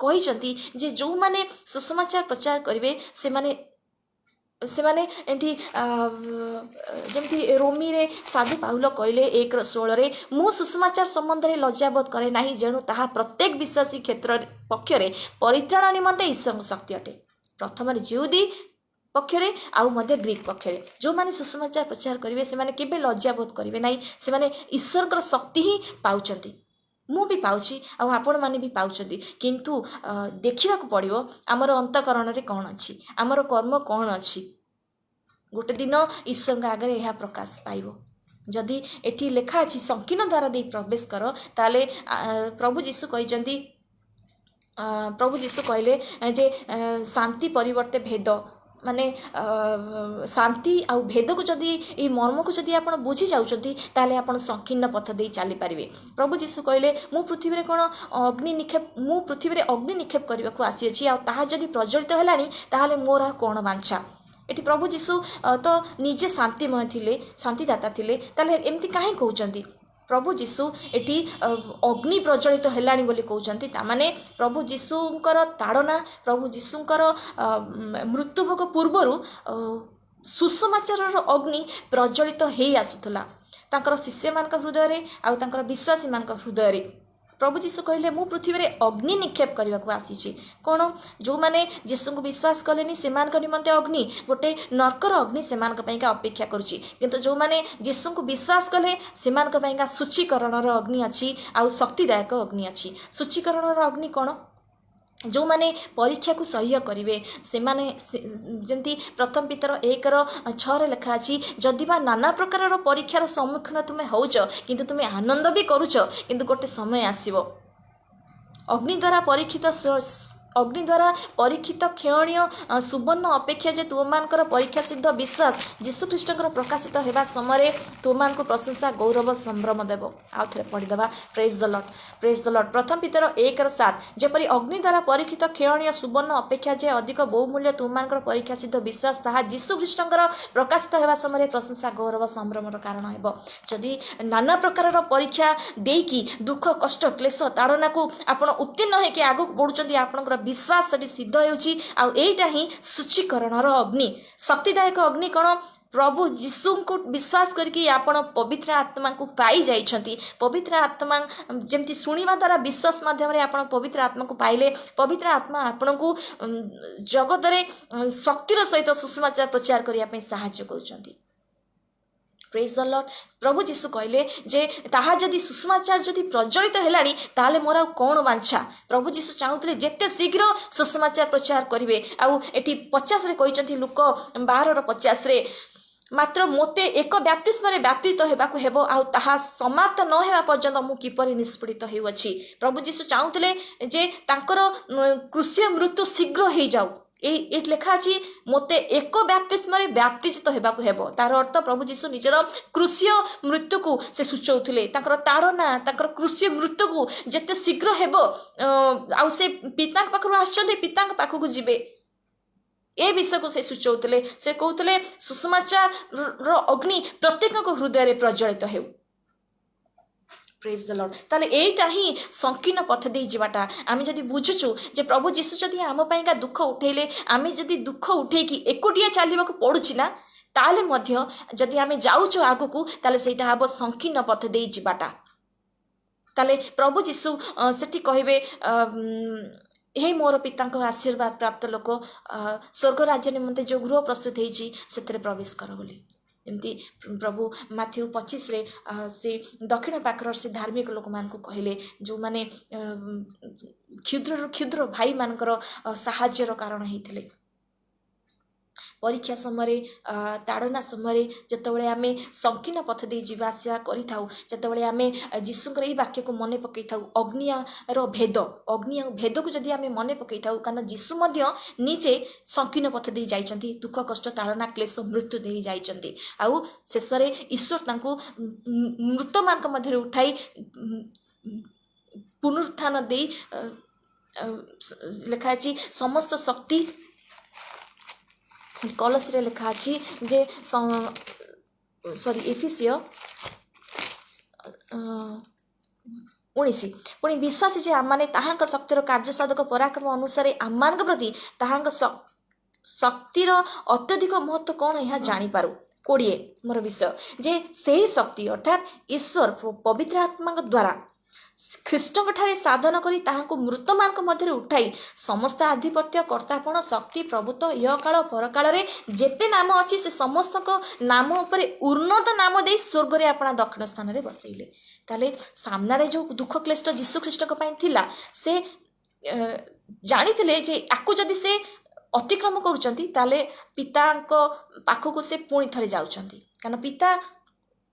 କହିଛନ୍ତି ଯେ ଯେଉଁମାନେ ସୁସମାଚାର ପ୍ରଚାର କରିବେ ସେମାନେ ସେମାନେ ଏଠି ଯେମିତି ରୋମିରେ ସାଧୁ ପାଉଲ କହିଲେ 1:16ରେ, ମୁଁ ସୁସମାଚାର ସମ୍ବନ୍ଧରେ ଲଜ୍ଜାବୋଧ କରେ ନାହିଁ, ଯେଣୁ ତାହା ପ୍ରତ୍ୟେକ ବିଶ୍ୱାସୀ କ୍ଷେତ୍ରରେ ପକ୍ଷରେ ପରିତ୍ରାଣ ନିମନ୍ତେ ଈଶ୍ୱରଙ୍କ ଶକ୍ତି ଅଟେ। ପ୍ରଥମରେ ଯିହୁଦୀ ପକ୍ଷରେ ଆଉ ମଧ୍ୟ ଗ୍ରୀକ୍ ପକ୍ଷରେ ଯେଉଁମାନେ ସୁସମାଚାର ପ୍ରଚାର କରିବେ, ସେମାନେ କେବେ ଲଜ୍ଜାବୋଧ କରିବେ ନାହିଁ। ସେମାନେ ଈଶ୍ୱରଙ୍କର ଶକ୍ତି ହିଁ ପାଉଛନ୍ତି। ମୁଁ ବି ପାଉଛି ଆଉ ଆପଣମାନେ ବି ପାଉଛନ୍ତି। କିନ୍ତୁ ଦେଖିବାକୁ ପଡ଼ିବ ଆମର ଅନ୍ତଃକରଣରେ କ'ଣ ଅଛି, ଆମର କର୍ମ କ'ଣ ଅଛି। ଗୋଟେ ଦିନ ଈଶ୍ୱରଙ୍କ ଆଗରେ ଏହା ପ୍ରକାଶ ପାଇବ। ଯଦି ଏଠି ଲେଖା ଅଛି ସଂକୀର୍ଣ୍ଣ ଦ୍ୱାର ଦେଇ ପ୍ରବେଶ କର, ତାହେଲେ ପ୍ରଭୁ ଯୀଶୁ କହିଛନ୍ତି, ପ୍ରଭୁ ଯୀଶୁ କହିଲେ ଯେ ଶାନ୍ତି ପରିବର୍ତ୍ତେ ଭେଦ, ମାନେ ଶାନ୍ତି ଆଉ ଭେଦକୁ ଯଦି, ଏଇ ମର୍ମକୁ ଯଦି ଆପଣ ବୁଝି ଯାଉଛନ୍ତି, ତାହେଲେ ଆପଣ ସଂକୀର୍ଣ୍ଣ ପଥ ଦେଇ ଚାଲିପାରିବେ। ପ୍ରଭୁ ଯୀଶୁ କହିଲେ, ମୁଁ ପୃଥିବୀରେ କ'ଣ ଅଗ୍ନି ନିକ୍ଷେପ, ମୁଁ ପୃଥିବୀରେ ଅଗ୍ନି ନିକ୍ଷେପ କରିବାକୁ ଆସିଅଛି, ଆଉ ତାହା ଯଦି ପ୍ରଜ୍ୱଳିତ ହେଲାଣି, ତାହେଲେ ମୋର ଆଉ କ'ଣ ବାଞ୍ଛା? ଏଠି ପ୍ରଭୁ ଯୀଶୁ ତ ନିଜେ ଶାନ୍ତିମୟ ଥିଲେ, ଶାନ୍ତିଦାତା ଥିଲେ, ତାହେଲେ ଏମିତି କାହିଁ କହୁଛନ୍ତି? ପ୍ରଭୁ ଯୀଶୁ ଏଠି ଅଗ୍ନି ପ୍ରଜ୍ୱଳିତ ହେଲାଣି ବୋଲି କହୁଛନ୍ତି। ତାମାନେ ପ୍ରଭୁ ଯୀଶୁଙ୍କର ତାଡ଼ନା, ପ୍ରଭୁ ଯୀଶୁଙ୍କର ମୃତ୍ୟୁଭୋଗ ପୂର୍ବରୁ ସୁସମାଚାରର ଅଗ୍ନି ପ୍ରଜ୍ୱଳିତ ହେଇ ଆସୁଥିଲା ତାଙ୍କର ଶିଷ୍ୟମାନଙ୍କ ହୃଦୟରେ ଆଉ ତାଙ୍କର ବିଶ୍ୱାସୀମାନଙ୍କ ହୃଦୟରେ। ପ୍ରଭୁ ଯୀଶୁ କହିଲେ, ମୁଁ ପୃଥିବୀରେ ଅଗ୍ନି ନିକ୍ଷେପ କରିବାକୁ ଆସିଛି। କ'ଣ? ଯେଉଁମାନେ ଯୀଶୁଙ୍କୁ ବିଶ୍ୱାସ କଲେନି, ସେମାନଙ୍କ ନିମନ୍ତେ ଅଗ୍ନି, ଗୋଟେ ନର୍କର ଅଗ୍ନି ସେମାନଙ୍କ ପାଇଁକା ଅପେକ୍ଷା କରୁଛି। କିନ୍ତୁ ଯେଉଁମାନେ ଯୀଶୁଙ୍କୁ ବିଶ୍ୱାସ କଲେ, ସେମାନଙ୍କ ପାଇଁକା ଶୁଚିକରଣର ଅଗ୍ନି ଅଛି ଆଉ ଶକ୍ତିଦାୟକ ଅଗ୍ନି ଅଛି। ଶୁଚିକରଣର ଅଗ୍ନି କ'ଣ? ଯେଉଁମାନେ ପରୀକ୍ଷାକୁ ସହ୍ୟ କରିବେ ସେମାନେ, ଯେମିତି ପ୍ରଥମ ପିତର 1:6ରେ ଲେଖା ଅଛି, ଯଦି ବା ନାନା ପ୍ରକାରର ପରୀକ୍ଷାର ସମ୍ମୁଖୀନ ତୁମେ ହେଉଛ, କିନ୍ତୁ ତୁମେ ଆନନ୍ଦ ବି କରୁଛ, କିନ୍ତୁ ଗୋଟେ ସମୟ ଆସିବ, ଅଗ୍ନି ଦ୍ୱାରା ପରୀକ୍ଷିତ କ୍ଷୟଣୀୟ ସୁବର୍ଣ୍ଣ ଅପେକ୍ଷା ଯେ ତୁମମାନଙ୍କର ପରୀକ୍ଷା ସିଦ୍ଧ ବିଶ୍ୱାସ ଯୀଶୁଖ୍ରୀଷ୍ଟଙ୍କର ପ୍ରକାଶିତ ହେବା ସମୟରେ ତୁମମାନଙ୍କୁ ପ୍ରଶଂସା, ଗୌରବ, ସମ୍ଭ୍ରମ ଦେବ। ଆଉ ଥରେ ପଢ଼ିଦେବା। Praise the Lord, praise the Lord. ପ୍ରଥମ ପିତର 1:7, ଯେପରି ଅଗ୍ନି ଦ୍ୱାରା ପରୀକ୍ଷିତ କ୍ଷୟଣୀୟ ସୁବର୍ଣ୍ଣ ଅପେକ୍ଷା ଯେ ଅଧିକ ବହୁମୂଲ୍ୟ ତୁମମାନଙ୍କର ପରୀକ୍ଷା ସିଦ୍ଧ ବିଶ୍ୱାସ, ତାହା ଯୀଶୁଖ୍ରୀଷ୍ଟଙ୍କର ପ୍ରକାଶିତ ହେବା ସମୟରେ ପ୍ରଶଂସା, ଗୌରବ, ସମ୍ଭ୍ରମର କାରଣ ହେବ। ଯଦି ନାନା ପ୍ରକାରର ପରୀକ୍ଷା ଦେଇକି ଦୁଃଖ, କଷ୍ଟ, କ୍ଲେଶ, ତାଡ଼ନାକୁ ଆପଣ ଉତ୍ତୀର୍ଣ୍ଣ ହେଇକି ଆଗକୁ ବଢ଼ୁଛନ୍ତି, ଆପଣଙ୍କର ବିଶ୍ୱାସ ସେଠି ସିଦ୍ଧ ହେଉଛି। ଆଉ ଏଇଟା ହିଁ ଶୁଚିକରଣର ଅଗ୍ନି। ଶକ୍ତିଦାୟକ ଅଗ୍ନି କ'ଣ? ପ୍ରଭୁ ଯୀଶୁଙ୍କୁ ବିଶ୍ୱାସ କରିକି ଆପଣ ପବିତ୍ର ଆତ୍ମାଙ୍କୁ ପାଇଯାଇଛନ୍ତି। ପବିତ୍ର ଆତ୍ମା ଯେମିତି ଶୁଣିବା ଦ୍ୱାରା ବିଶ୍ୱାସ ମାଧ୍ୟମରେ ଆପଣ ପବିତ୍ର ଆତ୍ମାକୁ ପାଇଲେ, ପବିତ୍ର ଆତ୍ମା ଆପଣଙ୍କୁ ଜଗତରେ ଶକ୍ତିର ସହିତ ସୁସମାଚାର ପ୍ରଚାର କରିବା ପାଇଁ ସାହାଯ୍ୟ କରୁଛନ୍ତି। Praise the Lord. ପ୍ରଭୁ ଯୀଶୁ କହିଲେ ଯେ ତାହା ଯଦି, ସୁସମାଚାର ଯଦି ପ୍ରଜ୍ୱଳିତ ହେଲାଣି, ତାହେଲେ ମୋର ଆଉ କ'ଣ ବାଞ୍ଛା? ପ୍ରଭୁ ଯୀଶୁ ଚାହୁଁଥିଲେ ଯେତେ ଶୀଘ୍ର ସୁସମାଚାର ପ୍ରଚାର କରିବେ। ଆଉ ଏଠି 50ରେ କହିଛନ୍ତି, ଲୂକ 12ର 50ରେ, ମାତ୍ର ମୋତେ ଏକ ବାପ୍ତିସ୍ମରେ ବାପ୍ତିତ ହେବାକୁ ହେବ, ଆଉ ତାହା ସମାପ୍ତ ନ ହେବା ପର୍ଯ୍ୟନ୍ତ ମୁଁ କିପରି ନିଷ୍ପୀଡ଼ିତ ହେଉଅଛି? ପ୍ରଭୁ ଯୀଶୁ ଚାହୁଁଥିଲେ ଯେ ତାଙ୍କର କ୍ରୁଶୀୟ ମୃତ୍ୟୁ ଶୀଘ୍ର ହେଇଯାଉ। ଏଇଠି ଲେଖା ଅଛି, ମୋତେ ଏକ ବାପ୍ତିସ୍ମରେ ବାପ୍ତିଜିତ ହେବାକୁ ହେବ। ତାର ଅର୍ଥ ପ୍ରଭୁ ଯୀଶୁ ନିଜର କ୍ରୁଶୀୟ ମୃତ୍ୟୁକୁ ସେ ସୂଚଉଥିଲେ। ତାଙ୍କର ତାଡ଼ନା, ତାଙ୍କର କ୍ରୁଶୀୟ ମୃତ୍ୟୁକୁ ଯେତେ ଶୀଘ୍ର ହେବ, ଆଉ ସେ ପିତାଙ୍କ ପାଖରୁ ଆସିଛନ୍ତି, ପିତାଙ୍କ ପାଖକୁ ଯିବେ, ଏ ବିଷୟକୁ ସେ ସୂଚଉଥିଲେ। ସେ କହୁଥିଲେ, ସୁସମାଚାରର ଅଗ୍ନି ପ୍ରତ୍ୟେକଙ୍କ ହୃଦୟରେ ପ୍ରଜ୍ୱଳିତ ହେଉ। Praise the Lord. ତାହେଲେ ଏଇଟା ହିଁ ସଂକୀର୍ଣ୍ଣ ପଥ ଦେଇ ଯିବାଟା। ଆମେ ଯଦି ବୁଝୁଛୁ ଯେ ପ୍ରଭୁ ଯୀଶୁ ଯଦି ଆମ ପାଇଁକା ଦୁଃଖ ଉଠେଇଲେ, ଆମେ ଯଦି ଦୁଃଖ ଉଠେଇକି ଏକୁଟିଆ ଚାଲିବାକୁ ପଡ଼ୁଛି ନା, ତାହେଲେ ମଧ୍ୟ ଯଦି ଆମେ ଯାଉଛୁ ଆଗକୁ, ତାହେଲେ ସେଇଟା ହେବ ସଂକୀର୍ଣ୍ଣ ପଥ ଦେଇ ଯିବାଟା। ତାହେଲେ ପ୍ରଭୁ ଯୀଶୁ ସେଠି କହିବେ, ହେ ମୋର ପିତାଙ୍କ ଆଶୀର୍ବାଦ ପ୍ରାପ୍ତ ଲୋକ, ସ୍ୱର୍ଗ ରାଜ୍ୟ ନିମନ୍ତେ ଯେଉଁ ଗୃହ ପ୍ରସ୍ତୁତ ହେଇଛି, ସେଥିରେ ପ୍ରବେଶ କର ବୋଲି। ଯେମିତି ପ୍ରଭୁ ମାଥିଉ 25ରେ ସେ ଦକ୍ଷିଣ ପାଖର ସେ ଧାର୍ମିକ ଲୋକମାନଙ୍କୁ କହିଲେ, ଯେଉଁମାନେ କ୍ଷୁଦ୍ରରୁ କ୍ଷୁଦ୍ର ଭାଇମାନଙ୍କର ସାହାଯ୍ୟର କାରଣ ହେଇଥିଲେ। ପରୀକ୍ଷା ସମୟରେ, ତାଡ଼ନା ସମୟରେ ଯେତେବେଳେ ଆମେ ସଂକୀର୍ଣ୍ଣ ପଥ ଦେଇ ଯିବା ଆସିବା କରିଥାଉ, ଯେତେବେଳେ ଆମେ ଯୀଶୁଙ୍କର ଏଇ ବାକ୍ୟକୁ ମନେ ପକାଇଥାଉ, ଅଗ୍ନିର ଭେଦ, ଅଗ୍ନି ଆଉ ଭେଦକୁ ଯଦି ଆମେ ମନେ ପକାଇଥାଉ, କାରଣ ଯୀଶୁ ମଧ୍ୟ ନିଜେ ସଂକୀର୍ଣ୍ଣ ପଥ ଦେଇ ଯାଇଛନ୍ତି, ଦୁଃଖ, କଷ୍ଟ, ତାଡ଼ନା, କ୍ଲେଶ, ମୃତ୍ୟୁ ଦେଇ ଯାଇଛନ୍ତି, ଆଉ ଶେଷରେ ଈଶ୍ୱର ତାଙ୍କୁ ମୃତମାନଙ୍କ ମଧ୍ୟରେ ଉଠାଇ ପୁନରୁତ୍ଥାନ ଦେଇ, ଲେଖା ଅଛି ସମସ୍ତ ଶକ୍ତି, କଲସୀରେ ଲେଖା ଅଛି ଯେ, ସରି, ଏଫିସିୟ 19, ପୁଣି ବିଶ୍ୱାସୀ ଯେ ଆମମାନେ ତାହାଙ୍କ ଶକ୍ତିର କାର୍ଯ୍ୟସାଧକ ପରାକ୍ରମ ଅନୁସାରେ ଆମମାନଙ୍କ ପ୍ରତି ତାହାଙ୍କ ଶକ୍ତିର ଅତ୍ୟଧିକ ମହତ୍ଵ କ'ଣ ଏହା ଜାଣିପାରୁ। 20 ମୋର ବିଷୟ ଯେ ସେହି ଶକ୍ତି ଅର୍ଥାତ୍ ଈଶ୍ୱର ପବିତ୍ର ଆତ୍ମାଙ୍କ ଦ୍ୱାରା ଖ୍ରୀଷ୍ଟଙ୍କ ଠାରେ ସାଧନ କରି ତାହାଙ୍କୁ ମୃତମାନଙ୍କ ମଧ୍ୟରେ ଉଠାଇ ସମସ୍ତ ଆଧିପତ୍ୟ, କର୍ତ୍ତାପଣ, ଶକ୍ତି, ପ୍ରଭୁତ୍ୱ, ଇହକାଳ ପରକାଳରେ ଯେତେ ନାମ ଅଛି ସେ ସମସ୍ତଙ୍କ ନାମ ଉପରେ ଉନ୍ନତ ନାମ ଦେଇ ସ୍ୱର୍ଗରେ ଆପଣା ଦକ୍ଷିଣ ସ୍ଥାନରେ ବସେଇଲେ। ତାହେଲେ ସାମ୍ନାରେ ଯେଉଁ ଦୁଃଖ କ୍ଲେଷ୍ଟ ଯୀଶୁ ଖ୍ରୀଷ୍ଟଙ୍କ ପାଇଁ ଥିଲା, ସେ ଜାଣିଥିଲେ ଯେ ଆକୁ ଯଦି ସେ ଅତିକ୍ରମ କରୁଛନ୍ତି ତାହେଲେ ପିତାଙ୍କ ପାଖକୁ ସେ ପୁଣି ଥରେ ଯାଉଛନ୍ତି, କାରଣ ପିତା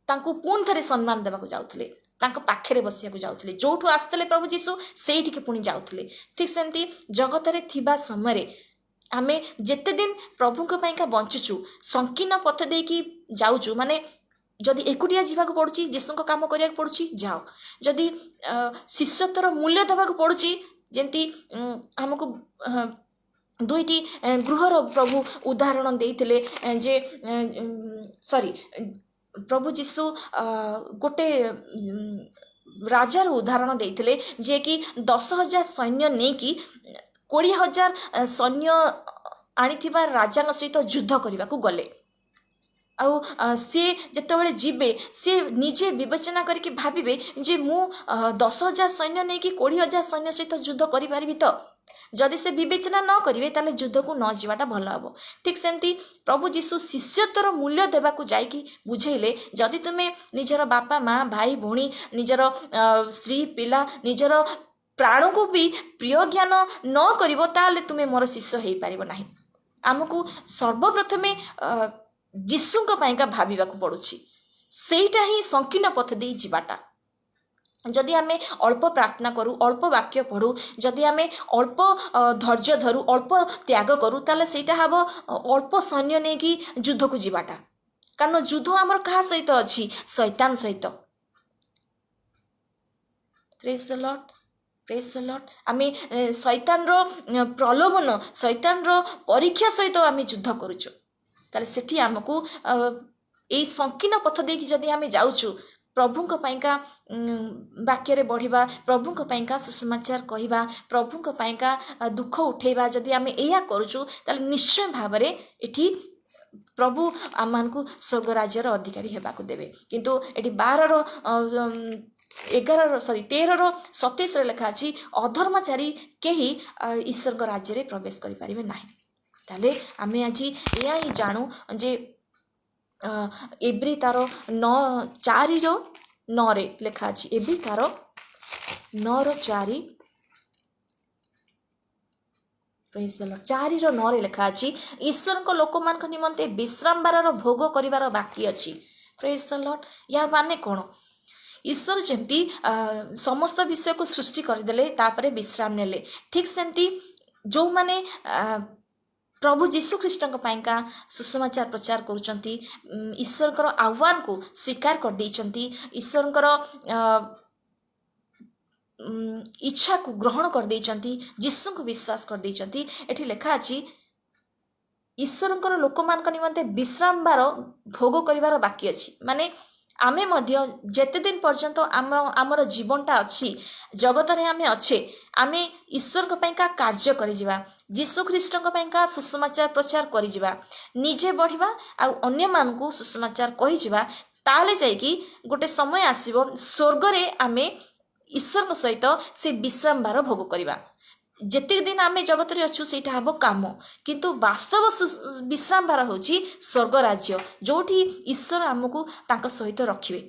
ତାଙ୍କୁ ପୁଣି ଥରେ ସମ୍ମାନ ଦେବାକୁ ଯାଉଥିଲେ, ତାଙ୍କ ପାଖରେ ବସିବାକୁ ଯାଉଥିଲେ। ଯେଉଁଠୁ ଆସିଥିଲେ ପ୍ରଭୁ ଯୀଶୁ ସେଇଠିକି ପୁଣି ଯାଉଥିଲେ। ଠିକ୍ ସେମିତି ଜଗତରେ ଥିବା ସମୟରେ ଆମେ ଯେତେ ଦିନ ପ୍ରଭୁଙ୍କ ପାଇଁକା ବଞ୍ଚୁଛୁ, ସଂକୀର୍ଣ୍ଣ ପଥ ଦେଇକି ଯାଉଛୁ, ମାନେ ଯଦି ଏକୁଟିଆ ଯିବାକୁ ପଡ଼ୁଛି, ଯୀଶୁଙ୍କ କାମ କରିବାକୁ ପଡ଼ୁଛି, ଯାଅ। ଯଦି ଶିଷ୍ୟତ୍ୱର ମୂଲ୍ୟ ଦେବାକୁ ପଡ଼ୁଛି, ଯେମିତି ଆମକୁ ଦୁଇଟି ଗୃହର ପ୍ରଭୁ ଉଦାହରଣ ଦେଇଥିଲେ ଯେ ସରି ପ୍ରଭୁ ଯୀଶୁ ଗୋଟେ ରାଜାର ଉଦାହରଣ ଦେଇଥିଲେ, ଯିଏକି 10,000 ସୈନ୍ୟ ନେଇକି 20,000 ସୈନ୍ୟ ଆଣିଥିବା ରାଜାଙ୍କ ସହିତ ଯୁଦ୍ଧ କରିବାକୁ ଗଲେ। ଆଉ ସିଏ ଯେତେବେଳେ ଯିବେ, ସିଏ ନିଜେ ବିବେଚନା କରିକି ଭାବିବେ ଯେ ମୁଁ 10,000 ସୈନ୍ୟ ନେଇକି 20,000 ସୈନ୍ୟ ସହିତ ଯୁଦ୍ଧ କରିପାରିବି ତ? ଯଦି ସେ ବିବେଚନା ନ କରିବେ ତାହେଲେ ଯୁଦ୍ଧକୁ ନ ଯିବାଟା ଭଲ ହେବ। ଠିକ୍ ସେମିତି ପ୍ରଭୁ ଯୀଶୁ ଶିଷ୍ୟତ୍ୱର ମୂଲ୍ୟ ଦେବାକୁ ଯାଇକି ବୁଝେଇଲେ, ଯଦି ତୁମେ ନିଜର ବାପା ମା, ଭାଇ ଭଉଣୀ, ନିଜର ସ୍ତ୍ରୀ ପିଲା, ନିଜର ପ୍ରାଣକୁ ବି ପ୍ରିୟ ଜ୍ଞାନ ନ କରିବ, ତାହେଲେ ତୁମେ ମୋର ଶିଷ୍ୟ ହେଇପାରିବ ନାହିଁ। ଆମକୁ ସର୍ବପ୍ରଥମେ ଯୀଶୁଙ୍କ ପାଇଁକା ଭାବିବାକୁ ପଡ଼ୁଛି। ସେଇଟା ହିଁ ସଂକୀର୍ଣ୍ଣ ପଥ ଦେଇ ଯିବାଟା। ଯଦି ଆମେ ଅଳ୍ପ ପ୍ରାର୍ଥନା କରୁ, ଅଳ୍ପ ବାକ୍ୟ ପଢ଼ୁ, ଯଦି ଆମେ ଅଳ୍ପ ଧୈର୍ଯ୍ୟ ଧରୁ, ଅଳ୍ପ ତ୍ୟାଗ କରୁ, ତାହେଲେ ସେଇଟା ହେବ ଅଳ୍ପ ସୈନ୍ୟ ନେଇକି ଯୁଦ୍ଧକୁ ଯିବାଟା। କାରଣ ଯୁଦ୍ଧ ଆମର କାହା ସହିତ ଅଛି? ଶୈତାନ ସହିତ। Praise the Lord, praise the Lord. ଆମେ ଶୈତାନର ପ୍ରଲୋଭନ, ଶୈତାନର ପରୀକ୍ଷା ସହିତ ଆମେ ଯୁଦ୍ଧ କରୁଛୁ। ତାହେଲେ ସେଠି ଆମକୁ ଏଇ ସଂକୀର୍ଣ୍ଣ ପଥ ଦେଇକି ଯଦି ଆମେ ଯାଉଛୁ, ପ୍ରଭୁଙ୍କ ପାଇଁକା ବାକ୍ୟରେ ବଢ଼ିବା, ପ୍ରଭୁଙ୍କ ପାଇଁକା ସୁସମାଚାର କହିବା, ପ୍ରଭୁଙ୍କ ପାଇଁକା ଦୁଃଖ ଉଠେଇବା, ଯଦି ଆମେ ଏଇଆ କରୁଛୁ ତାହେଲେ ନିଶ୍ଚୟ ଭାବରେ ଏଠି ପ୍ରଭୁ ଆମମାନଙ୍କୁ ସ୍ୱର୍ଗ ରାଜ୍ୟର ଅଧିକାରୀ ହେବାକୁ ଦେବେ। କିନ୍ତୁ ଏଠି 12ର 11ର ସରି 13ର 27ରେ ଲେଖା ଅଛି, ଅଧର୍ମାଚାରୀ କେହି ଈଶ୍ୱରଙ୍କ ରାଜ୍ୟରେ ପ୍ରବେଶ କରିପାରିବେ ନାହିଁ। ତାହେଲେ ଆମେ ଆଜି ଏହା ହିଁ ଜାଣୁ ଯେ ଏବ୍ରୀ ତାର 9:4ର 9ରେ ଲେଖା ଅଛି, ଏବ୍ରୀ ତାର 9ର 4, 4ର 9ରେ ଲେଖା ଅଛି, ଈଶ୍ୱରଙ୍କ ଲୋକମାନଙ୍କ ନିମନ୍ତେ ବିଶ୍ରାମବାରର ଭୋଗ କରିବାର ବାକି ଅଛି। Praise the Lord. ୟା ମାନେ କ'ଣ? ଈଶ୍ୱର ଯେମିତି ସମସ୍ତ ବିଷୟକୁ ସୃଷ୍ଟି କରିଦେଲେ, ତାପରେ ବିଶ୍ରାମ ନେଲେ, ଠିକ୍ ସେମିତି ଯେଉଁମାନେ ପ୍ରଭୁ ଯୀଶୁ ଖ୍ରୀଷ୍ଟଙ୍କ ପାଇଁକା ସୁସମାଚାର ପ୍ରଚାର କରୁଛନ୍ତି, ଈଶ୍ୱରଙ୍କର ଆହ୍ୱାନକୁ ସ୍ୱୀକାର କରିଦେଇଛନ୍ତି, ଈଶ୍ୱରଙ୍କର ଇଚ୍ଛାକୁ ଗ୍ରହଣ କରିଦେଇଛନ୍ତି, ଯୀଶୁଙ୍କୁ ବିଶ୍ୱାସ କରିଦେଇଛନ୍ତି, ଏଠି ଲେଖା ଅଛି ଈଶ୍ୱରଙ୍କର ଲୋକମାନଙ୍କ ନିମନ୍ତେ ବିଶ୍ରାମବାର ଭୋଗ କରିବାର ବାକି ଅଛି। ମାନେ ଆମେ ମଧ୍ୟ ଯେତେ ଦିନ ପର୍ଯ୍ୟନ୍ତ ଆମର ଜୀବନଟା ଅଛି, ଜଗତରେ ଆମେ ଅଛେ, ଆମେ ଈଶ୍ୱରଙ୍କ ପାଇଁକା କାର୍ଯ୍ୟ କରିଯିବା, ଯୀଶୁ ଖ୍ରୀଷ୍ଟଙ୍କ ପାଇଁକା ସୁସମାଚାର ପ୍ରଚାର କରିଯିବା, ନିଜେ ବଢ଼ିବା ଆଉ ଅନ୍ୟମାନଙ୍କୁ ସୁସମାଚାର କହିଯିବା, ତାହେଲେ ଯାଇକି ଗୋଟେ ସମୟ ଆସିବ ସ୍ୱର୍ଗରେ ଆମେ ଈଶ୍ୱରଙ୍କ ସହିତ ସେ ବିଶ୍ରାମବାର ଭୋଗ କରିବା। ଯେତିକି ଦିନ ଆମେ ଜଗତରେ ଅଛୁ ସେଇଟା ହେବ କାମ, କିନ୍ତୁ ବାସ୍ତବ ବିଶ୍ରାମବାର ହେଉଛି ସ୍ୱର୍ଗ ରାଜ୍ୟ, ଯେଉଁଠି ଈଶ୍ୱର ଆମକୁ ତାଙ୍କ ସହିତ ରଖିବେ।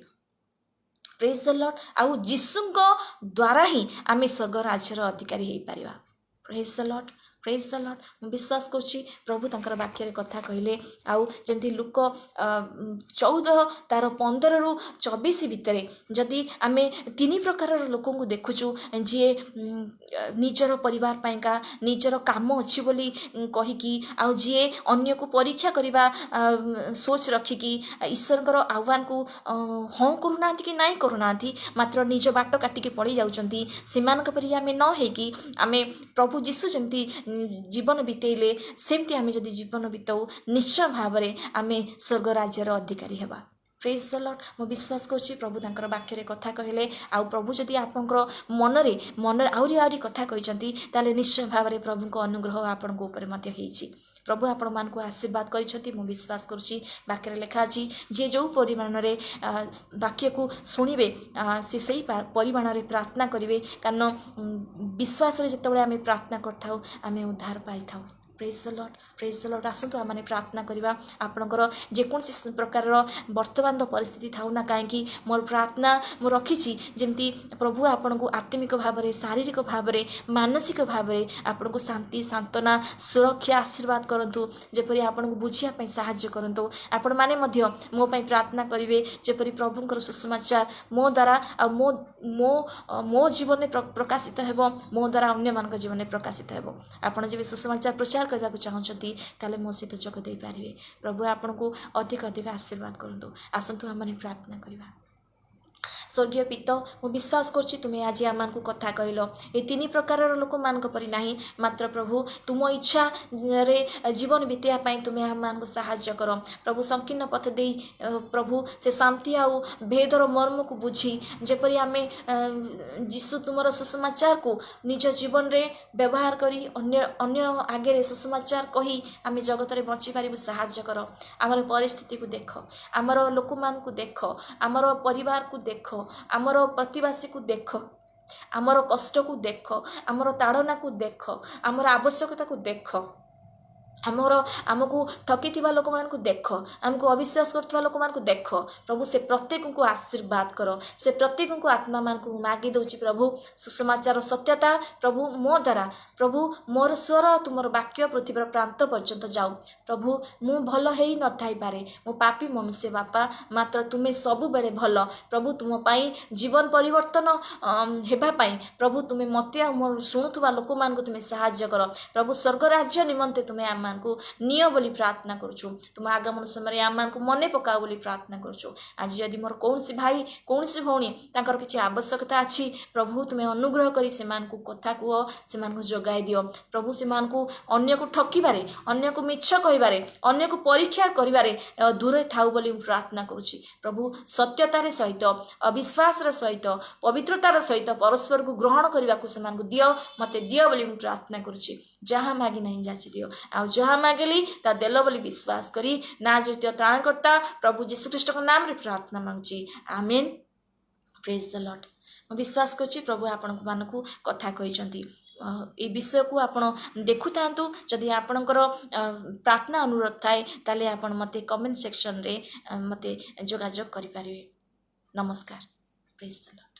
Praise the Lord. ଆଉ ଯୀଶୁଙ୍କ ଦ୍ୱାରା ହିଁ ଆମେ ସ୍ୱର୍ଗ ରାଜ୍ୟର ଅଧିକାରୀ ହେଇପାରିବା। Praise the Lord, praise the Lord. ମୁଁ ବିଶ୍ୱାସ କରୁଛି ପ୍ରଭୁ ତାଙ୍କର ବାକ୍ୟରେ କଥା କହିଲେ। ଆଉ ଯେମିତି ଲୂକ 14 ତାର 15ରୁ 24 ଭିତରେ ଯଦି ଆମେ 3 ପ୍ରକାରର ଲୋକଙ୍କୁ ଦେଖୁଛୁ, ଯିଏ ନିଜର ପରିବାର ପାଇଁକା ନିଜର କାମ ଅଛି ବୋଲି କହିକି, ଆଉ ଯିଏ ଅନ୍ୟକୁ ପରୀକ୍ଷା କରିବା ସୋଚ ରଖିକି ଈଶ୍ୱରଙ୍କର ଆହ୍ୱାନକୁ ହଁ କରୁନାହାନ୍ତି କି ନାଇଁ କରୁନାହାନ୍ତି, ମାତ୍ର ନିଜ ବାଟ କାଟିକି ପଳେଇ ଯାଉଛନ୍ତି, ସେମାନଙ୍କ ପରି ଆମେ ନ ହେଇକି ଆମେ ପ୍ରଭୁ ଯୀଶୁ ଯେମିତି ଜୀବନ ବିତେଇଲେ ସେମିତି ଆମେ ଯଦି ଜୀବନ ବିତାଉ, ନିଶ୍ଚୟ ଭାବରେ ଆମେ ସ୍ୱର୍ଗ ରାଜ୍ୟର ଅଧିକାରୀ ହେବା। Praise the Lord. ମୁଁ ବିଶ୍ୱାସ କରୁଛି ପ୍ରଭୁ ତାଙ୍କର ବାକ୍ୟରେ କଥା କହିଲେ। ଆଉ ପ୍ରଭୁ ଯଦି ଆପଣଙ୍କର ମନରେ ଆହୁରି ଆହୁରି କଥା କହିଛନ୍ତି, ତାହେଲେ ନିଶ୍ଚୟ ଭାବରେ ପ୍ରଭୁଙ୍କ ଅନୁଗ୍ରହ ଆପଣଙ୍କ ଉପରେ ମଧ୍ୟ ହେଇଛି। ପ୍ରଭୁ ଆପଣମାନଙ୍କୁ ଆଶୀର୍ବାଦ କରିଛନ୍ତି, ମୁଁ ବିଶ୍ୱାସ କରୁଛି। ବାକ୍ୟରେ ଲେଖା ଅଛି, ଯିଏ ଯେଉଁ ପରିମାଣରେ ବାକ୍ୟକୁ ଶୁଣିବେ, ସେ ସେଇ ପରିମାଣରେ ପ୍ରାର୍ଥନା କରିବେ। କାରଣ ବିଶ୍ୱାସରେ ଯେତେବେଳେ ଆମେ ପ୍ରାର୍ଥନା କରିଥାଉ, ଆମେ ଉଦ୍ଧାର ପାଇଥାଉ। Praise the Lord, praise the Lord। ଆସନ୍ତୁ ଆମେ ପ୍ରାର୍ଥନା କରିବା। ଆପଣଙ୍କର ଯେକୌଣସି ପ୍ରକାରର ବର୍ତ୍ତମାନର ପରିସ୍ଥିତି ଥାଉ ନା କାହିଁକି, ମୋର ପ୍ରାର୍ଥନା ମୁଁ ରଖିଛି ଯେମିତି ପ୍ରଭୁ ଆପଣଙ୍କୁ ଆତ୍ମିକ ଭାବରେ, ଶାରୀରିକ ଭାବରେ, ମାନସିକ ଭାବରେ ଆପଣଙ୍କୁ ଶାନ୍ତି, ସାନ୍ତ୍ୱନା, ସୁରକ୍ଷା, ଆଶୀର୍ବାଦ କରନ୍ତୁ, ଯେପରି ଆପଣଙ୍କୁ ବୁଝିବା ପାଇଁ ସାହାଯ୍ୟ କରନ୍ତୁ। ଆପଣମାନେ ମଧ୍ୟ ମୋ ପାଇଁ ପ୍ରାର୍ଥନା କରିବେ, ଯେପରି ପ୍ରଭୁଙ୍କର ସୁସମାଚାର ମୋ ଦ୍ୱାରା ଆଉ ମୋ ମୋ ମୋ ଜୀବନରେ ପ୍ରକାଶିତ ହେବ, ମୋ ଦ୍ୱାରା ଅନ୍ୟମାନଙ୍କ ଜୀବନରେ ପ୍ରକାଶିତ ହେବ। ଆପଣ ଯେବେ ସୁସମାଚାର ପ୍ରଚାର କରିବାକୁ ଚାହୁଁଛନ୍ତି, ତାହେଲେ ମୋ ସହିତ ଯୋଗ ଦେଇପାରିବେ। ପ୍ରଭୁ ଆପଣଙ୍କୁ ଅଧିକ ଅଧିକ ଆଶୀର୍ବାଦ କରନ୍ତୁ। ଆସନ୍ତୁ ଆମମାନେ ପ୍ରାର୍ଥନା କରିବା। ସ୍ୱର୍ଗୀୟ ପିତା, ମୁଁ ବିଶ୍ୱାସ କରୁଛି, ତୁମେ ଆଜି ଆମମାନଙ୍କୁ କଥା କହିଲ। ଏ ତିନି ପ୍ରକାରର ଲୋକମାନଙ୍କ ପରି ନାହିଁ, ମାତ୍ର ପ୍ରଭୁ, ତୁମ ଇଚ୍ଛାରେ ଜୀବନ ବିତେଇବା ପାଇଁ ତୁମେ ଆମମାନଙ୍କୁ ସାହାଯ୍ୟ କର। ପ୍ରଭୁ, ସଂକୀର୍ଣ୍ଣ ପଥ ଦେଇ ପ୍ରଭୁ, ସେ ଶାନ୍ତି ଆଉ ଭେଦର ମର୍ମକୁ ବୁଝି ଯେପରି ଆମେ ଯୀଶୁ ତୁମର ସୁସମାଚାରକୁ ନିଜ ଜୀବନରେ ବ୍ୟବହାର କରି ଅନ୍ୟ ଅନ୍ୟ ଆଗରେ ସୁସମାଚାର କହି ଆମେ ଜଗତରେ ବଞ୍ଚିପାରିବୁ, ସାହାଯ୍ୟ କର। ଆମର ପରିସ୍ଥିତିକୁ ଦେଖ, ଆମର ଲୋକମାନଙ୍କୁ ଦେଖ, ଆମର ପରିବାରକୁ ଦେଖ, ଆମର ପ୍ରତିବାସୀକୁ ଦେଖ, ଆମର କଷ୍ଟକୁ ଦେଖ, ଆମର ତାଡ଼ନାକୁ ଦେଖ, ଆମର ଆବଶ୍ୟକତାକୁ ଦେଖ, ଆମକୁ ଠକିଥିବା ଲୋକମାନଙ୍କୁ ଦେଖ, ଆମକୁ ଅବିଶ୍ୱାସ କରୁଥିବା ଲୋକମାନଙ୍କୁ ଦେଖ। ପ୍ରଭୁ, ସେ ପ୍ରତ୍ୟେକଙ୍କୁ ଆଶୀର୍ବାଦ କର। ସେ ପ୍ରତ୍ୟେକଙ୍କୁ ଆତ୍ମାମାନଙ୍କୁ ମାଗି ଦେଉଛି ପ୍ରଭୁ। ସୁସମାଚାର ସତ୍ୟତା ପ୍ରଭୁ, ମୋ ଦ୍ୱାରା ପ୍ରଭୁ, ମୋର ସ୍ୱର, ତୁମର ବାକ୍ୟ ପୃଥିବୀର ପ୍ରାନ୍ତ ପର୍ଯ୍ୟନ୍ତ ଯାଉ। ପ୍ରଭୁ, ମୁଁ ଭଲ ହେଇ ନଥାଇପାରେ, ମୁଁ ପାପୀ ମନୁଷ୍ୟ ବାପା, ମାତ୍ର ତୁମେ ସବୁବେଳେ ଭଲ। ପ୍ରଭୁ, ତୁମ ପାଇଁ ଜୀବନ ପରିବର୍ତ୍ତନ ହେବା ପାଇଁ ପ୍ରଭୁ, ତୁମେ ମୋତେ ଆଉ ମୋର ଶୁଣୁଥିବା ଲୋକମାନଙ୍କୁ ତୁମେ ସାହାଯ୍ୟ କର। ପ୍ରଭୁ, ସ୍ୱର୍ଗ ରାଜ୍ୟ ନିମନ୍ତେ ତୁମେ ଆମମାନଙ୍କୁ ନିଅ ବୋଲି ପ୍ରାର୍ଥନା କରୁଛୁ। ତୁମ ଆଗମନ ସମୟରେ ଆମମାନଙ୍କୁ ମନେ ପକାଅ ବୋଲି ପ୍ରାର୍ଥନା କରୁଛୁ। ଆଜି ଯଦି ମୋର କୌଣସି ଭାଇ, କୌଣସି ଭଉଣୀ, ତାଙ୍କର କିଛି ଆବଶ୍ୟକତା ଅଛି, ପ୍ରଭୁ, ତୁମେ ଅନୁଗ୍ରହ କରି ସେମାନଙ୍କୁ କଥା କୁହ, ସେମାନଙ୍କୁ ଯୋଗାଇ ଦିଅ। ପ୍ରଭୁ, ସେମାନଙ୍କୁ ଅନ୍ୟକୁ ଠକିବାରେ, ଅନ୍ୟକୁ ମିଛ କହିବାରେ, ଅନ୍ୟକୁ ପରୀକ୍ଷା କରିବାରେ ଦୂରେ ଥାଉ ବୋଲି ମୁଁ ପ୍ରାର୍ଥନା କରୁଛି। ପ୍ରଭୁ, ସତ୍ୟତାର ସହିତ, ବିଶ୍ୱାସର ସହିତ, ପବିତ୍ରତାର ସହିତ ପରସ୍ପରକୁ ଗ୍ରହଣ କରିବାକୁ ସେମାନଙ୍କୁ ଦିଅ, ମୋତେ ଦିଅ ବୋଲି ମୁଁ ପ୍ରାର୍ଥନା କରୁଛି। ଯାହା ମାଗି ନାହିଁ ଯାଚି ଦିଅ, ଆଉ ଯାହା ମାଗିଲି ତା ଦେଲ ବୋଲି ବିଶ୍ୱାସ କରି ନାଜରିତୀୟ ତ୍ରାଣକର୍ତ୍ତା ପ୍ରଭୁ ଯୀଶୁଖ୍ରୀଷ୍ଟଙ୍କ ନାମରେ ପ୍ରାର୍ଥନା ମାଗୁଛି। ଆମେନ୍। Praise the Lord। ମୁଁ ବିଶ୍ୱାସ କରୁଛି, ପ୍ରଭୁ ଆପଣଙ୍କୁ ମାନଙ୍କୁ କଥା କହିଛନ୍ତି। ଏ ବିଷୟକୁ ଆପଣ ଦେଖୁଥାନ୍ତୁ। ଯଦି ଆପଣଙ୍କର ପ୍ରାର୍ଥନା ଅନୁରୋଧ ଥାଏ, ତାହେଲେ ଆପଣ ମୋତେ କମେଣ୍ଟ ସେକ୍ସନରେ ମୋତେ ଯୋଗାଯୋଗ କରିପାରିବେ। ନମସ୍କାର। Praise the Lord।